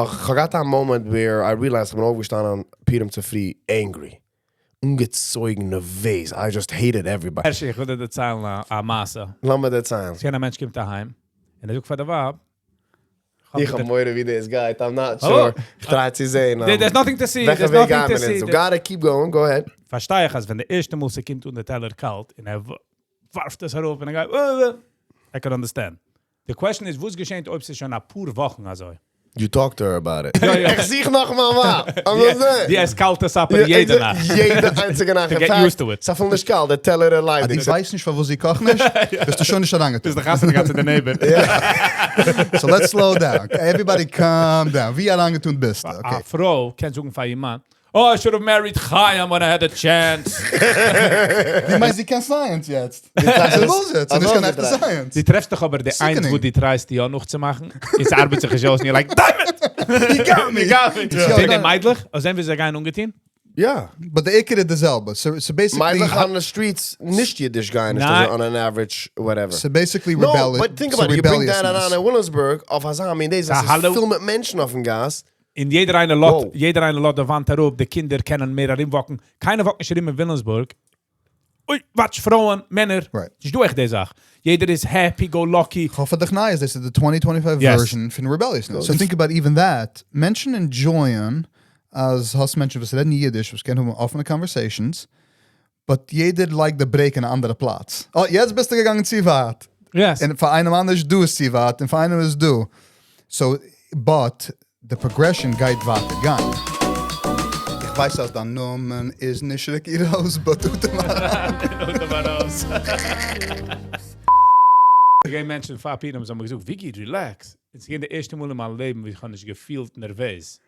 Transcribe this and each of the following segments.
איך האב געהאט א moment where I realized איך בין אויפגעשטאנען פורים צופרי angry, אנגעצויגן, נערוועז, I just hated everybody. הערשי, איך וויל דיר דערציילן א מעשה. לאמיר דערציילן. ס'געווען א מענטש קומט אהיים, און ער זאגט פאר די ווייב, איך האב מורא ווי דאס גייט, I'm not sure. איך try צו זען. There's nothing to see, וועלכע there's וועג nothing גייען to מיר see. אונז? So gotta keep going, go ahead. פארשטיי איך אז ווען די ערשטע מאל ס'קומט אן די טעלער קאלט, און ער ווארפט עס אראפ, און ער גייט, I can understand. The question איז, וואס געשעט אויב ס'איז שוין א פאר וואכן אזוי? You talk to her about it. יא. איך זוך נאך מיין ווייב. I'm not saying. די עסט קאלטע supper יעדע נאכט. יעדע איינציגע נאכט. To get used to it. ס'איז אפילו נישט קאלט, דער טעלער איז אז ליידיג. דו ווייסט נישט פארוואס זי קאכט נישט, ביסטו שוין נישט אריינגעטון. ביסט דאך חתונה געהאט צו די neighbor. So let's slow down. Everybody calm down. ווי אריינגעטון ביסטו? א Okay. פרוי קען זאגן פאר איר מאן, "Oh, I should have married Chaim when I had a chance." דו מיינסט זי קען science יעצט? זי וויל זי, ס'איז נישט קיין עכטע science. דו טרעפסט דאך אבער די איינס Sickening. וואו דו try סט יא נאכצומאכן, עס ארבעט זיך נישט אויס, און you're like, "Damn it!" You got me. You got me. יא, זען די יא. מיידלעך, אדער זען ווי זיי גייען אנגעטון? יא. But די עיקר איז די זעלבע. So basically, מיידלעך on the streets נישט אידיש גייען נישט ניין. אזוי on an average whatever. So basically No, rebelli- but think so about it. You bring that rebelliousness. אריין אין וויליאמסבורג אויף אזא מין days, אה, אז ס'איז האלא. פיל מיט מענטשן אויפן גאס. און יעדער איינער לאזט, Wow. יעדער איינער לאזט די וואנט אראפ, די קינדער קענען מער ארומוואקן. קיינער וואקט נישט ארום אין וויליאמסבורג. אוי, watch, פרויען, מענער. ס'איז דא עכט די זאך. יעדער איז happy, go lucky. איך האף פאר דיך נייעס, דאס איז די 2025 Yes. version פון rebelliousness. So think about even that. מענטשן enjoy ען אז האסט מענטשן וואס רעדן אידיש, וואס קענען האבן אפענע conversations, but יעדער לייגט די brake אין א אנדערע פלאץ. אה, יעצט ביסטו געגאנגען צו ווייט. Yes. און פאר איינעם אנדערש דא איז צו ווייט, און פאר איינעם איז דא. So, but די progression גייט ווייטער גיין. איך ווייס אז דיין נאמען איז נישט ריקי ראוז, but אטעם אריין. אטעם ארויס. געווען מענטשן פאר פורים, זיי האבן מיר געזאגט, "וויגי, relax." עס איז געווען די ערשטע מאל אין מיין לעבן, ווי איך האב נישט געפילט נערוועז.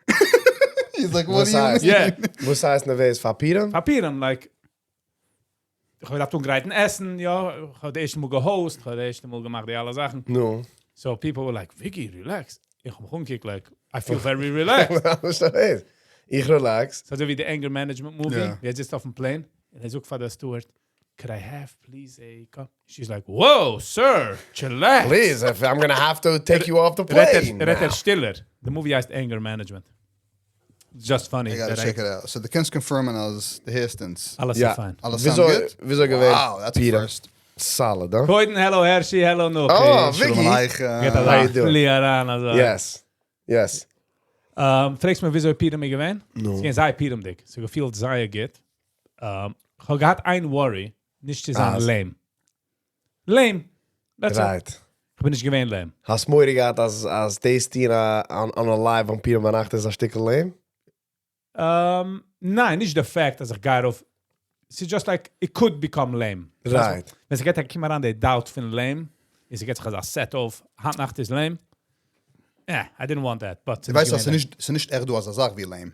He's like, what וואס do you הייסט? mean? Yeah. וואס הייסט נערוועז? פאר פורים? פאר פורים, like, איך האב געדארפט אנגרייטן עסן, יא, איך האב די ערשטע מאל גע host, איך האב די ערשטע מאל געמאכט די אלע זאכן. נו. So people were like, "וויגי, relax." איך האב מיך אנגעקוקט, like, I feel very relaxed. וואס איז? איך relax. ס'איז אזוי ווי די Anger Management movie, Yeah. ווי ער זיצט אויפן plane, און ער זאגט פאר דער steward, "Could I have please a cup?" She's like, "Whoa, sir, chillax." Please, if I'm gonna have to take you off the רעדט ער- plane. רעדט ער now. שטילער. The movie הייסט Anger Management. It's just funny. I gotta that check it out. So דו קענסט confirm ען אז די הערסט אונז. אלעס יא. איז פיין. אלעס sound וויאזוי good? וויאזוי געווען? Wow, that's a פורים? first. Solid, huh? קודם, hello Hershey, hello Nuki. Oh, שלום Vicky. עליכם. גייט How you אזא doing? פלי אריין, אזוי. Yes. פרעגסט מיר וויאזוי פורים איז געווען? No. ס'איז געווען זייער פורימדיג. ס'האט געפילט זייער גוט. איך האב געהאט איין worry, נישט צו זיין אז? lame. Lame. That's it. Right. איך בין נישט געווען lame. האסט מורא געהאט אז אז דאס טון on a live on פורים ביינאכט איז א שטיקל lame? ניין, נישט די fact אז איך גיי ארויף. It's just like, it could become lame. Right. ווען ס'גייט קומען אריין די doubt פון lame, איז ס'גייט זיך אזא set אויף, היינט נאכט איז lame. Yeah, I didn't want that, but דו ווייסט, אז ס'איז נישט עכט דא אזא זאך ווי lame.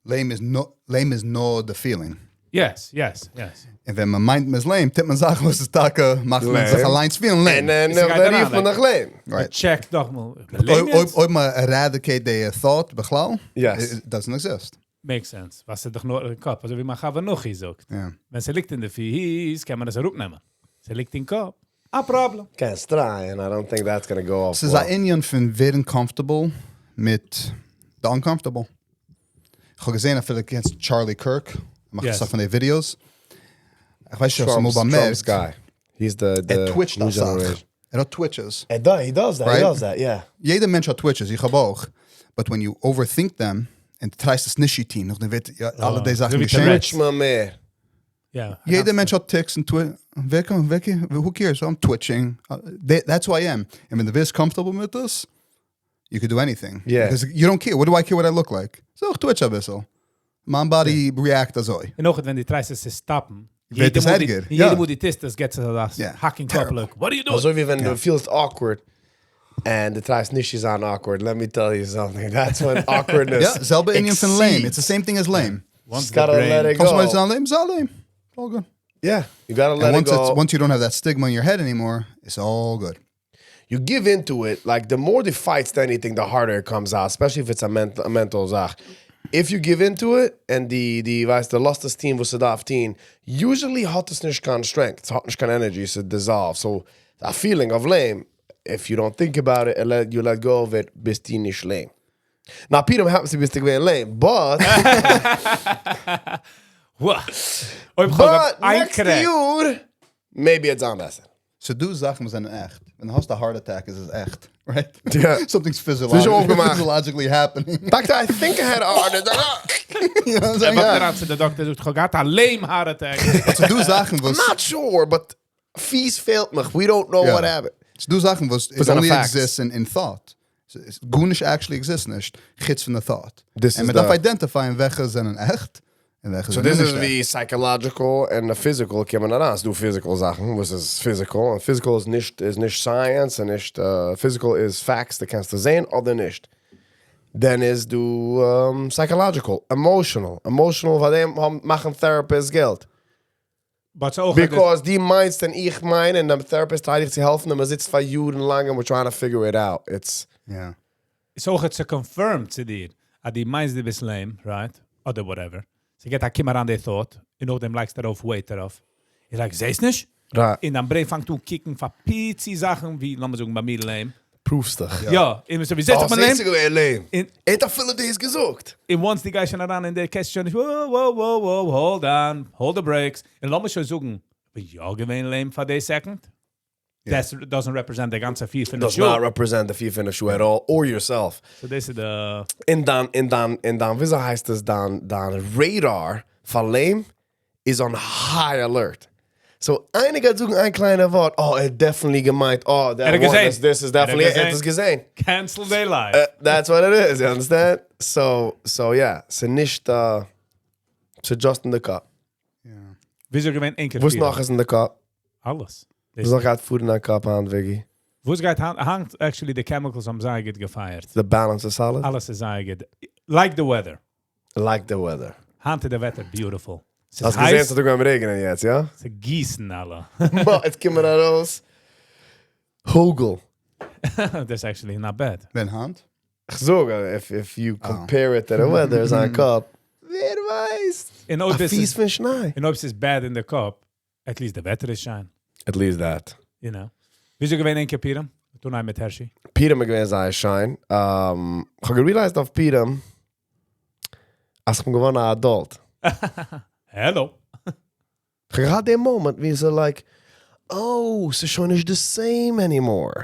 Lame is no, lame is נאר the feeling. Yes. און ווען מען מיינט מ'איז lame, טוט מען זאכן וואס איז טאקע, מאכט מען זיך Lame. אליינס פילן lame. און דאן עס גייט אריין, רופט מען like- נאך lame. Right. Check דאך מאל. But Lame אויב, יעצט? אויב מען eradicate די thought בכלל, Yes. it doesn't exist. Makes sense. וואס איז דאך נאר אין קאפ, אזוי ווי מיין חבר נוחי זאגט. Yeah. ווען ס'ליגט אין די פיס, קען מען עס אראפנעמען. ס'ליגט אין קאפ. א problem. קענסט try, and I don't think that's gonna go off ס'איז well. א ענין פון ווערן comfortable מיט the uncomfortable. איך האב געזען, אפילו קענסט Charlie Kirk, ער מאכט Yes. אסאך פון די videos. איך ווייס נישט, אויב ס'אמאל Trump's, באמערקט. Trump's guy. He's the ער twitch ט new א סאך. generation. ער האט twitches. ער does, he does that, he Right? does that, yeah. יעדער מענטש האט twitches, איך האב אויך. But when you overthink them, און דו try סט עס נישט צו טון, נאכדעם ווערט יא, אלע די זאכן אזוי ווי געשען. Twitch מען מער. יא. יעדער מענטש האט tics און twi- ווער קען, ווער קען, who cares, I'm twitching. That's who I am. And ווען דו ווערסט comfortable מיט דאס, you could do anything. Yeah. Because you don't care. What do I care what I look like? So, איך twitch א ביסל. מיין body react אזוי. און אויך ווען דו try סט עס צו stop ן, ווערט עס ערגער. יעדע יא. מאל דו טוסט עס, געט עס אזא Yeah. האק אין קאפ, Terrible. like, what are you doing? אזוי ווי ווען דו פילסט awkward and דו try סט נישט צו זיין awkward, let me tell you something. That's when awkwardness יא, זעלבע ענין פון lame. exceeds. It's the same thing as lame. Once Just the gotta brain- let it קאנסט מאל go. זיין lame, זיי lame. All good. Yeah, you gotta let And it once, it's, go. once you don't have that stigma in your head anymore, it's all good. You give into it, like the more the fights to anything, the harder it comes out, especially if it's a mental זאך. If you give into it and די ווייסט, די לאזט עס טון וואס ס'דארף טון, usually האט עס נישט קיין strength, ס'האט נישט קיין energy, ס'dissolves. So a feeling of lame, if you don't think about it and you let go of it, ביסטו נישט lame. Now פורים happens to ביסטו געווען lame, but אויב כ'האב but איין next crack. יאר maybe וועט זיין בעסער. ס'דא זאכן וואס זענען עכט. ווען דו האסט א heart attack איז עס עכט, right? Yeah. Something's ס'איז אויפגעמאכט. physiologically happening. Doctor, I think I had a heart attack. You know what I'm saying? ער וואקט אריין צו די דאקטער זאגט, כ'האב געהאט א lame heart attack. But ס'דא זאכן וואס I'm not sure, but פיס פעלט מיך. We don't know Yeah. what happened. ס'דא זאכן וואס it זענען only facts. exists in thought. גארנישט actually exist נישט, חוץ פון די thought. This און is מען דארף the- identify'ען וועלכע זענען עכט און וועלכע So זענען this is נישט עכט. ווי psychological און physical קומען אריין. ס'דא physical זאכן וואס איז physical, און physical איז נישט איז נישט science און נישט physical איז facts דו קענסט עס זען אדער נישט. Then איז דא psychological, emotional, emotional פאר דעם האבן מאכן therapists געלט. But ס'אויך א Because דו מיינסט און איך מיין און די therapist try'ט דיך צו העלפן און מ'זיצט פאר יארן לאנג און we're trying to figure it out. It's Yeah. איז אויך צו confirm צו דיר, אז דו מיינסט דו ביסט lame, right? אדער whatever. ס'געט א קום אריין די thought, און נאכדעם לייגסטו ארויף weight דערויף. איך like, זעסט נישט? Right. און דיין brain פאנגט אן קוקן פאר פיצי זאכן, ווי לאמיר זאגן ביי מיר lame. Proof'סט דיך. יא, און מ'זאגט, ווי זעסט Oh, איך בין lame? זעסט איך בין lame. און ער האט אפילו דאס געזאגט. און once דו גייסט שוין אריין אין די קעסט שוין נישט, wow, wow, wow, wow, hold on, hold the brakes. און לאמיר שוין זאגן, בין יא געווען lame פאר די second. That doesn't represent די גאנצע פיר פינף Does שעה. not represent the פיר פינף שעה at all, or yourself. So דאס איז די... און דיין, און דיין, און דיין, וויאזוי הייסט עס, דיין, דיין radar פאר lame איז on high alert. So איינער גייט זאגן איין קליינע ווארט, oh, ער האט definitely געמיינט, oh, that ער האט one, געזען. this, this is ער האט definitely, ער האט געזען. עס געזען. Cancel day life. That's what it is, you understand? So, so yeah, ס'נישט, ס'איז just אין די קאפ. וויאזוי געווען ענקער וואס פורים? נאך איז אין די קאפ? אלעס. וואס נאך גייט פאר אין דיין קאפ היינט, Viggy? וואס גייט היינט, היינט actually די chemicals האבן זייער גוט געפייערט. The balance is solid? אלעס איז זייער גוט. Like the weather. Like the weather. היינט איז די וועטער beautiful. ס'איז האסט געזען הייס. ס'האט אנגעהויבן רעגענען יעצט, יא? ס'גיסן אלע. יעצט קומען ארויס האגל. That's actually not bad. ווען היינט? איך זאג, if, if you compare it to the weather, איז אין קאפ. ווער ווייסט? און אויב א עס פיס איז, פון שניי. און אויב ס'איז bad אין די קאפ, at least די וועטער איז שיין. At least that. You know. וויאזוי געווען ענקער פורים? טון איין מיט Hershey. פורים איז געווען זייער שיין. איך האב געrealized אויף פורים, אז איך בין געווארן א adult. Hello. איך האב געהאט דעם moment ווי ס'איז like, oh, ס'איז שוין נישט the same anymore.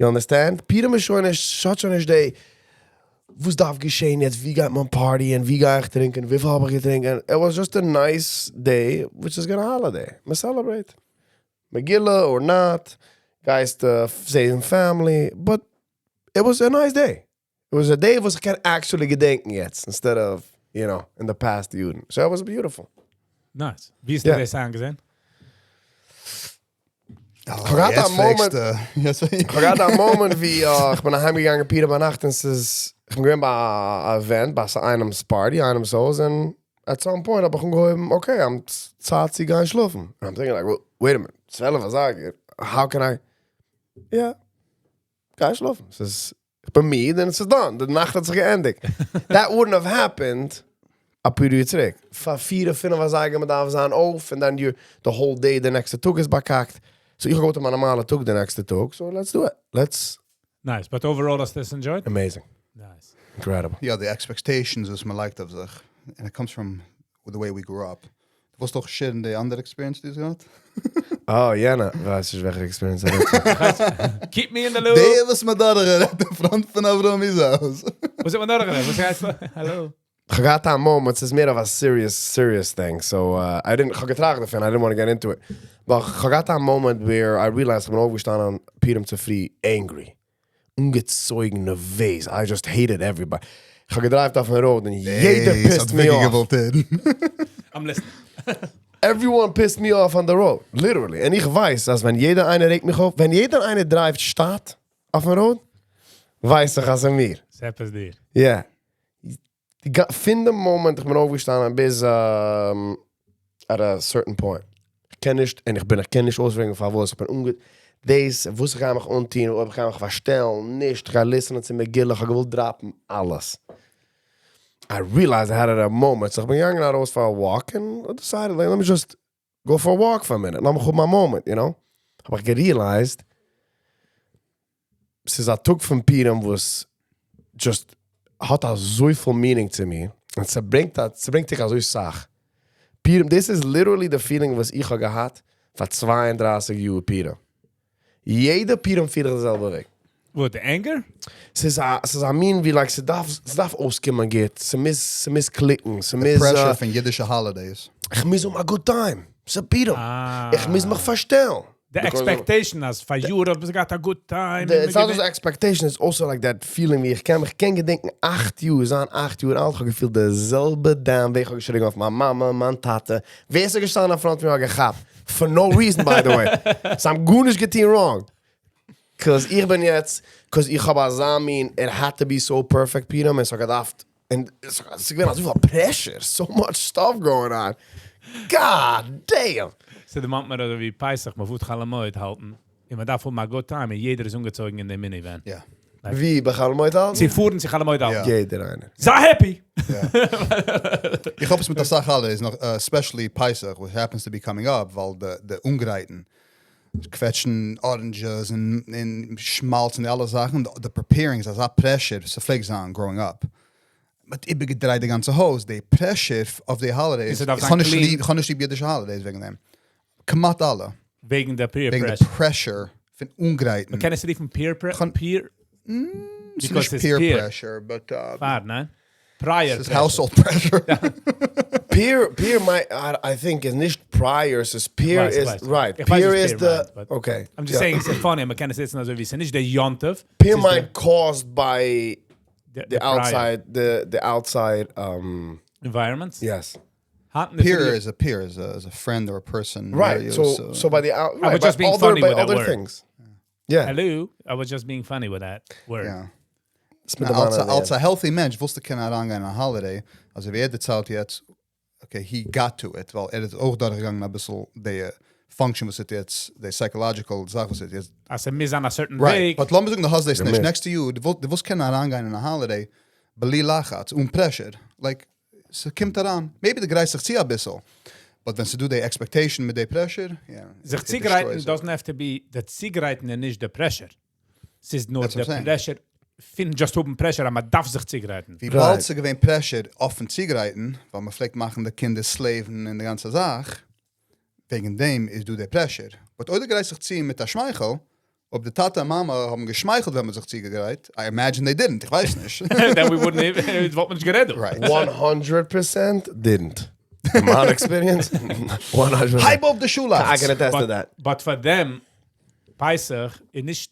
You understand? פורים איז שוין נישט, ס'האט שוין נישט די, וואס דארף געשען יעצט, ווי גייט מען party'ען, ווי גיי איך טרינקען, וויפיל האב איך געטרינקען. It was just a nice day, which is gonna holiday. מען celebrate. מגילה or not, גייסט זען family, but it was a nice day. It was a day וואס איך קען actually געדענקען יעצט, instead of, you know, in the past יארן. So it was beautiful. Nice. ווי איז Yeah. דאס אנגעזען? Oh, געהאט יעצט א moment- פרעגסטו. יעצט איך האב געהאט א moment ווי איך בין אהיימגעגאנגען פורים ביינאכט און ס'איז, איך בין געווען ביי א event, ביי איינעמ'ס party, איינעמ'ס הויז, און at some point האב איך אנגעהויבן, okay, I'm צייט צו גיין שלאפן. And I'm thinking like, well, wait a minute, 12 אזייגער, how can I? Yeah, גיי שלאפן. ס'איז, איך בין מיד און ס'איז done. די נאכט האט זיך געענדיגט. That wouldn't have happened א פאר יאר צוריק. פאר פיר, פינף אזייגער, מען דארף זיין אויף, and then you, the whole day, the next טאג איז באקאקט. So איך האב געהאט א נארמאלע טאג the next טאג, so let's do it. Let's... Nice. But overall האסטו עס enjoyed? Amazing. Nice. Incredible. Yeah, the expectations וואס מען לייגט אויף זיך. And it comes from the way we grew up. דו וואלסט דאך share'ן די אנדערע experience, די דו האסט געהאט? Oh, יענע. ווייס נישט וועלכע experience ער רעדט. Keep me in the loop. די וואס מען דארט גערעדט אין front פון אברהמי'ס הויז. וואס האט מען דארט גערעדט? וואס הייסט? Hello. איך האב געהאט א moment, ס'איז מער of a serious, serious thing. So, I didn't, איך האב געטראכט דערפון, I didn't want to get into it. But איך האב געהאט א moment where I realized איך בין אויפגעשטאנען פורים צופרי angry. אנגעצויגן, נערוועז. I just hated everybody. איך האב געdrive'ט אויפן road און יעדער Hey, pissed ס'האט me ווירקליך off. געוואלט הערן. I'm listening. Everyone pissed me off on the road. Literally. און איך ווייס, אז ווען יעדער איינער רעגט מיך אויף, ווען יעדער איינער drive'ט שטאט אויפן road, ווייס איך, אז ס'איז מיר. ס'עפעס דיר. Yeah. די גא- פון דעם moment, איך בין אויפגעשטאנען ביז at a certain point. איך קען נישט, און איך בין, איך קען נישט אויסברענגען פארוואס, איך בין אנגע... דאס, וואס איך גיי מיך אנטון, אויב איך גיי מיך פארשטעלן, נישט, איך גיי listen'ען צו מגילה, איך האב געוואלט drop'ן אלעס. I realized I had it a moment, so איך בין געגאנגען ארויס for a walk and I decided, like, let me just go for a walk for a minute. לאמיך האבן א moment, you know? האב איך געrealized, ס'איז א טאג פון פורים, וואס just האט אזויפיל meaning צו מיר, און ס'ברענגט א, ס'ברענגט צוריק אזוי סאך. פורים, דאס איז literally די feeling וואס איך האב געהאט פאר 32 יאר פורים. יעדע פורים פיל איך די זעלבע וועג. וואס, די anger? ס'איז א, ס'איז א מין ווי like ס'דארף, ס'דארף אויסקומען גוט, ס'מוז, ס'מוז click ן, די ס'מוז, pressure פון אידישע holidays. איך מוז האבן א good time, ס'איז פורים. איך מוז מיך פארשטעלן. די expectation אז פאר יאר האב איך געהאט א good time. It's not just expectation, it's also like that feeling ווי איך קען מיך, קען געדענקן 8 יאר, זיין 8 יאר אלט, איך האב געפילט די זעלבע damn וועג, איך האב געשריגן אויף מיין מאמע, מיין טאטע, ווער ס'איז געשטאנען אין front פון מיר האט געכאפט, for no reason by the way. זיי האבן גארנישט געטון wrong. 'Cause איך בין יעצט, 'cause איך האב אזא מין, it had to be so perfect פורים, און ס'האט געדארפט, און ס'איז געווען אזויפיל pressure, so much stuff going on. God damn! ס'דערמאנט מיר אזוי ווי פסח, מ'פארט חול המועד האלטן, און מ'דארף האבן א good time, און יעדער איז אנגעצויגן אין דעם minivan. ווי, ביי חול המועד האלטן? זיי פארן צו חול המועד האלטן. יעדער איינער. זיי happy! איך האב עס מיט אסאך holidays, נאך, especially פסח, which happens to be coming up, ווייל די אנגרייטן, קוועטשן oranges און שמאלץ און די אלע זאכן, די preparing איז אזא pressure, ס'פלעגט זיין growing up. מ'האט איבערגעדרייט די גאנצע הויז, די pressure אויף די holidays, איך האב נישט ליב, איך האב נישט ליב אידישע holidays וועגן דעם. כמעט אלע. וועגן די peer pressure. וועגן די pressure פון אנגרייטן. מ'קען עס רופן peer pressure? ס'איז נישט peer pressure, but... פאר, ניין? Prior ס'איז household pressure. Peer, peer מיינט, I think איז נישט prior, ס'איז peer איז, right, peer איז די, okay. I'm just saying, ס'איז funny, מ'קען עס נוצן אזוי ווי ס'איז נישט די יום טוב. Peer מיינט caused by the outside, the outside Environments? Yes. Peer איז a peer, איז a friend or a person. Right, so, so by the out, right, by other, by other things. Yeah. Hello, I was just being funny with that word. Yeah. אלס א healthy מענטש וואלסטו קענען אריינגיין אין א holiday, אזוי ווי ער דערציילט יעצט, okay, he got to it, ווייל ער איז אויך דורכגעגאנגען אביסל די function וואס איז יעצט, די psychological זאך וואס איז יעצט. אז ס'מוז זיין א certain וועג. Right, but לאמיר זאגן דו האסט דאס נישט, נעקסטע יאר, דו וואלסט קענען אריינגיין אין א holiday בלי לחץ, אן pressure, like, ס'קומט אריין, maybe דו גרייסט זיך צו אביסל, but ווען ס'דא די expectation מיט די pressure, yeah. זיך צוגרייטן doesn't have to be, די צוגרייטן איז נישט די pressure. ס'איז נאר די pressure פון just האבן pressure אז מ'דארף זיך צוגרייטן. וויבאלד ס'איז געווען pressure אויפן צוגרייטן, ווייל מ'פלעגט מאכן די קינדער slave ן און די גאנצע זאך, וועגן דעם איז דא די pressure. But אויב דו גרייסט זיך צו מיט א שמייכל, אויב די טאטע און מאמע האבן געשמייכלט ווען מ'האט זיך צוגעגרייט, I imagine they didn't, איך ווייס נישט. Then we wouldn't even, וואלט מען נישט גערעדט דא. Right. 100 percent didn't. מיין experience, 100 percent. הייב אויף די שולאכץ! I can attest to that. But פאר דעם, פסח איז נישט,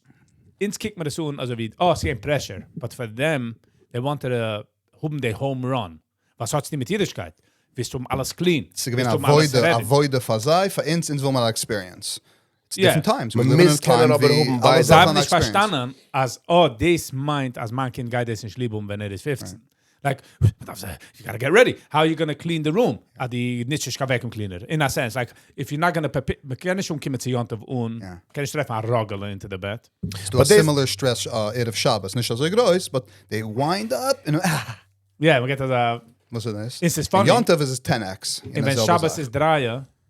אונז קוקט מען עס אן אזוי ווי, oh, ס'איז געווען pressure. But פאר דעם, they wanted to האבן די home run. וואס האט עס מיט אידישקייט? ווילסט האבן אלעס clean. ס'איז געווען א עבודה פאר זיי, פאר אונז, אונז ווילן מיר א experience. It's different times. מ'מוז קענען אבער האבן ביידע. זיי האבן נישט פארשטאנען אז, oh, דאס מיינט אז מיין קינד גייט דאס נישט ליב האבן ווען ער איז 15. Like, you gotta get ready. How are you gonna clean the room? אז דו ניצט נישט קיין vacuum cleaner. In a sense, like, if you're not gonna prepare, מ'קען נישט אנקומען צו יום טוב און, מ'קען נישט טרעפן א ראגעלע אונטער די בעט. ס'דא א similar stress ערב שבת, נישט אזוי גרויס, but they wind up און אה. Yeah, מ'געט אזא... וואס איז דאס? און ס'איז funny. יום טוב איז עס 10x. און ווען שבת איז 3,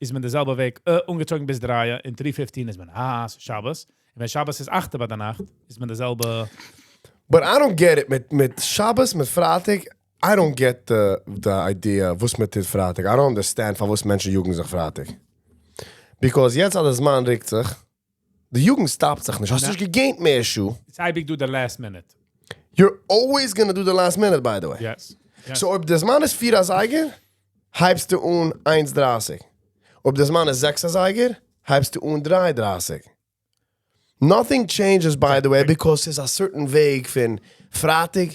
איז מען די זעלבע וועג אנגעצויגן ביז 3, און 3:15 איז מען, אה, ס'איז שבת. און ווען שבת איז 8 ביי דער נאכט, איז מען די זעלבע... But I don't get it. מיט שבת, מיט פרייטאג, I don't get the idea וואס מען טוט פרייטאג. I don't understand פארוואס מענטשן יאגן זיך פרייטאג. Because יעצט אז דער זמן רוקט זיך, די יאגן stop ט זיך נישט. האסט נישט גע gain ט מער שעה. ס'איז אייביג דא the last minute. You're always gonna do the last minute, by the way. Yes. So אויב דער זמן איז 4 אזייגער, הייבסטו אן 1:30. אויב דער זמן איז 6 אזייגער, הייבסטו אן 3:30. Nothing changes, by the way, because ס'איז א certain וועג פון פרייטאג,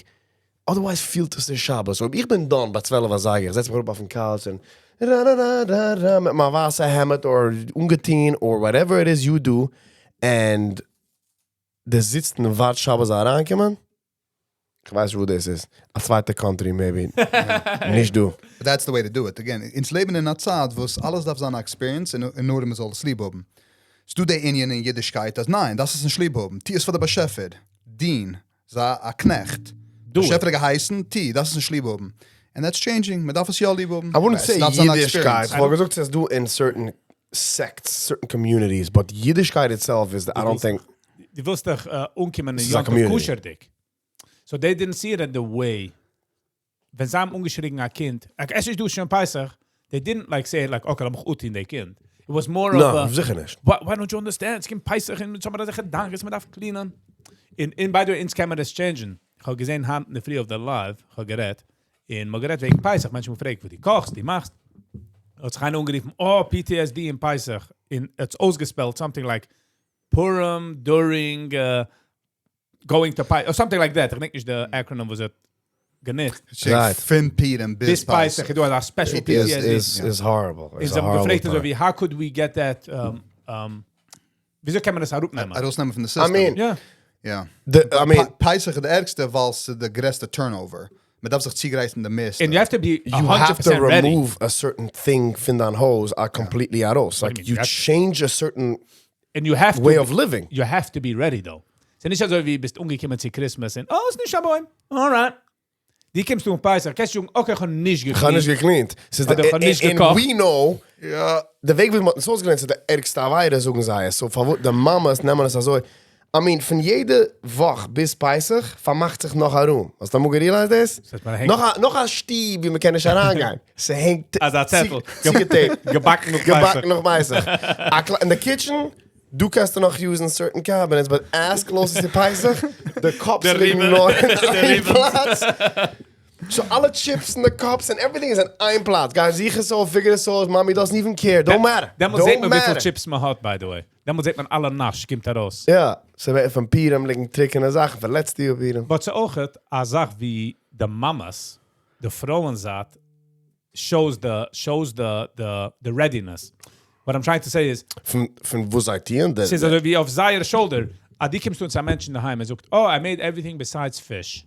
otherwise פילט עס נישט שבת. אויב איך בין done ביי 12 אזייגער, איך זעץ מיך אראפ אויפן couch און ra ra ra ra ra מיט מיין ווייסע העמד or אנגעטון or whatever it is you do, and דו זיצט און ווארט שבת זאל אריינקומען, איך ווייס נישט וואס דאס איז. א צווייטע country maybe. נישט דא. But that's the way to do it. Again, אונז לעבן אין א צייט וואס אלעס דארף זיין א experience און נאר מען זאל עס ליב האבן. ס'דא די ענין אין אידישקייט אז ניין, דארפסט עס נישט ליב האבן. טו עס פאר די באשעפער. דין. זיי א קנעכט. באשעפער האט געהייסן, טו, דארפסט עס נישט ליב האבן. And that's changing. מען דארף עס יא ליב האבן. I wouldn't say אידישקייט. איך וואלט געזאגט ס'איז דא אין certain sects, certain communities, but אידישקייט itself איז, I don't think. דו ווילסט דאך אנקומען אין יום טוב כשר'דיג. So they didn't see it in the way. ווען זיי האבן אנגעשריגן א קינד, like, עס איז דא שוין פסח, they didn't like say like, okay, לאמיך אפטון די קינד. It was more of No, a, זיכער נישט. Why don't you understand? עס קומט פסח און מיר האבן אזעלכע דאגות, מען דארף clean ען. און by the way, אונז קען מען דאס change ן. איך האב געזען היינט אין דער פרי אויף די live, איך האב גערעדט, און מ'האט גערעדט וועגן פסח, מענטשן האבן געפרעגט וואס דו קאכסט, דו מאכסט. האט זיך איינער אנגערופן, oh, PTSD אין פסח. און it's אויסגע spell ט something like Purim during going to Pi or something like that. איך דענק נישט די acronym וואס ער האט גענוצט. Right. פון פורים ביז ביז פסח. פסח, דא א special Is, PTSD. is, is horrible. איז Is a האבן געפרעגט horrible אזוי ווי, how could we get that, וויאזוי קען מען עס אראפנעמען? ארויסנעמען פון די system. I mean, Yeah. Yeah. the, I mean, פסח איז די ערגסטע, ווייל ס'איז די גרעסטע turnover. מען דארף זיך צוגרייטן די מערסטע. And you have to be you have 100% to ready. remove a certain thing פון דיין הויז are completely ארויס. Like mean? you change a certain And you have to way of living. You have to be ready though. ס'איז נישט אזוי ווי ביסט אנגעקומען צו Christmas און, oh, ס'איז נישט א בוים. Alright. דו קומסט אום פסח, קענסט זאגן, okay, איך האב נישט איך האב נישט גע clean ט. גע clean ט. ס'איז אדער די, איך האב נישט and געקאכט. we know, Ja. די וועג ווי מ'האט אונז אויסגעלערנט איז די ערגסטע עבירה, זאגן זיי עס. So, פארוואס די מאמעס נעמען עס אזוי. I mean, פון יעדע וואך ביז פסח פארמאכט זיך נאך א room. האסטו אמאל גע realize ט דאס? דאס הייסט, מען הענגט- נאך א, נאך א שטוב, ווי מען קען נישט אריינגיין. ס'הענגט אזא צעטל. צוגע tape ט. געבאקן נאך פסח. געבאקן נאך פסח. א אין the kitchen, דו קענסט נאך use ן certain cabinets, but as close as the פסח, the cups דער ליגן ריבן. נאר אין דער איין ריבן. פלאץ. So אלע chips און the cups and everything איז אין איין פלאץ. גיי זוך עס אויף, figure עס אויס, מאמי doesn't even care. Don't matter. דעמאלט זעט Don't מען, וויפיל matter. chips מען האט, by the way. דעמאלט זעט מען אלע נאש, קומט ארויס. יא, ס'ווערט פון פורים ליגן טרוקענע זאכן, פון לעצטע יאר פורים. But ס'איז אויך א זאך ווי די מאמעס, די פרויען זייט, shows the shows the the the readiness. What I'm trying to say is, פון וואס זיי טוען? ס'איז אזוי ווי אויף זייער shoulder, אז דו קומסט צו א מענטש אין דער היים, ער זאגט, oh, I made everything besides fish.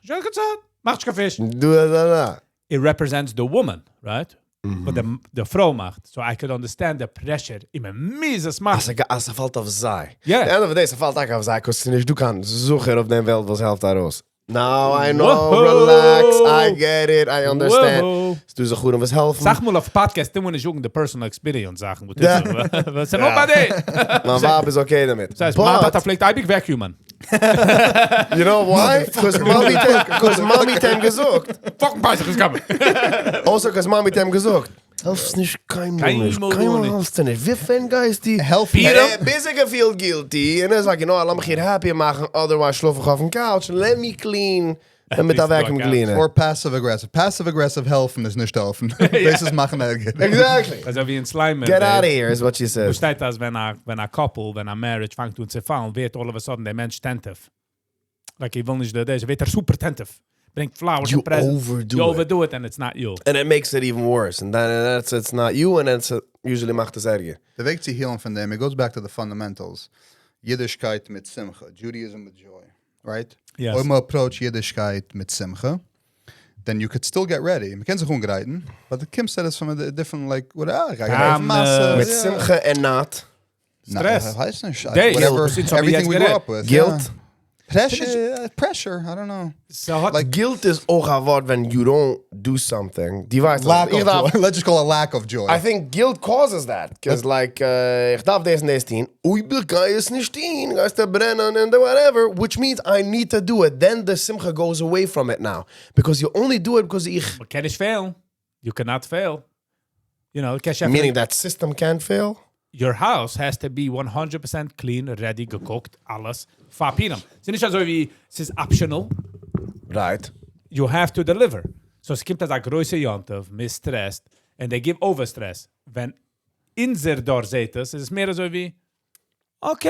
שוין געצאלט, מאך נישט קיין פיש. דו, דא, דא. It represents the woman, right? But the פרוי מאכט. So I could understand the pressure. איך מוז עס מאכן. אז ס'פאלט אויף זיי. Yeah. The end of the day, ס'פאלט טאקע אויף זיי, 'cause ס'איז נישט דא קיין זכר אויף דעם וועלט, וואס העלפט ארויס. Now I know, Whoa. relax, I get it, I understand. Whoa. ס'דא זכרים וואס העלפן. זאג מאל אויף podcast, דו מוזט נישט זאגן די personal experience זאכן. וואס Ja. וואס איז נאר ביי דיר? מיין ווייב איז okay דערמיט. דאס הייסט, מיין But, טאטע פלעגט אייביג vacuum ען. you know why? Because מאמי האט 'cause מאמי האט אים געזאגט. Fucking פסח is coming. Also, 'cause מאמי האט אים געזאגט. העלפסט נישט קיינמאל נישט. קיינמאל קיינמאל נישט. העלפסטו נישט. ווי ווען גייסטו? העלפן. ער ביז ער feel guilty. און ער זאגט, you know what, לאמיך איר happy מאכן, otherwise שלאף איך אויפן couch. Let me clean. און מיט א vacuum cleaner. Or passive aggressive. Passive aggressive העלפן איז נישט העלפן. דאס איז מאכן ערגער. Exactly. אזוי ווי אין Slimer. Get out of here is what she וואו says. שטייט אז ווען א, ווען א couple, ווען א marriage פאנגט אן צו פאלן, ווערט all of a sudden דער מענטש attentive. Like, איך וויל נישט דער, דער ווערט ער super attentive. ברענגט flowers You and presents. overdo You it. overdo it and it's not you. And it makes it even worse. And then it's not you, and it's usually מאכט עס ערגער. דער וועג צו heal ן פון דעם, it goes back to the fundamentals. אידישקייט מיט שמחה, Judaism with joy, right? Yes. אויב מען approach אידישקייט מיט שמחה, then you could still get ready. מען קען זיך אנגרייטן, but the Kim said it's from a different, like, what, ah, איך גיי Calmness. מצה, מיט yeah. שמחה and not Na, Stress. ווייס נישט. Days. Whatever, Guilt. everything we grew up with. Guilt. Yeah. Pressure, pressure, I don't know. ס'האט Like- Guilt איז אויך א ווארט when you don't do something. דו ווייסט, Lack איך of דארף- joy. Let's just call it lack of joy. I think guilt causes that. Because like, איך דארף דאס און דאס טון. אויב איך גיי עס נישט טון, גייסטו ברענען and whatever, which means I need to do it. Then the שמחה goes away from it now. Because you only do it because איך... מען קען נישט fail. You cannot fail. You know, קענסט Meaning that system can't fail? Your house has to be 100% clean, ready, געקאכט, אלעס. פאר פורים. ס'איז נישט אזוי ווי, ס'איז optional. Right. You have to deliver. So ס'קומט אזא גרויסע יום טוב, מ'איז stressed, and they give over stress. ווען אונזער דור זעט עס, איז עס מער אזוי ווי, okay,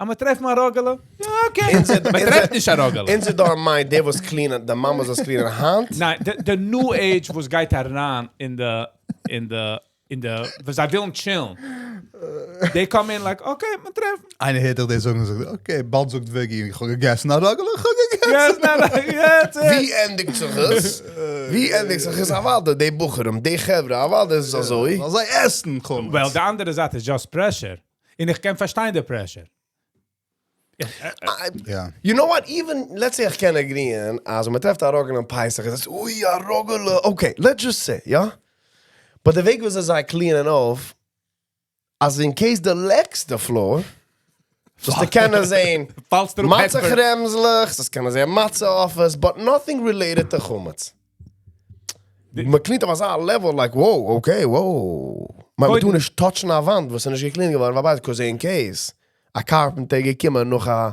אבער מ'טרעפט מאל א ראגעלע. יא, okay. מ'טרעפט נישט א ראגעלע. אונזער דור מיינט, דער וואס clean, די מאמע וואס clean היינט. ניין, the new age וואס גייט אריין אין די, וואס זיי ווילן chill ן. They come in like, okay, מ'טרעפט. איינער הערט דאך דאס זאגן, זאגט, okay, באלד זאגט וועגי, איך האב געגעסן א ראגעלע, איך האב געגעסן. Yes, no, yeah, that's it. ווי ענדיגט זיך עס? ווי ענדיגט זיך עס? אוודאי, די בחורים, די חברה, אוודאי איז עס אזוי. זאל זיי עסן, חמץ. Well, די אנדערע זייט איז just pressure. און איך קען פארשטיין די pressure. Yeah. You know what? Even, let's say איך קען agree ן, אז מ'טרעפט א ראגעלע אין פסח, איז עס, אוי, א ראגעלע. Okay, let's just say, יא? But די וועג וואס זיי clean ען אויף, אז in case דו לעקסט the floor, זאלסטו קענען זען פאלסט אראפ מצה כרעמזלעך, זאלסט קענען זען מצה עופות, but nothing related to חמץ. מען clean ט אויף אזא level like wow, okay, wow. מען טאר נישט touch ן א וואנט וואס איז נישט גע clean ט געווארן, ווייל because in case א carpenter איז געקומען נאך א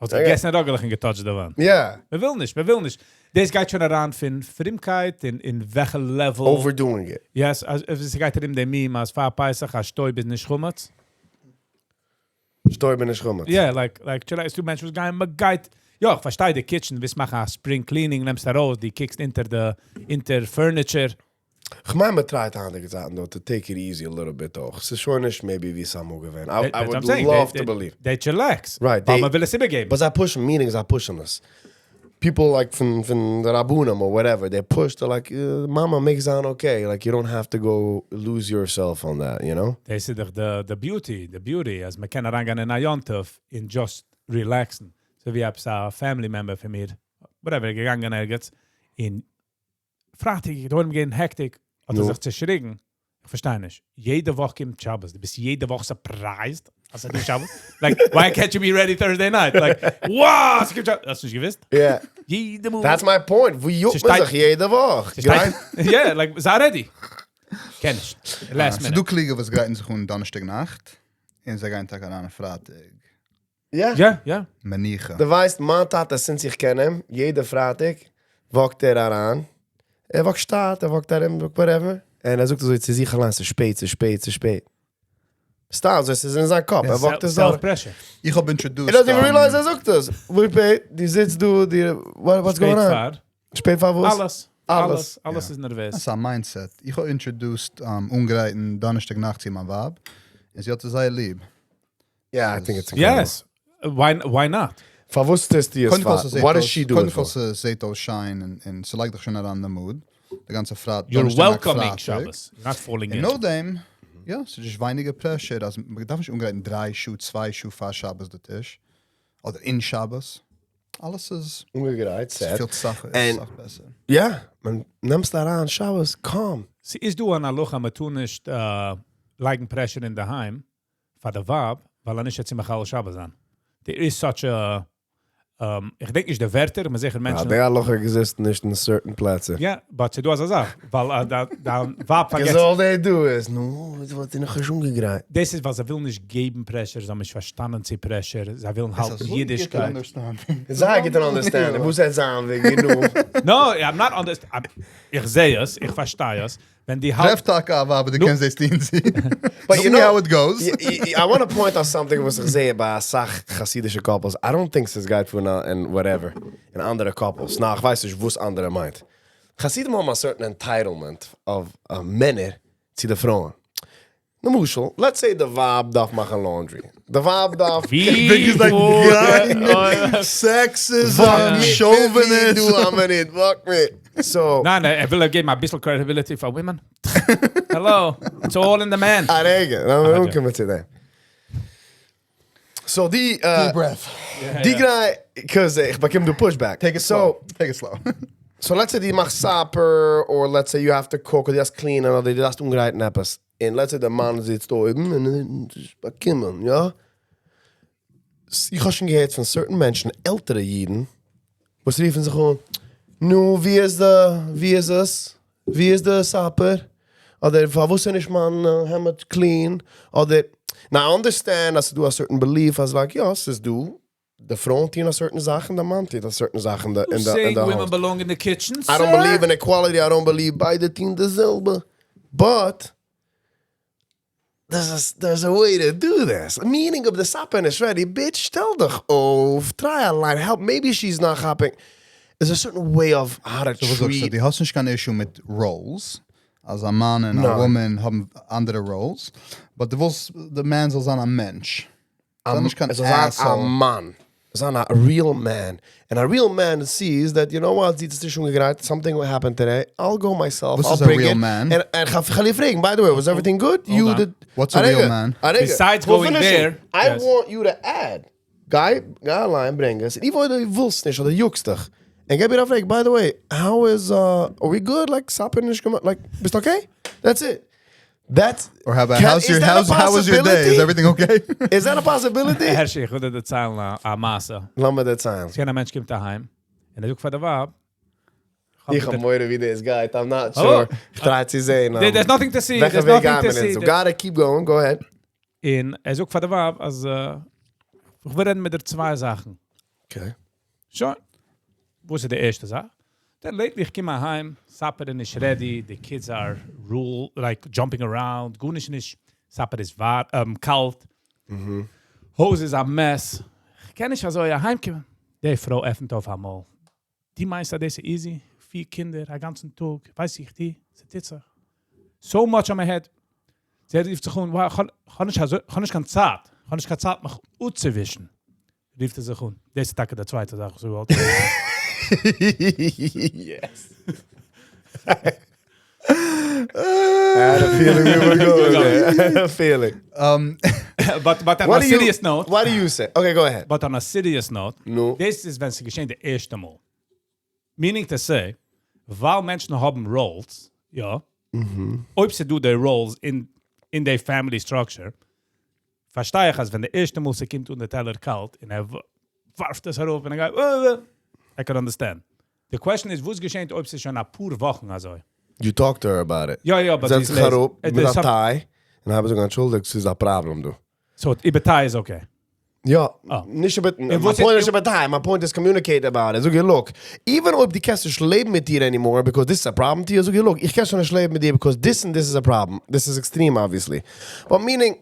האט געגעסן ראגעלעך און גע touch ט די וואנט. מען וויל נישט, מען וויל נישט. דאס גייט שוין אריין פון פרומקייט און אין וועלכע level. Overdoing it. Yes, אז עס גייט ארום דעם meme אז פאר פסח א שטויב איז נישט חמץ. שטויב איז נישט חמץ. Yeah, like, chill, ס'דא מענטשן וואס גייען, מען גייט, יא, איך פארשטיי די kitchen, ווילסט מאכן א spring cleaning, נעמסט ארויס, דו קוקסט אונטער די, אונטער furniture. איך מיין, מען try ט היינטיגע צייטן דא to take it easy a little bit אויך. ס'איז שוין נישט maybe ווי ס'איז אמאל געווען. I would love to believe. They chillax. Right. ווייל מען וויל עס איבערגעבן. But זיי push ן, meaning זיי push ן עס. People like פון, פון די רבנים or whatever, they push, they're like, מאמע, מעג זיין okay. Like, you don't have to go lose yourself on that, you know? דאס איז דאך די, the beauty, the beauty, אז מען קען אריינגיין אין א יום טוב און just relax ן. אזוי ווי עפעס א family member פון מיר, whatever, געגאנגען ערגעץ, און פרייטאג, דא האבן געווען hectic, האט ער נו. זיך צעשריגן. איך פארשטיי נישט. יעדע וואך קומט שבת. דו ביסט יעדע וואך surprised, אז ס'איז דא שבת? Like, why can't you be ready Thursday night? Like, wow, עס קומט שבת. האסט נישט געוואוסט? Yeah. יעדע מאל. That's my point. וואו יאגט מען זיך יעדע וואך? Yeah, like, זיי ready. קען נישט. Last minute. ס'דא קלוגע וואס גרייטן זיך אן דאנערשטאג נאכט, און זיי גייען טאקע אריין פרייטאג. Yeah. מנוחה. דו ווייסט, מיין טאטע, since איך קען אים, יעדע פרייטאג walk ט ער אריין. ער walk ט שטאט, ער walk ט ארום, whatever. און ער זאגט אזוי צו זיך אליין, ס'איז שפעט, ס'איז שפעט, ס'איז שפעט. סתם, אזוי, ס'איז אין זיין קאפ. ער walk ט עס דורך. Self-pressure. איך האב introduced, He doesn't even realize ער זאגט עס. וואו שפעט? דו זיצט דא, די, what's going on? שפעט פאר. שפעט פאר וואס? אלעס. אלעס. אלעס. אלעס איז נערוועז. דאס איז א mindset. איך האב introduced אנגרייטן דאנערשטאג נאכט צו מיין ווייב. און זי האט עס זייער ליב. Yeah, I think it's incredible. Yes. Why not? פאר וואס טוסטו עס קודם כל פאר? ס'זעט What does אויס- she do קודם it כל for? ס'זעט אויס שיין און, און ס'לייגט דיך שוין אריין אין די mood. די גאנצע פרייטאג, You're דאנערשטאג נאכט, welcoming פרייטאג. Shabbos. You're not falling און in. נאכדעם, יא, ס'איז נישט ווייניגער pressure. אז מען דארף נישט אנגרייטן 3 שעה, 2 שעה פאר שבת די טיש. אדער אין שבת. אלעס איז אנגעגרייט, set. פיל זאך, איז And- זאך בעסער. Yeah, מען נעמסט אריין שבת, calm. ס'איז דא אן הלכה, מען טאר נישט לייגן pressure אין דער היים פאר די ווייב, ווייל ער נישט יעצט מחלל שבת זיין. There is such a איך דענק נישט די ווערטער, מען זיכער Ja, מענטשן. די הלכה exist נישט אין certain פלעצער. Yeah, but ס'דא אזא זאך, ווייל דיין ווייב Because פארגעסט. all they do is, נו, וואס האט איר נאך נישט אנגעגרייט? דאס איז, ווייל זיי ווילן נישט געבן pressure, זיי האבן נישט פארשטאנען צו pressure, זיי ווילן האלטן אידישקייט. זיי גוט understand, וואס זיי זאגן, וועגן נו. No, I'm not understand. איך זע עס, איך פארשטיי עס. ווען די האלט טרעף טאקע א ווייב, דו נו. קענסט דאס טון זי. But you See know, how it goes. I want to point out something וואס איך זע ביי א סאך חסידישע couples. I don't think עס גייט פון and whatever. אין אנדערע couples. נא, איך ווייס נישט, וואס אנדערע מיינט. חסידים האבן a certain entitlement of מענער צו די פרויען. למשל, let's say די ווייב דארף מאכן laundry. די ווייב דארף ווי Vic is like, Oh, Sexism, Fuck me, chauvinist. דו, I'm in it, fuck me. So, ניין, ער וויל געבן א ביסל credibility for women. Hello, it's all in the man. א רגע, לאמיר אנקומען צו דעם. So די, Deep breath. די גריי, because איך באקום די pushback. Take it so, slow. Take it slow. So let's say דו מאכסט supper, or let's say you have to cook, אדער דו דארפסט clean, אדער דו דארפסט אנגרייטן עפעס. און let's say דער מאן זיצט דא אויבן און באקומען, יא? איך האב שוין געהערט פון certain מענטשן, עלטערע אידן, וואס רופן זיך אן, נו, ווי איז די, ווי איז עס? ווי איז די supper? אדער פארוואס איז נישט מיין העמד clean? אדער, now I understand, אז דא a certain belief, אז like, יא, ס'איז דא, די פרוי טוט א certain זאכן, דער מאן טוט א certain זאכן in the, in Saying the women house. belong in the kitchen, I don't believe in equality. I don't believe ביידע טון דאס זעלבע. But there's a way to do this. Meaning of the supper is ready. Bitch, שטעל דיך אויף. Try a line. Help. Maybe she's not hopping. There's a certain way of how to So וואס זאגסטו, treat. דו האסט נישט קיין issue מיט roles. אז א מאן און No. א woman האבן אנדערע roles. But דו ווילסט, דער מאן זאל זיין א מענטש. זאל נישט קיין עס זאל זיין א asshole. מאן. עס זאל זיין א real man. And a real man sees that, you know what, זי האט עס נישט אנגעגרייט, something will happen today. I'll go myself. וואס I'll איז a bring real it. man? And, and איך וועל פרעגן, by the way, was everything good? You on. did. What's a real א רגע, man? א רגע. Besides We'll going finish it. there, I yes. want you to add. גיי, גיי אליין, ברענג עס. און אויב דו ווילסט נישט אדער יאגסט דיך. און גיב איר א פרעג, by the way, how is, are we good? Like, supper נישט געמאכט? Like, ביסט okay? That's it. That's Or how about Can- how's is your that a how's, how was your day? Is possibility? everything okay? Is that a possibility? הערשי, איך וויל דיר דערציילן א מעשה. לאמיר דערציילן. ס'איז געווען א מענטש קומט אהיים און ער זאגט פאר די ווייב, איך האב מורא ווי דאס גייט, I'm not Oh. sure. איך try צו זען. There's nothing to see, וועלכע there's וועג nothing גייען to מיר see. אונז? So gotta keep going, go ahead. און ער זאגט פאר די ווייב, אז איך וויל רעדן מיט דיר צוויי זאכן. Okay. שוין. וואס איז די ערשטע זאך? Then lately איך קום אהיים, supper איז נישט ready, the kids are rule, like jumping around, גארנישט נישט, supper איז וואר, קאלט. הויז איז א mess. איך קען נישט אזוי אהיימקומען. די פרוי עפנט אויף איר מויל. דו מיינסט, אז דאס איז easy? פיר קינדער, א גאנצן טאג, ווייס איך די, ס'טוט זיך. So much on my head. זי רופט זיך אן, wow, איך האב נישט אזוי- איך האב נישט קיין צייט. איך האב נישט קיין צייט, מיך אפצואווישן. רופט ער זיך אן. דאס איז טאקע די צווייטע זאך, וואס איך וואלט. Yes. I had a feeling we were going there. I had a feeling. But on What a do you- serious note, What do you say? Okay, go ahead. but on a serious note, No. דאס איז, ווען ס'איז געשען די ערשטע מאל. Meaning to say, ווייל מענטשן האבן roles, יא, אויב זיי do their roles in their family structure, פארשטיי איך, אז ווען די ערשטע מאל ס'קומט אן דער טעלער קאלט, און ער ווארפט עס אראפ, און ער גייט, I can understand. The question is, וואס געשעט, אויב ס'איז שוין א פאר וואכן אזוי? You talk to her about it. יא, but זעץ זי זיך איז אראפ lazy. מיט א some- טיי און האב זאגן, אנטשולדיגט, ס'איז א פראבלעם, דא. So, איבער טיי איז okay. יא, Oh. נישט איבער, my וואס point איז- איז איבער טיי, my point is communicate about it. זאג איר, look, even אויב דו קענסט נישט לעבן מיט איר anymore, because this is a problem to you, זאג איר, look, איך קען שוין נישט לעבן מיט דיר, because this and this is a problem. This is extreme, obviously. But meaning,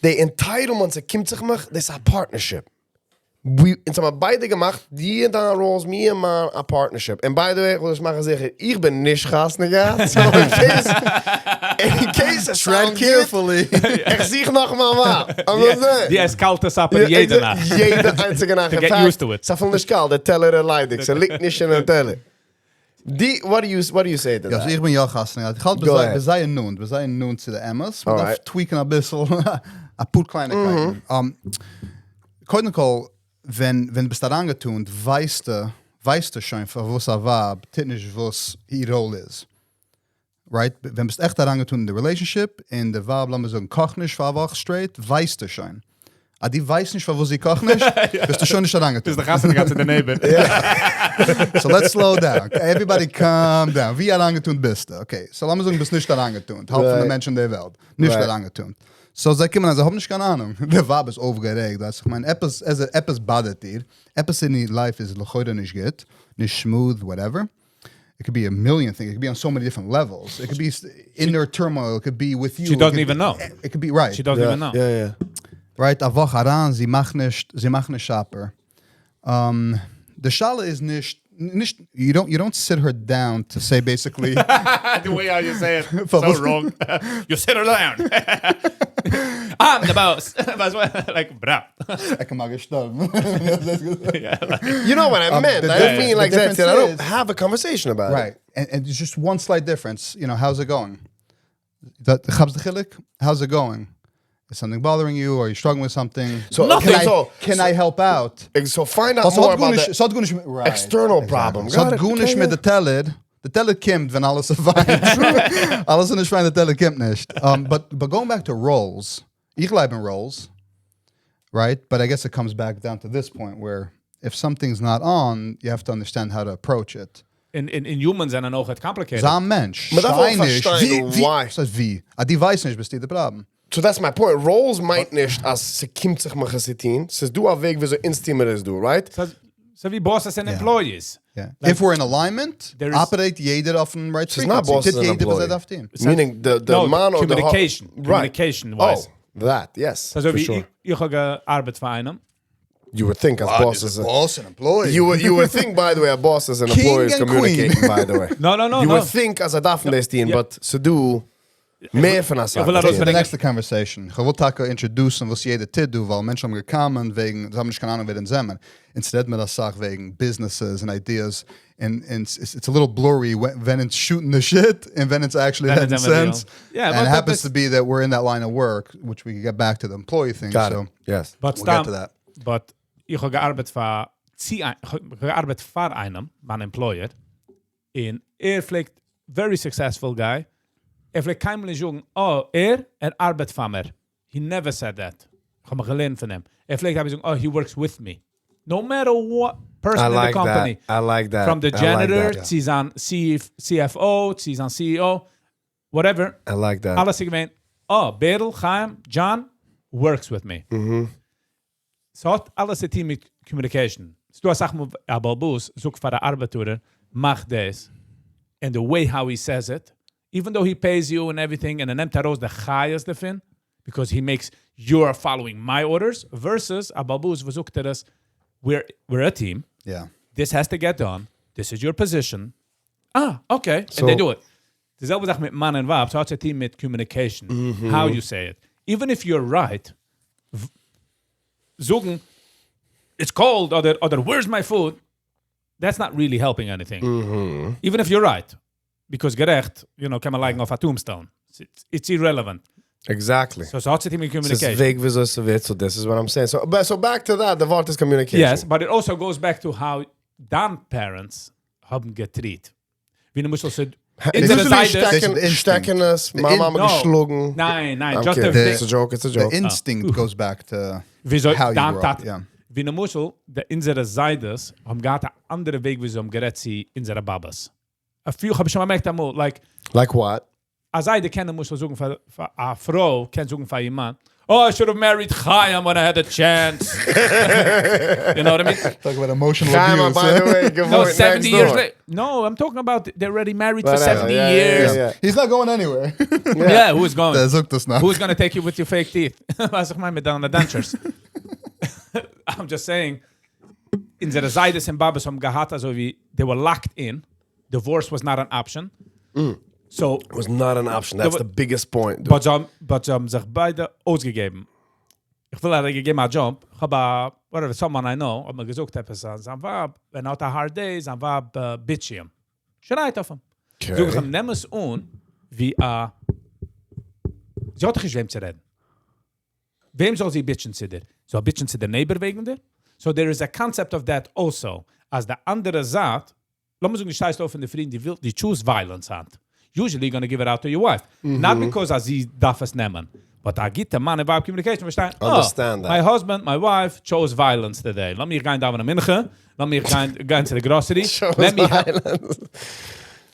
the entitlement, ס'קומט זיך מיך, this is a partnership. We, אונז האבן ביידע געמאכט, די און דיין roles, מיר און מיין, a partnership. And by the way, איך וויל דאס מאכן זיכער, איך בין נישט חתונה געהאט, so in case, in case it Tread sound good, carefully. איך זוך נאך מיין ווייב. I'm saying. די עסט קאלטע supper יעדע נאכט. יעדע איינציגע נאכט. To In get fact, used to it. ס'איז אפילו נישט קאלט, דער טעלער איז ליידיג, ס'ליגט נישט אין דעם טעלער. די, what do you say to יא, that? so איך בין יא חתונה געהאט. איך האלט Go ביי ahead. מיר זענען נאנט, מיר זענען נאנט צו די אמת. מען דארף Alright. tweak'ן א ביסל, א פאר קלייניקייטן. קודם כל, ווען ביסט אריינגעטון, ווייסטו, ווייסטו שוין, פארוואס א ווייב טוט נישט וואס איר role איז. Right? ווען ביסט עכט אריינגעטון אין די relationship, און די ווייב, לאמיר זאגן, קאכט נישט פאר א וואך straight, ווייסטו שוין. אז דו ווייסט נישט, פארוואס זי קאכט נישט, ביסטו שוין נישט אריינגעטון. ביסט דאך חתונה געהאט צו די neighbor. So let's slow down. Okay, everybody calm down. ווי אריינגעטון ביסטו? Okay, so לאמיר זאגן, ביסט נישט אריינגעטון. האלב פון די מענטשן אין דער וועלט. נישט אריינגעטון. So זיי קומען אן, זיי האבן נישט קיין אהנונג. די ווייב איז אויפגערעגט. ווייסט, איך מיין, עפעס, עפעס bother'ט איר. עפעס אין איר life איז לכאורה נישט גוט. נישט smooth, whatever. It could be a million things. It could be on so many different levels. It could be inner turmoil. It could be with you. She It doesn't could even be, know. It could be, right. She doesn't even know. Right, א וואך אריין, זי מאכט נישט, זי מאכט נישט supper. די שאלה איז נישט, נישט, you don't sit her down to say basically The way how you say it, so וואס- wrong. You sit her down. I'm the boss. Like, bra. איך מאג געשטארבן. You know what I meant. The I don't mean the like that. difference I don't is- have a conversation about it. Right. And it's just one slight difference. How's it going? That כאפסט די חילוק? How's it going? Is something bothering you? Or are you struggling with something? So, Nothing. okay, Can, so, I, can I help out? So find out Also, more האט about גארנישט- the ס'האט גארנישט מיט- right. external Exactly. problem. ס'האט Got it. גארנישט Okay, מיט yeah. די טעלער. די טעלער קומט, ווען אלעס איז פיין. אלעס איז נישט פיין, די טעלער קומט נישט. But going back to roles, איך גלייב אין roles, right? But I guess it comes back down to this point where if something's not on, you have to understand how to approach it. In humans זענען אויך complicated. זיי א מענטש. מען דארף אויך שריי נישט. פארשטיין ווי, ווי, why. וואס הייסט ווי? אז דו ווייסט נישט, ביסטו די פראבלעם. So that's my point. Roles מיינט נישט, אז ס'קומט זיך מיך עס צו טון. ס'איז דא א וועג, וויאזוי אונז טוען מיר עס דא, right? So ווי bosses and employees. Yeah. If we're in alignment, There is- operate יעדער אויפן right It's not frequency. bosses טוט and יעדער, וואס ער employee. דארף טון. Meaning the No, מאן or the communication. Right. Communication wise. Oh, that, yes. אזוי for ווי sure. איך, איך האב געארבעט פאר איינעם. You would think as bosses. boss and employee. You would think, by the way, a bosses and King employees and communicating, queen. by the way. No, no, no, You no. would think אז זיי דארפן דאס טון, Ja. but ס'דא מער פון א זאך. וויל The ארויסברענגען- next conversation. איך וויל טאקע introduce'ן, וואס יעדער טוט דא, ווייל מענטשן האבן געקומען וועגן, זיי האבן נישט קיין אהנונג, ווער אונז זענען. אונז רעדן מיר א סאך וועגן businesses and ideas, and it's a little blurry when it's shooting the shit and when it's actually When making it's real. sense. Yeah, and but it happens that to be that we're in that line of work, which we can get back to the employee thing. Got so it. Yes. But we'll סתם, get to that. But איך האב געארבעט פאר, צו, איך האב געארבעט פאר איינעם, מיין employer, און ער פלעגט, very successful guy, ער פלעגט קיינמאל נישט זאגן, oh, ער, ער ארבעט פאר מיר. He never said that. איך האב מיך געלערנט פון אים. ער פלעגט אבער זאגן, oh, he works with me. No matter what person I in the like company. that. I like that. From the I like janitor that. צו זיין CFO, צו זיין CEO, whatever. I like that. אלעס איז געווען, oh, Berel, Chaim, John works with me. ס'האט אלעס צו טון מיט communication. ס'דא א סאך מאל א בעל הבית זאגט פאר א ארבעטער, מאך דאס. And the way how he says it, even though he pays you and everything, and ער נעמט ארויס די חיות דערפון, because he makes you're following my orders, versus א בעל הבית וואס זאגט ער עס, we're a team, this has to get done, this is your position. Ah, okay. And they So- do it. די זעלבע זאך מיט מאן און ווייב, ס'האט צו טון מיט communication, how you say it. Even if you're right, זאגן, it's cold, אדער where's my food, that's not really helping anything. Even if you're right. Because גערעכט, קען מען לייגן אויף א tombstone. It's irrelevant. Exactly. So ס'האט צו טון מיט ס'איז communication. וועג וויאזוי ס'ווערט, so this is what I'm saying. So, but, so back to that, the ווארט איז communication. Yes, but it also goes back to how דיין parents האבן גע treat. ווי למשל, so, אונזערע Usually זיידעס- שטעקן, The instinct. שטעקנס, The מאמע האט No. געשלאגן. ניין, I'm just kidding. the It's a joke, it's a The joke. instinct goes back to וויאזוי how you דיין grew up. טאטע- Yeah. ווי למשל, די אונזערע זיידעס האבן געהאט אן אנדערע וועג, ווי זיי האבן גערעדט צו אונזערע באבעס. א few האב איך שוין באמערקט אמאל, like, Like what? א זיידע קען למשל זאגן פאר, פאר א פרוי קען זאגן פאר איר מאן, oh, I should have married Chaim when I had a chance. You know what I mean? Talk about emotional Chaim, abuse. by the way, No, געוואוינט 70 next years door. later. No, I'm talking about they're already married for Whatever, 70 yeah, yeah, years. yeah, yeah. He's not going anywhere. Yeah, who's going? דער זאגט דאס נאך. Who's gonna take you with your fake teeth? וואס איך מיין מיט דיינע dentures? I'm just saying, אונזערע זיידעס און באבעס האבן געהאט, אזוי ווי, they were locked in. Divorce was not an option. So, It was not an option. That's The- the biggest point. dude. but זיי האבן, but זיי האבן זיך ביידע אויסגעגעבן. איך וויל אייך געבן א jump. איך האב א, whatever, someone I know, האט מיר געזאגט, עפעס, אז זיין ווייב, ווען ער האט א hard day, זיין ווייב uh, bitch אים. שרייט אויף אים. Okay. זאג איך אים, נעם עס אן, ווי א... זי האט דאך נישט וועם צו רעדן. וועם זאל זי bitch ן צו דיר? זאל bitch ן צו דער neighbor וועגן דיר? So there is a concept of that also. אז די אנדערע זייט, לאמיר זאגן, דו שטייסט אויף אין דער פרי, דו ווילסט, דו choose violence היינט. Usually you're gonna give it out to your wife. Not because אז זי דארף עס נעמען. But א גוטע מאן און ווייב communication, פארשטיין, oh, Understand that. my husband, my wife chose violence today. לאז מיך גיין דאווענען מנחה, לאז מיך גיין, גיין צו די grocery. Chose Let me help. violence.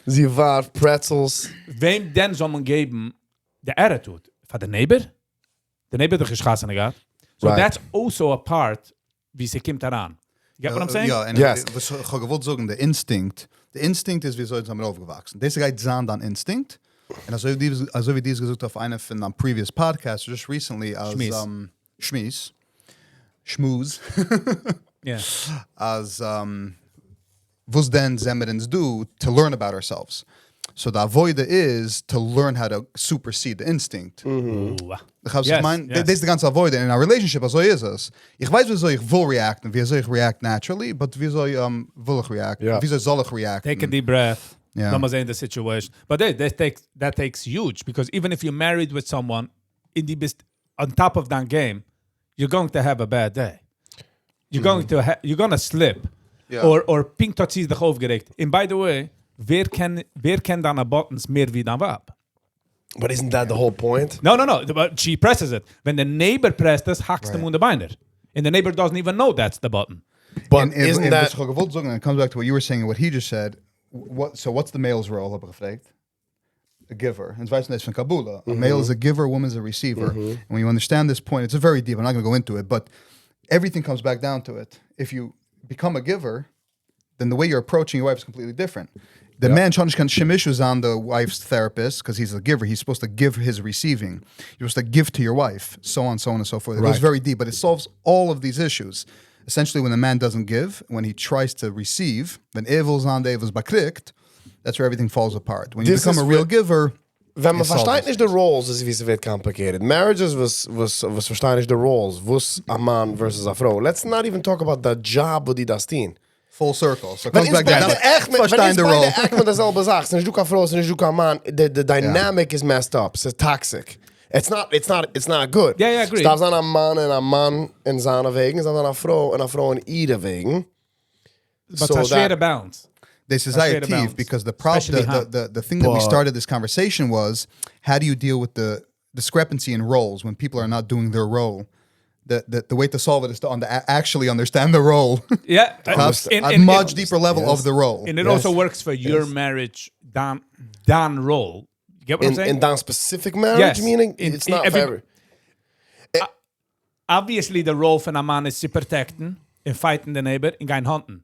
זי ווארפט pretzels. וועם דען זאל מען געבן די attitude? פאר די neighbor? די neighbor האט דאך נישט חתונה געהאט. So Right. that's also a part ווי ס'קומט אריין. You get what I'm saying? יא, און Yes. וואס איך האב געוואלט זאגן, the instinct, the instinct איז, וויאזוי זענען מיר אויפגעוואקסן. דאס גייט זיין דיין instinct. און אזוי ווי דו, אזוי ווי דו האסט געזאגט אויף איינע פון דיין previous podcasts, just recently, אז, שמועס. שמועס. שמועס. אז, וואס דען זענען מיר אונז דא to learn about ourselves. So the עבודה is to learn how to supersede the instinct. Ooh. איך האב Yes, מיין, yes. דאס איז די גאנצע עבודה. In our relationship, אזוי איז עס. איך ווייס, וויאזוי איך וויל react ן, וויאזוי איך react naturally, but וויאזוי וויל איך react, Yeah. וויאזוי זאל איך react. Take a deep breath. Yeah. לאמיר זען the situation. But that takes huge, because even if you're married with someone, און דו ביסט on top of that game, you're going to have a bad day. You're going to you're gonna slip. Yeah. Or פונקט האט זי זיך אויפגערעגט. And by the way, ווער קען, ווער קען דיינע buttons מער ווי דיין ווייב? But isn't that the whole point? No, no, no. But she presses it. When the neighbor presses it, האקסטו אים אין די ביינער. And the neighbor doesn't even know that's the button. But And, and, isn't and that וואס איך האב געוואלט זאגן, and it comes back to what you were saying and what he just said. What, so what's the male's role, האב איך געפרעגט? A giver. און ווייסן דאס פון קבלה. A male is a giver, a woman is a receiver. And when you understand this point, it's a very deep, I'm not going to go into it, but everything comes back down to it. If you become a giver, then the way you're approaching your wife is completely different. The man שוין נישט קיין שום issues on the wife's therapist because he's a giver. He's supposed to give his receiving. You're supposed to give to your wife, so on, so on and so forth. It goes Right. very deep, but it solves all of these issues. Essentially, when the man doesn't give, when he tries to receive, then ער איז דער וואס באקריגט, that's where everything falls apart. When you This become is a real giver, ווען מען It solves פארשטייט these נישט די roles, איז ווי ס'ווערט complicated. Marriages וואס, וואס, וואס פארשטיין נישט די roles, וואס א מאן versus א פרוי. Let's not even talk about the job וואס די דארפסט טון. full circle. So it ווען comes back down. ביידע עכט פארשטיין די role. עכט מיט די זעלבע זאך. ס'איז נישטא קיין פרוי, ס'איז נישטא קיין מאן. The dynamic is messed up. It's toxic. It's not good. Yeah, I agree. עס דארף זיין א מאן און א מאן אין זיינע וועגן, עס דארף זיין א פרוי און א פרוי אין אירע וועגן. But So it's a שווערע that- balance. דאס איז א זייער שווערע טיף, balance. because the prob- Especially the, היינט. the, the thing that we But- started this conversation was, how do you deal with the discrepancy in roles when people are not doing their role? The way to solve it is to actually understand the role. Yeah, A much deeper level of the role. And it also works for your marriage, דיין role. You get what I'm In, saying? אין דיין specific marriage, Yes. meaning it's In not for every. Obviously, the role פון א מאן איז צו protect ן און fight ן the neighbor און גיין hunt ן.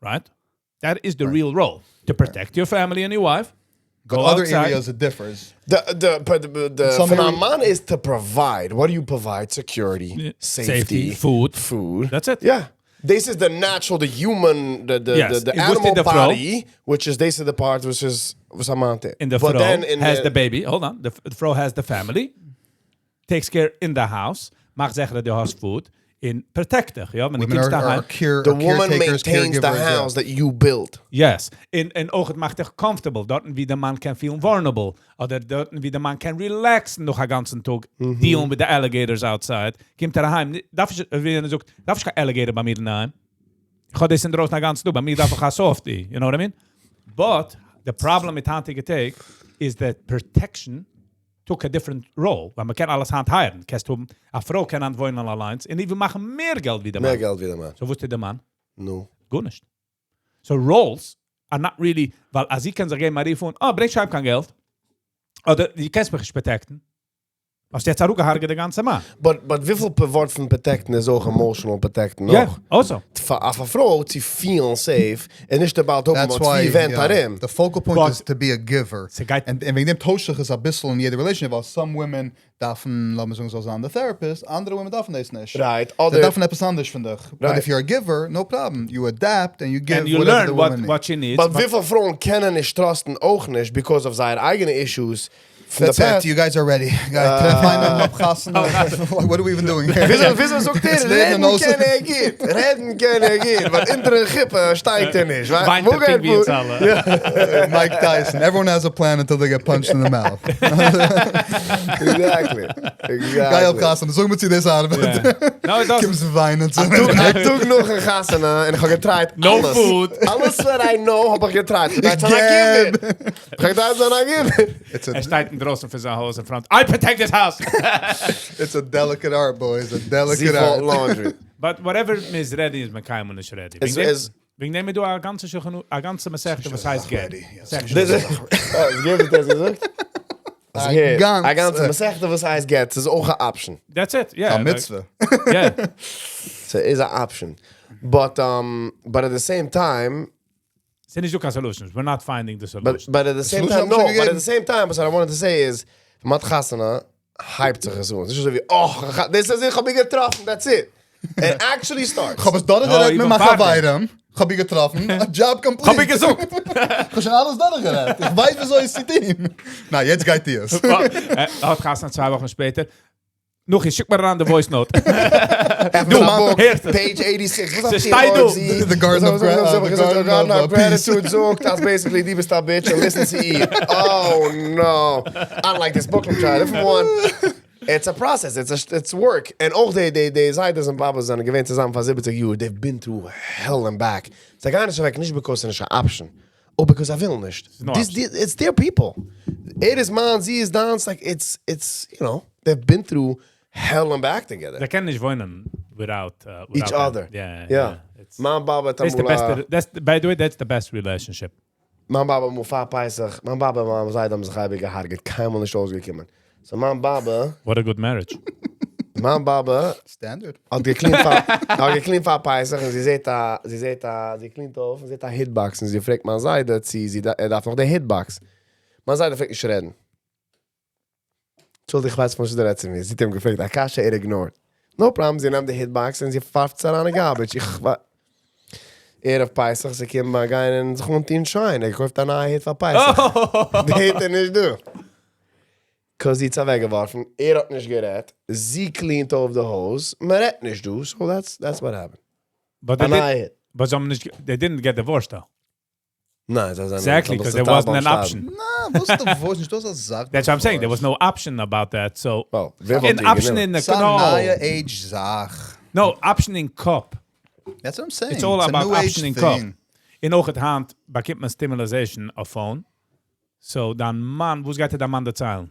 Right? That is the real role. To protect your family and your wife. Go But other outside. areas it differs. The but the Some פון א area- מאן is to provide. What do you provide? Security, safety, Safety, food. food. That's it. Yeah. This is the natural, the human, the Yes. the און וואס animal טוט די פרוי? body, which is this is the part which is וואס א מאן טוט. And the But פרוי then in has the, the baby. Hold on. The פרוי has the family. Takes care in the house. מאכט זיכער אז דו האסט food. און protect דיך. יא, ווען דו Women קומסט are, אהיים. are, care, the are woman caretakers, maintains the caregivers. yeah. house that you built. Yes. און אויך עס מאכט דיך comfortable. דארטן וואו דער מאן קען feel vulnerable. אדער דארטן וואו דער מאן קען relax ן נאך א גאנצן טאג. Dealing with the alligators outside. קומט ער אהיים. דארף איך, ווי איינער זאגט, דארף איך קיין alligator ביי מיר אינדערהיים. איך האב דאס אינדרויסן א גאנצן טאג. ביי מיר דארף איך א softie. You know what I mean? But the problem מיט היינטיגע טעג is that protection took a different role. ווייל מען קען אלעס היינט hire ן. קענסט האבן, א פרוי קען היינט וואוינען אליין און even מאכן מער געלט ווי דער מער מאן. געלט ווי דער מאן. So וואס טוט דער מאן? No. גארנישט. So roles are not really, ווייל אז זי קען זיך געבן א רוף אן, oh, ברענג שוין קיין געלט. אדער דו קענסט מיך נישט protect ן. האסט יעצט אראפגעהרגעט דער גאנצע מאן. But וויפיל ווארט פון protect ן איז אויך emotional protect ן Yeah, אויך. also. פאר א פרוי צו feel safe און נישט about האבן That's וואס why ווי ווענט yeah, ארום. the focal point But- is to be a giver. ס'גייט- And, און וועגן דעם טוישט זיך עס א ביסל אין יעדע relationship, ווייל some women דארפן, לאמיר זאגן, זאל זיין the therapist, אנדערע women דארפן דאס נישט. Right. זיי אדער דארפן עפעס אנדערש פון דיך. But Right. if you're a giver, no problem. You adapt and you give And you whatever learn the what, woman what needs. she needs. But but- וויפיל פרויען קענען נישט trust ן אויך נישט because of זייער אייגענע issues פון That's the it. past. You guys are ready. Guys, טרעף איינעם האב חתונה. Like, what are we even doing here? וויאזוי זאגט ער? עס לערנען רעדן אויס. קען ער גוט. רעדן קען ער גוט. But אונטער דער חופה שטייגט ער נישט. וויינט וואו ער גייט פונקט ווי אונז וואו- אלע. Mike Tyson. Everyone has a plan until they get punched in the mouth. Exactly. גיי האב Exactly. חתונה. זאג מיר צו דאס ארבעט. Yeah. No, it doesn't. קומסט וויינען צו א מיר. טאג- א טאג נאכן חתונה און איך האב גע try ט No אלעס. food. אלעס what I know האב איך גע try ט. איך איך געב. איך האב גע try ט זיין א giver. It's a, ער שטייט אינדרויסן פון זיין הויז in front. I protect this house! it's a delicate art, boys. A זי delicate fold art. laundry. But whatever מ'איז ready איז מען קיינמאל נישט ready. עס וועגן דעם- איז- וועגן דעם איז דא א גאנצע שולחן, א גאנצע מסכתא וואס הייסט גט. ready. מסכתא. דאס איז- אה, עס געבט דאס געזאגט? עס געבט. גאנצע- א גאנצע מסכתא וואס הייסט גט, ס'איז אויך אן option. That's it, yeah. א מצוה. Yeah. ס'איז אן option. But at the same time, ס'איז נישטא קיין solutions. We're not finding the But solution. but at the same solution time, האב no. איך שוין But at געגעבן. the same time, what I wanted to say is, מ'האט חתונה הייבט זיך עס אן. ס'איז נישט אזוי ווי, oh, דאס איז איך האב איר געטראפן, that's it. It actually starts. איך האב עס דורכגערעדט Oh, מיט even מיין פאר דעם. חברים. איך האב איר געטראפן. A job complete. האב איך געזאגט. איך האב שוין אלעס דורכגערעדט. איך ווייס, וויאזוי עס צו טון. נא, יעצט גייט עס. Well, ער האט חתונה צוויי וואכן שפעטער. נאך, שיק מיר אריין די voice note. דו, הערסט עס. Page 86. וואס ס'שטייט שטייט דא. דא? The Garden of the The Garden of, Gratitude זאגט, אז basically דו ביסט א bitch and listen to איר. Oh no. I don't like this book, I'm trying a different one. It's a process, it's work. And אויך די, די, די זיידעס און באבעס זענען געווען צוזאמען פאר 70 יאר. They've been through hell and back. זיי גייען נישט אוועק, נישט because ס'איז נישט אן option. Oh, because זיי ווילן נישט. no This, option. this, it's their people. ער איז מיין, זי איז דיינס. Like, it's, they've been through hell and back together. זיי קענען נישט וואוינען without Each them. other. Yeah, Yeah. yeah. It's, מיין באבע that's the האט אמאל best, that's, by the way, that's the best relationship. מיין באבע אמאל פאר פסח, מיין באבע און מיין זיידע האבן זיך אייביג געהרגעט, קיינמאל נישט אויסגעקומען. So מיין באבע, What a good marriage. מיין באבע Standard. האט גע clean ט פאר, האט גע clean ט פאר פסח און זי זעט א, זי זעט א, זי clean ט אויף און זעט א hit box און זי פרעגט מיין זיידע, צי זי ער דארף נאך די hit box. מיין זיידע פלעגט נישט רעדן. אנטשולדיגט, איך ווייס פון וואס דו רעדסט צו מיר. זי האט אים געפרעגט, א קשיא, ער ignore ט. No problem, זי נעמט די hit box און זי ווארפט עס אריין אין garbage. איך ווא- ערב פסח, זי קומט גיין און זיך אנטון שיין. ער קויפט א נייע hit פאר פסח. די hit איז נישט דא. 'Cause זי האט עס אוועקגעווארפן. ער האט נישט גערעדט. זי clean ט אויף די הויז. מען רעדט נישט דא. So that's what happened. But they, א did, נייע hit. but זיי האבן נישט, they didn't get divorced though. ניין, זיי זענען Exactly, because there wasn't an option. נא, וואס divorce? נישטא אזא זאך. That's what I'm saying. There was no option about that. So Well, ווער וואלט an איר option גענומען? in the ס'איז א no, נייע age זאך. no option in קאפ. That's what I'm saying. It's all a about new age option in קאפ. thing. און אויך היינט באקומט מען stimulation אויף phone. So, דיין מאן, וואס גייט דיר דיין מאן דערציילן?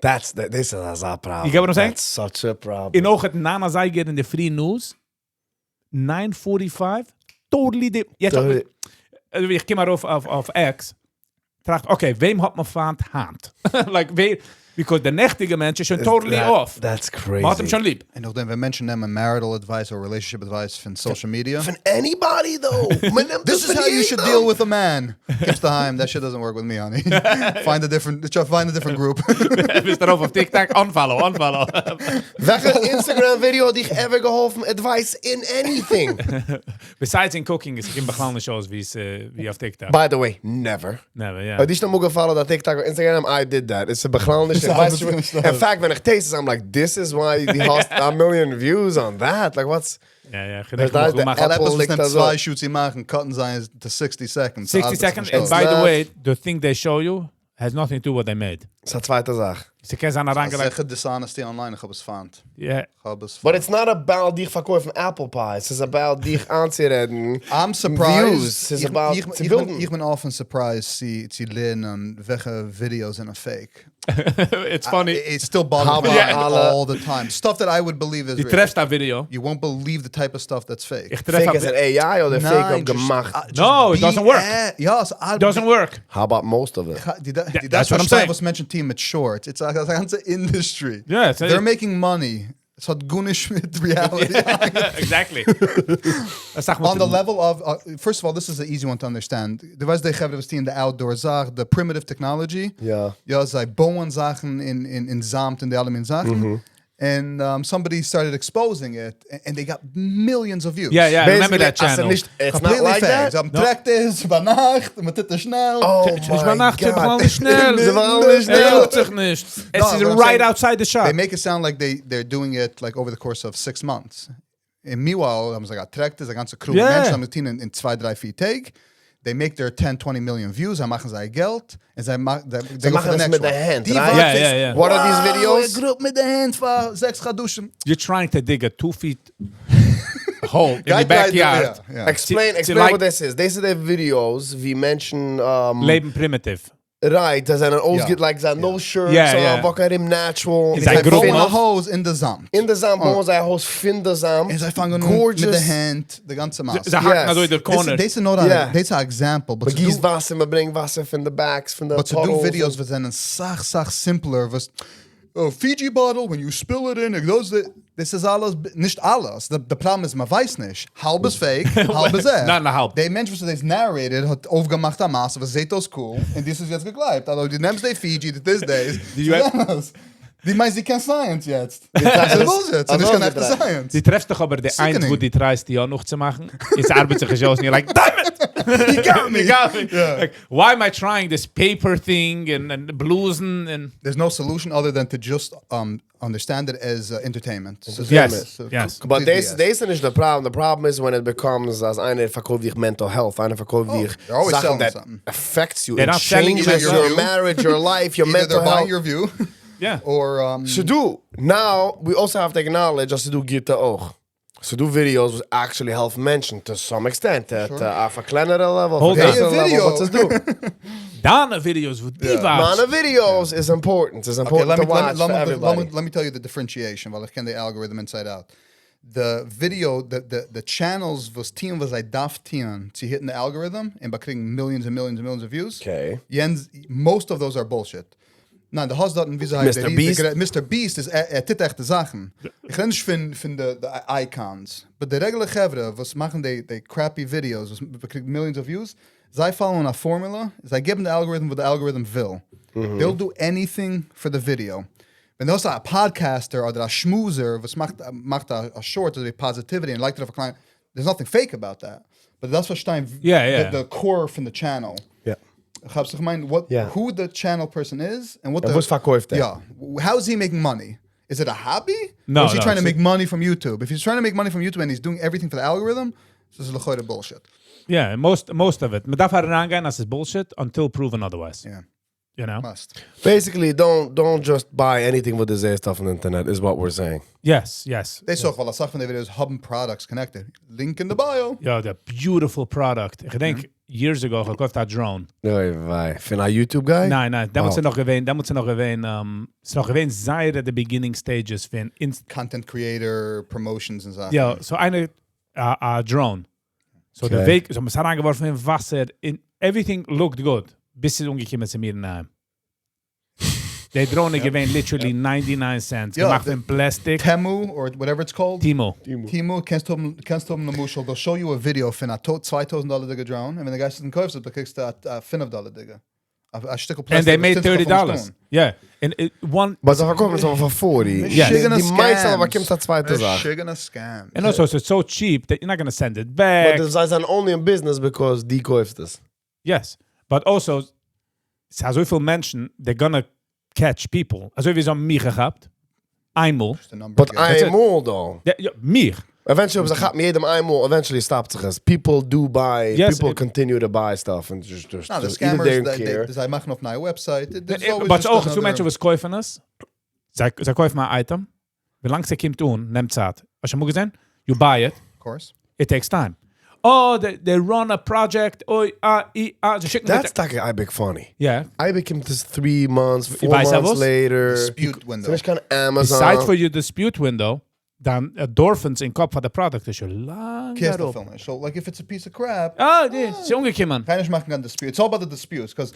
This is a problem. You get what I'm saying? That's such a problem. און אויך 9 אזייגער אין דער פרי news, 9:45, totally יעצט, Totally. איך קום ארויף אויף X, טראכט, okay, וועם האט מען פיינט היינט? Like, ווער, because דער נעכטיגע מענטש איז שוין totally off. That's crazy. מען האט אים שוין ליב. און נאכדעם, ווען מענטשן נעמען marital advice or relationship advice פון social media. פון anybody though. מען נעמט This דאס is פון how you should יעדעם. deal with a man. קומסט אהיים, that shit doesn't work with me, honey. Find a different group. ביסט ארויף אויף TikTok, unfollow, unfollow. וועלכע Instagram video האט דיך ever געהאלפן advice in anything? Besides in cooking, עס קומט בכלל נישט אויס, ווי עס, ווי אויף TikTok. By the way, never. Never, yeah. האסט נישט אמאל געfollowed אויף TikTok or Instagram, I did that. עס איז בכלל נישט. ס'איז ווייסט אלעס דו, נישט in fact, ווען איך taste עס, I'm like, this is why דו האסט a million views on that. Like, what's... Ja, געדענק דאס איך איז געמאכט. די Apple Apple וואס ליגט נעמט אזוי. צוויי שעה צו מאכן, cut'ן זיי to 60 seconds. 60 seconds. And by the way, the thing they show you has nothing to do what they made. ס'איז א צווייטע זאך. ס'קען זיין אריינגעלייגט. זיכער dishonesty online, איך האב עס פיינט. Yeah. איך האב עס But פיינט. it's not about דיך פארקויפן apple pie. It's about דיך אנצורעדן. I'm surprised. Views. It's איך, about איך, צו איך, בין, buildן. איך בין often surprised צו לערנען, וועלכע videos זענען fake. It's funny. It still boggles How my about mind אלע- all the time. Stuff that I would believe is דו real. טרעפסט א video. You won't believe the type of stuff that's fake. איך טרעף Fake א as an AI אדער fake ניין, אויף just- געמאכט? just No, it doesn't work. יא, ס'ארבעט. Doesn't work. How about most of it? די, די, that's that's what I'm saying. וואס מענטשן טוען מיט shorts. It's a גאנצע industry. Yeah, it's- They're making money. עס האט גארנישט מיט reality. Exactly. זאג מאל, On the level of, first of all, this is an easy one to understand. דו ווייסט, די חברה וואס טוען די outdoor זאך, the primitive technology. Ja. יא, זיי בויען זאכן אין זאמד און די אלע מין זאכן. And somebody started exposing it, and they got millions of views. Yeah, I remember that Basically, אז channel. נישט, it's not Completely like fake. that. זיי האבן tractors, ביינאכט, מען טוט עס שנעל. Oh נישט my ביינאכט, God. בכלל נישט שנעל. זיי ווארן נישט ער שנעל. יאגט זיך נישט. עס No, איז what I'm right saying- outside the shop. They make it sound like they're doing it like over the course of 6 months. And meanwhile, האבן זיי געהאט tractors, א גאנצע crew מענטשן האבן געטון אין 2, 3, 4 טעג. They make their 10, 20 million views, זיי מאכן זייער געלט, און זיי מאכן, they go for מאכן the עס next מיט די one. הענט, די right? ווארט Yeah, איז, yeah, yeah. What are these Wow, videos? ער גראבט מיט די הענט פאר זעקס חדשים. You're trying to dig a 2 feet hole in Guy the backyard. tried to- yeah, yeah. Explain, To explain like- what this is. This איז די videos ווי מענטשן לעבן primitive. Right, זיי זענען אויסגעטון, like זיי no shirts, Yeah, yeah. walk ארום natural. איז זיי זיי גראבן בויען א אויף? הויז אין די זאמד. אין די זאמד, בויען זיי א הויז פון די זאמד. און זיי פאנגען אן מיט די Gorgeous. הענט, די גאנצע מעשה. זיי האקן Yes. אזוי די corner. דאס איז נאר א, Yeah. דאס איז אן example. But מען גיסט to do, וואסער, מען ברענגט וואסער פון די backs, פון די but to do puddles. videos וואס זענען סאך, סאך simpler, וואס, oh, Fiji bottle, when you spill it in, it goes, דאס איז אלעס, נישט אלעס. The problem איז, מען ווייסט נישט. האלב איז fake, האלב איז עכט. ניין, האלב. דער מענטש, וואס דאס narrated, האט אויפגעמאכט א מעשה, וואס זעט אויס cool, און דאס איז יעצט געגלייבט. אלזא, דו נעמסט די Fiji, דאס דאס, You דו מיינסט, דו קענסט science יעצט. דאס איז bullshit. ס'איז נישט קיין עכטע science. דו טרעפסט דאך אבער די איינס, Sickening. וואו דו tryסט יא נאכצומאכן. עס ארבעט זיך נישט אויס, and you're like, damn it! You got me. You got me. Yeah. Like, why am I trying this paper thing and בלאזן and There's no solution other than to just understand it as entertainment. So, Yes, so yes. But completely דאס, yes. דאס איז נישט the problem. The problem is when it becomes, אז איינער פארקויפט דיך mental health, איינער פארקויפט דיך they're always זאכן selling that something. affects you They're and not selling you changes your your view. marriage, your life, your Either mental they're buying health. your view Yeah. or ס'דא, now we also have to acknowledge אז ס'דא גוטע אויך. ס'דא videos וואס actually help מענטשן to some extent, at אויף א קלענערע level, Hold אויף א on. גרעסערע level, Video. but ס'דא. דיינע videos, וואו דו watchסט. מיינע videos is important. It's Okay, important let me, to let me, watch let for me, let everybody. me, let me tell you the differentiation, ווייל איך קען די algorithm inside out. The video, the channels וואס טוען וואס זיי דארף טוען צו hit'ן the algorithm און באקריגן millions and millions and millions of views. Okay. יענץ, most of those are bullshit. ניין, דו האסט דארט, ווי אזוי Mr. Beast? Mr. Beast איז, ער טוט עכטע זאכן. איך רעד נישט פון די icons. But די regular חברה, וואס מאכן די crappy videos, וואס באקריגן millions of views, זיי follow'ן א formula, זיי געבן די algorithm וואס די algorithm וויל. They'll do anything for the video. ווען דו האסט א podcaster אדער א שמועסער, וואס מאכט א short, אזוי ווי positivity און לייגט ארויף א קליין, there's nothing fake about that. But דאס פארשטיין the core from the channel. כאפסט, איך מיין, what, who the channel person is and what און the וואס פארקויפט ער? Yeah. How is he making money? Is it a hobby? No, Or is he no, trying to it's- make money from YouTube? If he's trying to make money from YouTube and he's doing everything for the algorithm, this is לכאורה bullshit. Yeah, most of it. מען דארף אריינגיין, אז ס'איז bullshit until proven otherwise. Yeah. You know? Must. Basically, don't just buy anything וואס דו זעסט אויפן אינטערנעט, is what we're saying. Yes. דאס אויך, ווייל א סאך פון די videos האבן products connected. Link in the bio. יא, the beautiful product. איך געדענק, years ago, איך האב געקויפט א drone. אוי וויי. פון א YouTube guy? ניין, דעמאלטס Oh. איז נאך געווען, דעמאלטס איז נאך געווען, ס'איז נאך געווען זייער at the beginning stages פון Content creator, promotions און זאכן. יא, so איינע, א drone. So די וועג, so מ'האט אריינגעווארפן אין וואסער, in, everything looked good, ביז ס'איז אנגעקומען צו מיר אהיים. די drone איז געווען literally 99 cents, געמאכט פון plastic. Temu, or whatever it's called. Temu. Temu, קענסטו האבן, קענסטו האבן למשל, they'll show you a video פון א 2000 דאלערדיגע drone, און ווען דו גייסט און קויפסט עס, באקומסטו א 5 דאלערדיגע. א שטיקל plastic. And they וואס made טוט זיך 30 אויף dollars. שטאן. Yeah. And it, one But זיי פארקויפן עס אבער פאר 40. Yes. די מיינסט אבער באקומסט א צווייטע זאך. משוגענע scam. And also, it's so cheap that you're not going to send it back. But זיי זענען only in business because דו קויפסט עס. Yes. But also, ס'איז אזויפיל מענטשן, they're gonna catch people. אזוי ווי זיי האבן מיך געכאפט. איינמאל. Just a number But game. איינמאל, though. יא, מיך. Eventually, אויב זיי כאפן יעדעם איינמאל, eventually stop זיך עס. People do buy, Yes, people it- continue to buy stuff and just, No, the just either scammers, they don't they, care. they, זיי מאכן אויף נייע website. There's always But just אויך, צו another- מענטשן, וואס קויפן עס, זיי קויפן א item, ווי לאנג ס'קומט אן, נעמט צייט. האסט שוין אמאל געזען? You buy it. Of course. It takes time. Oh, they run a project. Oi, ah, i, ah. זיי שיקן That's טאקע אייביג funny. Yeah. אייביג קומט עס 3 months, 4 ווייסט months וואס? later. Dispute window. ס'איז נישט קיין Amazon. Besides for your dispute window, דיין endorphins אין קאפ פאר די product איז שוין לאנג קענסט אראפ. פילן. So, like, if it's a piece of crap, אה, די, ס'איז אנגעקומען. קען איך מאכן קיין dispute. It's all about the disputes, because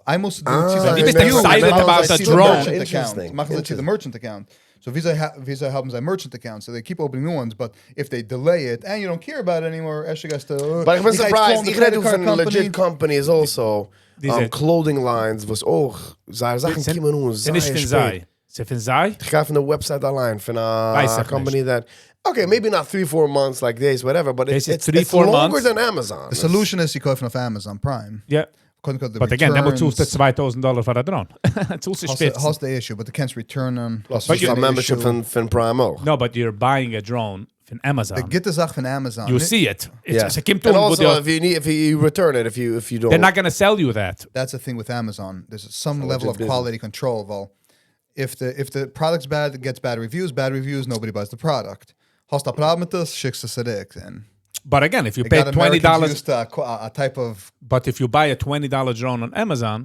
I must do Ah, דו ביסט excited about the drone. Merchant account. Interesting. מאכן זיי צו the merchant account. So ווי זיי, ווי זיי האבן זיי merchant account, so they keep opening new ones, but if they delay it and you don't care about it anymore, ערשט גייסטו, But איך בין איך גיי surprised, calling the איך רעד credit card פון company. legit companies also, דיזע- clothing lines, וואס אויך, זייערע זאכן קומען אן ס'איז נישט זייער פון שפעט. זיי. ס'איז פון זיי? איך גיי פון די website אליין, פון א ווייס איך company that, okay, maybe not 3, 4 months like this, whatever, but This is 3, it's 4 longer months? than Amazon. The solution is צו קויפן אויף Amazon Prime. Yeah. קודם כל, the But again, דעמאלט returns. צאלסטו 2000 דאלער פאר א drone. צאלסטו האסט- שפעט. האסט די issue, but דו קענסט return Plus, But you you- a membership פון Prime אויך. No, but you're buying a drone פון Amazon. די גוטע זאך פון Amazon. You see it. It's, Yeah. ס'קומט And אן, וואו also, די- if you need, if you return it, if you don't. They're not gonna sell you that. That's the thing with Amazon. There's some a level legit of business. quality control. Well, if the product's bad, it gets bad reviews. Bad reviews, nobody buys the product. האסט א פראבלעם מיט דאס, שיקסט עס צוריק. And But again, if you it pay got $20, Americans used to a type of but if you buy a $20 drone on Amazon,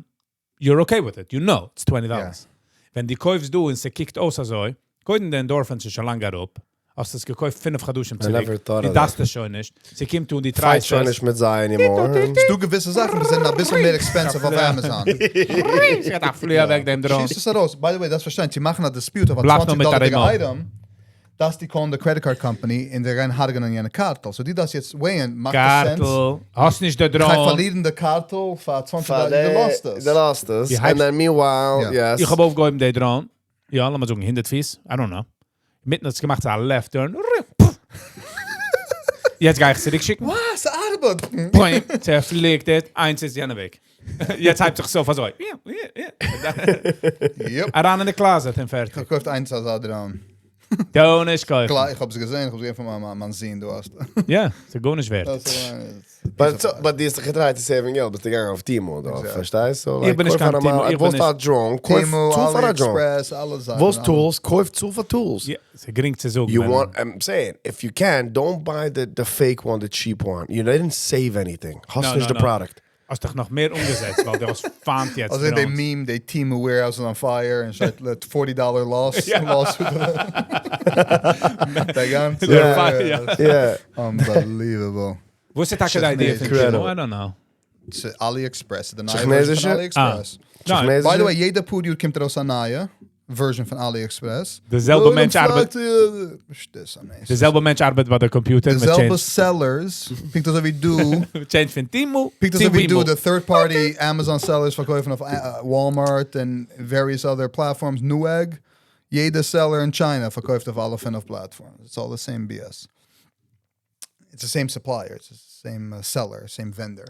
you're okay with it. You know it's $20. ווען דו קויפסט דא און ס'קוקט אויס אזוי, קודם די endorphins איז שוין לאנג אראפ, האסט עס געקויפט פינף חדשים צוריק. never thought די of that. דארפסט עס שוין נישט. ס'קומט אן די Fight try סט שוין עס. נישט מיט זיי anymore. ס'דא געוויסע זאכן, וואס זענען א ביסל מער expensive אויף Amazon. ס'גייט א פלי אוועק דעם drone. שיס עס ארויס. By the way, דאס פארשטיין, צו מאכן א dispute אויף א בלייבט נאר מיט א 20 דאלערדיגע remote. item, דארפסט דו call ן the credit card company און זיי גייען הרג'נען יענע קארטל. So דו דארפסט יעצט weigh ן, מאכט דאס sense? קארטל. האסט נישט די איך גיי drone. פארלירן די קארטל פאר 20 דאלער, דו לאזט עס. דו לאזט עס. די And הייבסט- then meanwhile, Yeah. yes. איך האב אויפגעהויבן די drone. יא, לאמיר זאגן 100 פיס. I don't know. מיטן האט עס געמאכט א left turn. יעצט גיי איך צוריקשיקן. וואס? ארבעט! Point. צעפליקט עס. איינס איז יענער וועג. יעצט הייבט זיך עס אויף אזוי. Yep. אריין אין די closet און פארטיג. איך האב געקויפט איינס אזא drone. דו נישט קויפן. קלאר, איך האב עס געזען, איך האב עס געזען פון מיין מיין זון, דו האסט. יא, ס'איז גארנישט ווערט. דאס איז But, so, but דו האסט דיך גע try ט צו save ן געלט, ביסטו געגאנגען אויף Temu, דא, Exactly. פארשטייסט? So, איך like, בין נישט קויף קיין א נארמאל- Temu, איך בין וואס א drone, קויף Temu, צו פאר א drone. AliExpress, אלע זאכן. וואס אלע. tools, קויף צו פאר tools. יא, ס'איז גרינג צו זאגן. You ווען- want, I'm saying, if you can, don't buy the fake one, the cheap one. You didn't save anything. האסט No, נישט no, the no. product. האסט דיך נאך מער אנגעזעצט, ווייל דו האסט פיינט יעצט Also they drones. meme, they Temu warehouse is on fire and shit, like $40 loss. Ja. loss. די גאנצע. They're fire, ja. Yeah. Unbelievable. וואס איז טאקע די idea פון Incredible. Temu? I don't know. ס'איז AliExpress, די נייע version כינעזישע? פון AliExpress. ניין, By the way, יעדע פאר יאר קומט ארויס א נייע version פון AliExpress. די זעלבע מענטש ארבעט. דאס איז amazing. די זעלבע מענטש ארבעט ביי די computer. די זעלבע sellers, פונקט אזוי ווי דו, Change פון Temu. פונקט אזוי ווי דו, the third party Amazon sellers פארקויפן אויף Walmart and various other platforms, Newegg, יעדע seller in China פארקויפט אויף אלע פינף platforms. It's all the same BS. It's the same supplier, it's the same seller, same vendor.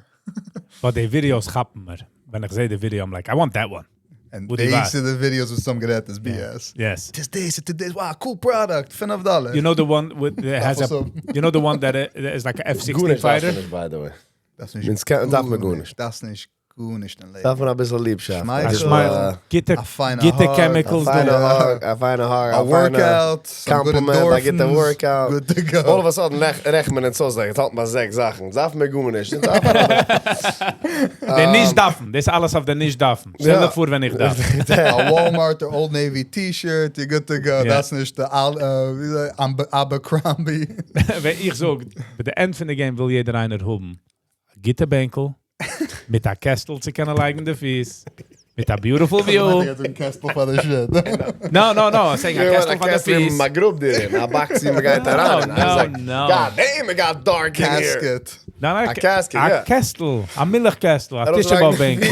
But די videos כאפן מיר. ווען איך זע די video, I'm like, I want that one. And וואו די they וואר. see the videos with some גערעדט is BS. Yes. This this, this, wow, cool product, פינף דאלער. You know the one with that has a awesome. you know the one that is like a F-16 גארנישט fighter? דארף מען נישט, by the way. דאס נישט מען סקענט- דארף מען גארנישט. דאס נישט גארנישט אין לעבן. דארף מען אביסל ליבשאפט. שמייכל. א שמייכל. גוטע א פיינע גוטע hug. chemicals א פיינע דא. hug, א פיינע hug, א א פיינע workout, some good compliment, א גוטע endorphins, workout. good to go. All of a sudden רעכנט מען אונז אויס, like, האלט מען ביי זעקס זאכן. דארף מען גארנישט. אונז דארף מען די נישט דארפן. דאס אלעס אויף די נישט דארפן. שטעל דיך פאר ווען איך דארף. א Walmart or Old Navy t-shirt, you're good to go. Yeah. That's נישט די ווי זאג, Abercrombie. ווען איך זאג, ביי די end פון די game וויל יעדער איינער האבן א גוטע בענקל, מיט א קעסטל צו קענען לייגן די פיס, מיט א beautiful view. א קעסטל פאר די shit. No, I'm saying א קעסטל פאר די פיס. א גרוב דערין, א box ווי מ'גייט אריין. No, I was like, no. God damn, it got dark in here. Casket. ניין, א casket, א yeah. קעסטל, א מילך קעסטל, א דאס תשעה לייגן באב בענקל.